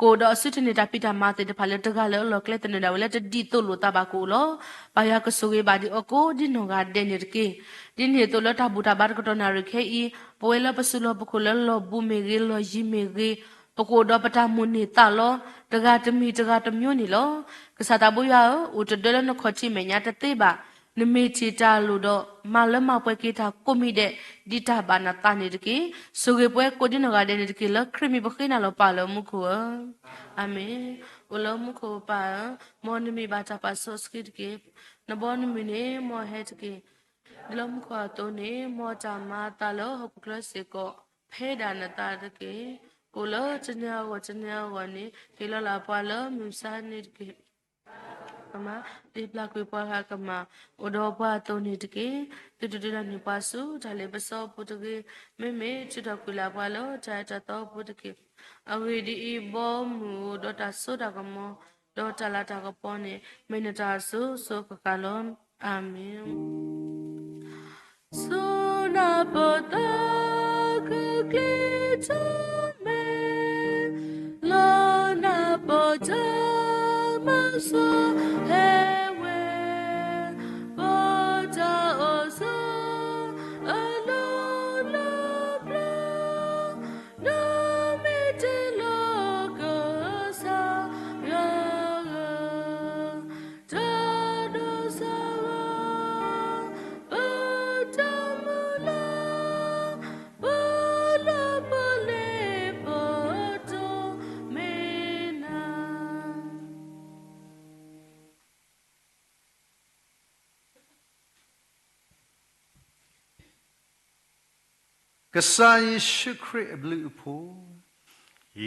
ကအိၣ်ဒီးအစုတန့ၢ်တၢ်ဖံးတၢ်မၤသ့ၣ်တဖၣ်လၢတဂၤလၢအလီၢ်ကျဲသနၢၣ်ဒၣ်ဝဲလၢတဒ်သိးလိာ်သးဘၣ်ကအိၣ်လီၤ. ပၢ်ယွၤကဆိၣ်ဂ့ၤဘၣ်ဒံးအီၤကိးဒ်နီၢ်ဂၤဒဲးန့ၣ်တက့ၢ်. ဒ်န့ၣ်အသိးလၢတၢ်ဘူၣ်တၢ်ဘါတကတီၢ်နၣ်ရံၣ်ခဲအံၤ ပဝဲလၢပစုလီၢ်ပခိၣ်လၢလီၢ်ဘူးမ့ၢ်ဂ့ၤ လီၢ်ယံၤမ့ၢ်ဂ့ၤ ပကအိၣ်ဒီးပတၢ်မိၣ်န့ၢ်သးလီ တဂၤတမံၤတဂၤတမျိုးန့ၣ်လီၤ. ကစၢ်သးဘိယွၤဧၢ, အိၣ်တဒၢလၢနခီၣ်ထံးမဲာ်ညါတသ့ဘၣ်. နမ့ၢ်ထံၣ်တၢ်လိၣ်ဒီး မၤလၢမၤပှဲၤက့ၤတၢ်ကိးမံၤဒဲး ဒ်တၢ်ဘၣ်နသးန့ၣ်တက့ၢ်. ဆိၣ်ဂ့ၤပှၤကိးဒ်နီၢ်ဂၤဒဲးန့ၣ်တက့ၢ်. လၢခရံာ်မံၤပဃ့နၤလီၤပၢ်လၢမူခိၣ်ဧၢ. အၤမ့ၣ်. အိၣ်လၢမူခိၣ်ပၢ်ဧၢ, မ်နမံၤဘၣ်တၢ်ပာ်စီဆှံတက့ၢ်. နဘီနမုၢ်န့ၣ် မ်ဟဲတက့ၢ်. ဒ်လၢမူခိၣ်အသိးန့ၣ် မ်တၢ်မၤအသးလၢဟီၣ်ခိၣ်ချၢစ့ၢ်ကီး ဖဲဒၣ်နသးတက့ၢ်. ကိၣ်လၢတနံၤအဂီၢ်တနံၤအဂီၢ်န့ၣ် ဟ့ၣ်လီၤလၢပှၤလၢမုၢ်မဆါန့ၣ်တက့ၢ်. မၤ, ဒ်ပျၢ်ကွံာ်ပှၤဂၤကမၤ အိၣ်ဒီးပှၤအသိးန့ၣ်တက့ၢ်. သုတဒုးလီၤန့ၢ်ပှၤဆူတၢ်လ့ပစီအပူၤတဂ့ၤ, မ့မ့ၢ်ထုးထီၣ်ကွံာ်လၢပှၤလၢတၢ်အဲၣ်တၢ်သီအပူၤတက့ၢ်. အဂ့ၢ်ဒ်အံၤ, ဘီမုၢ်အိၣ်ဒီးတၢ်စိတၢ်ကမီၤ, ဒီးတၢ်လၤတၢ်ကပီၤန့ၣ် မ့ၢ်နတၢ်အစိၤစိၤအဃၣ်ဃၣ်လီၤ. အၤမ့ၣ်. ဆူနၢ်ပၢၢ်သးခုကျ့ထီၣ်မဲာ်, လၢနၢ်ပၢၢ်တၢ်မၤစီဟဲဝဲ, ပတၢ်အိၣ်ဆၢအလီၢ်လီၢ်ဘျီ, ဒီးမ့ၢ်တ့ၢ်လီၤကစၢ်ယွၤဧၢ, တၢ်ဒိးစၢ်ဝဲ ပတၢ်မုၢ်လၢ်, ပလီၢ်ပလ့ပတိၢ်မ့ၢ်နၤ. ကစၢ်ယ့ၣ်ၡူးခရံာ်အဘျုးအဖှိၣ်,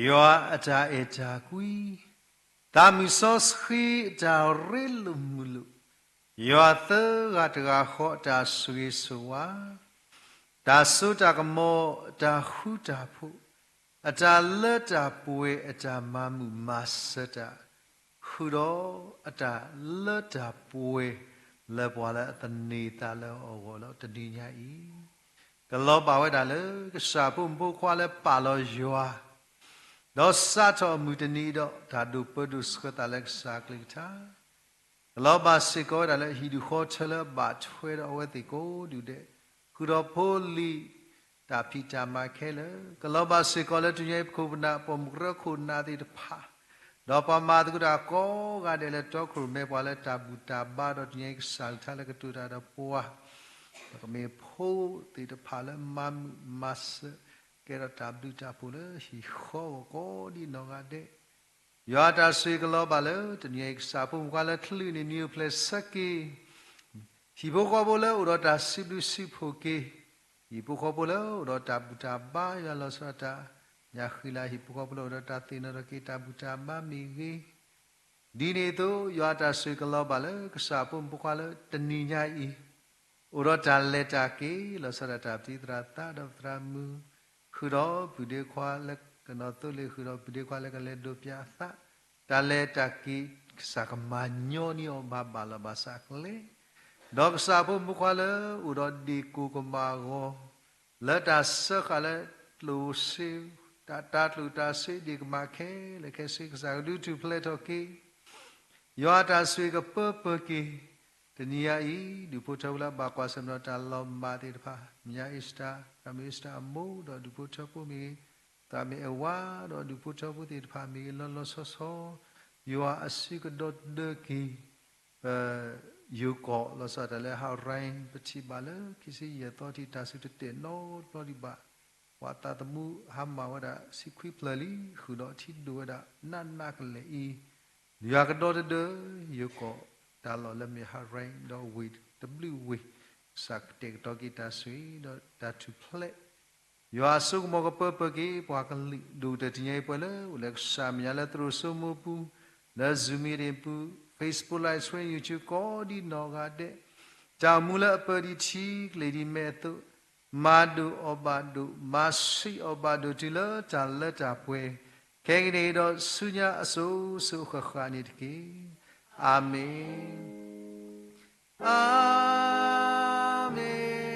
ယွၤအတၢ်အဲၣ်တၢ်ကွံ, သးမုၢ်စီဆှံအတၢ်ရ့လိာ်မုာ်လိာ်, ယွၤသၢဂၤတဂၤဃီအတၢ်ဆိၣ်ဂ့ၤဆိၣ်ဝါ, တၢ်စိတၢ်ကမီၤအတၢ်ဃူတၢ်ဖိး, အတၢ်လၢတၢ်ပှဲၤအတၢ်မၤမုာ်မၤစၢၤတၢ်, ဃုာ်ဒီးအတၢ်လၢတၢ်ပှဲၤလၢပှၤလၢအသန့ၤသးလၢအဂီၢ်လီၤ. တနံၤညါအံၤ ကလီၤဘၣ်ဝဲဒၣ်လၢကစၢ်ဖိမုၣ်ဖိခွါလၢပာ်လီၤယွၤ, ဒီးစးထီၣ်မုၢ်တနံၤဒီး တၢ်ဒိးပၢဒိးဆှၢသးလၢကစၢ်ကလုၢ်ကထါ, ကလီၤဘၣ်စ့ၢ်ကီးဝဲဒၣ်လၢဟံၣ်ဒူၣ်ဃီထၢလၢအဘၣ်ထွဲဒီးအဝဲသ့ၣ်ကိးဒူၣ်ဒဲး, ဃုာ်ဒီးဖိလံၤ တၢ်ဖံးတၢ်မၤခဲလၢာ်, ကလီၤဘၣ်စ့ၢ်ကီးလၢတနံၤအံၤ ပခိၣ်ပနၢ် ပိာ်မုၣ်ကရၢခိၣ်နၢ်သ့ၣ်တဖၣ်, ဒီးပှၤမၤသကိးတၢ်ကိးဂၤဒဲးလၢတီခိၣ်ရိၣ်မဲ ပှၤလၢတၢ်ဘူၣ်တၢ်ဘါဒီးတနံၤအံၤ ကစၢ်ကလုၢ်ကထါလၢကတိၤတၢ်ဒီးပှၤ, ဒီးကမ့ၢ်ဖိသ့ၣ်တဖၣ်လၢမၤမုာ်မၤစၢၤ ကဲထီၣ်တၢ်ဘျုးတၢ်ဖှိၣ်လၢဟံၣ်ဃီအဂီၢ်ကိးဒံးနီၢ်ဂၤဒဲး, ယွၤအတၢ်ဆိၣ်ဂ့ၤကလီၤဘၣ်လၢတနံၤအံၤ ကစၢ်ဖိမုၣ်ဖိခွါလၢချုးန့ၢ်နံၤအိၣ်ဖျဲၣ်ဆၢက့ၤ ဟံၣ်ဖိဃီဖိလၢအိၣ်ဒီးတၢ်စံးဘျုးစံးဖှိၣ်က့ၤ, ဟံၣ်ဖိဃီဖိလၢအိၣ်ဒီးတၢ်ဘူၣ်တၢ်ဘါယွၤလီၤဆီဒၣ်တၢ်, ညၣ်ဃံလၤဟံၣ်ဖိဃီဖိလၢအိၣ်ဒီးတၢ်သ့ၣ်နီၣ်ထီၣ်က့ၤတၢ်ဘူၣ်တၢ်ဘါမ့ၢ်ဂ့ၤ, ဒ်န့ၣ်အသိး ယွၤအတၢ်ဆိၣ်ဂ့ၤကလီၤဘၣ်လၢကစၢ်ဖိမုၣ်ဖိခွါလၢတနံၤညါအံၤ အိၣ်ဒီးတၢ်လဲၤတၢ်က့ၤ လီၤဆီဒၣ်တၢ်ပတံၤသရၣ်သးဒီးပသရၣ်မုၣ်, ဃုာ်ဒီးပုၢ်ဒ့ခွါလၢကနီၣ်သိလ့ၣ်, ဃုာ်ဒီးပုၢ်ဒ့ခွါလၢကလဲၤဒိးပၠးအသး, တၢ်လဲၤတၢ်က့ၤ ကစၢ်ကမၤညီနုၢ်အီၤဘၣ်ဘၣ်လီၤဘၣ်စးကျဲ, ဒီးကစၢ်ဖိမုၣ်ဖိခွါလၢအိၣ်ဒီးဒ့ၣ်ကိၢ်ကမၣ်အဂီၢ်, လၢတၢ်စၢဃာ်လၢကျိၣ်စ့, တၢ်တၤကျိၣ်တၤစ့ဒ့ၣ်ကမၣ်ခဲလၢာ်ခဲဆ့ ကစၢ်ကဒုးထူၣ်ဖျဲးထီၣ်က့ၤ ယွၤအတၢ်ဆိၣ်ဂ့ၤကပၢပၢၤက့ၤ, တနံၤညါအံၤ ဒူၣ်ဖိထၢဖိလၢအဘၣ်ကွၢ်ဆၢၣ်မဲာ်ဒီးတၢ်လီၤမၢ်သ့ၣ်တဖၣ်, မၠါအ့စတၢ်, သရၣ်မုၣ်အ့စတၢ်အမိၢ်ဒီးဒူၣ်ဖိထၢဖိမ့ၢ်ဂ့ၤ, သရၣ်မုၣ်အဲၣ်ဝါဒီးဒူၣ်ဖိထၢဖိသ့ၣ်တဖၣ်မ့ၢ်ဂ့ၤ, လီၤလီၤဆီဆီ ယွၤအစုကဒီသဒၢက့ၤ ပယိၤကီၢ် လီၤဆီဒၣ်တၢ်လၢဟးရံ ပထံၣ်ဘၣ်လၢခံဆံယဲၢ်သီထံၣ်တၢ်စုတတဲာ်နီတဘျီဒံးဘၣ်, ပှၤသးသမူဟါမၢ်ဝဲဒၣ်ဆံခွံဖျၢၣ်လံ ဃုာ်ဒီးထံဒိၣ်ဝဲဒၣ်နးနးကလဲာ်အံၤ, ယွၤကဒီသဒၢ ယိၤကီၢ်တၢ်လီၢ်လၢမ့ၢ်ဟးရံ ဒီးဝ့ၢ်တဘျုးဝ့ၢ်, ကစၢ်ကတဲာ်ကတီၤက့ၤတၢ်ဆိၣ်ဂ့ၤဒီးတၢ်ထူၣ်ဖျဲး ယွၤအစိကမီၤကပၢပၢၤက့ၤ ပှၤကလုာ်ဒူၣ်ကတၢၢ်တနံၤအံၤ ပှၤလၢအိၣ်လၢကစၢ်မဲာ်ညါလၢသရိာ်စိမိၢ်ပူၤ, လၢ Zoom meeting ပူၤ, Facebook Live Stream, YouTube ကိးဒံးနီၢ်ဂၤဒဲး, တၢ်အိၣ်မူလၢအပၢဒ်ထံ ကလဲၤဒ်မဲာ်အသိး, မၤဒိၣ်အီၣ်ဘၣ်ဒိၣ်, မၤဆံးအီၣ်ဘၣ်ဒိၣ်တုၤလၢတၢ်လၢတၢ်ပှဲၤ, ခဲကနံၣ်အံၤဒီးဆူညါအစိၤစိၤအဃၣ်ဃၣ်န့ၣ်တက့ၢ်. အၤမ့ၣ်. အၤမ့ၣ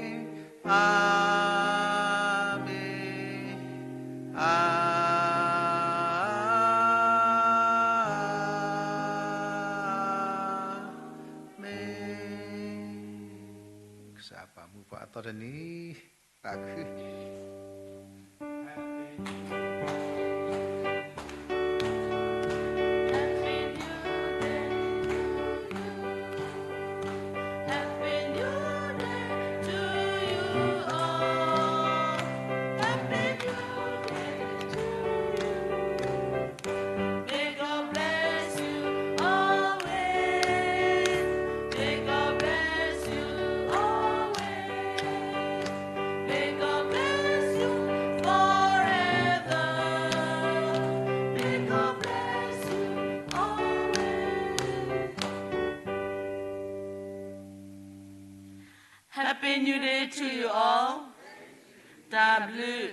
်, အၤမ့ၣ်, အၤမ့ၣ်. ကစၢ်ပာ်မူပှၤအသီတနံၤ, သးခု. Happy New Day to you all. တၢ်ဘျုး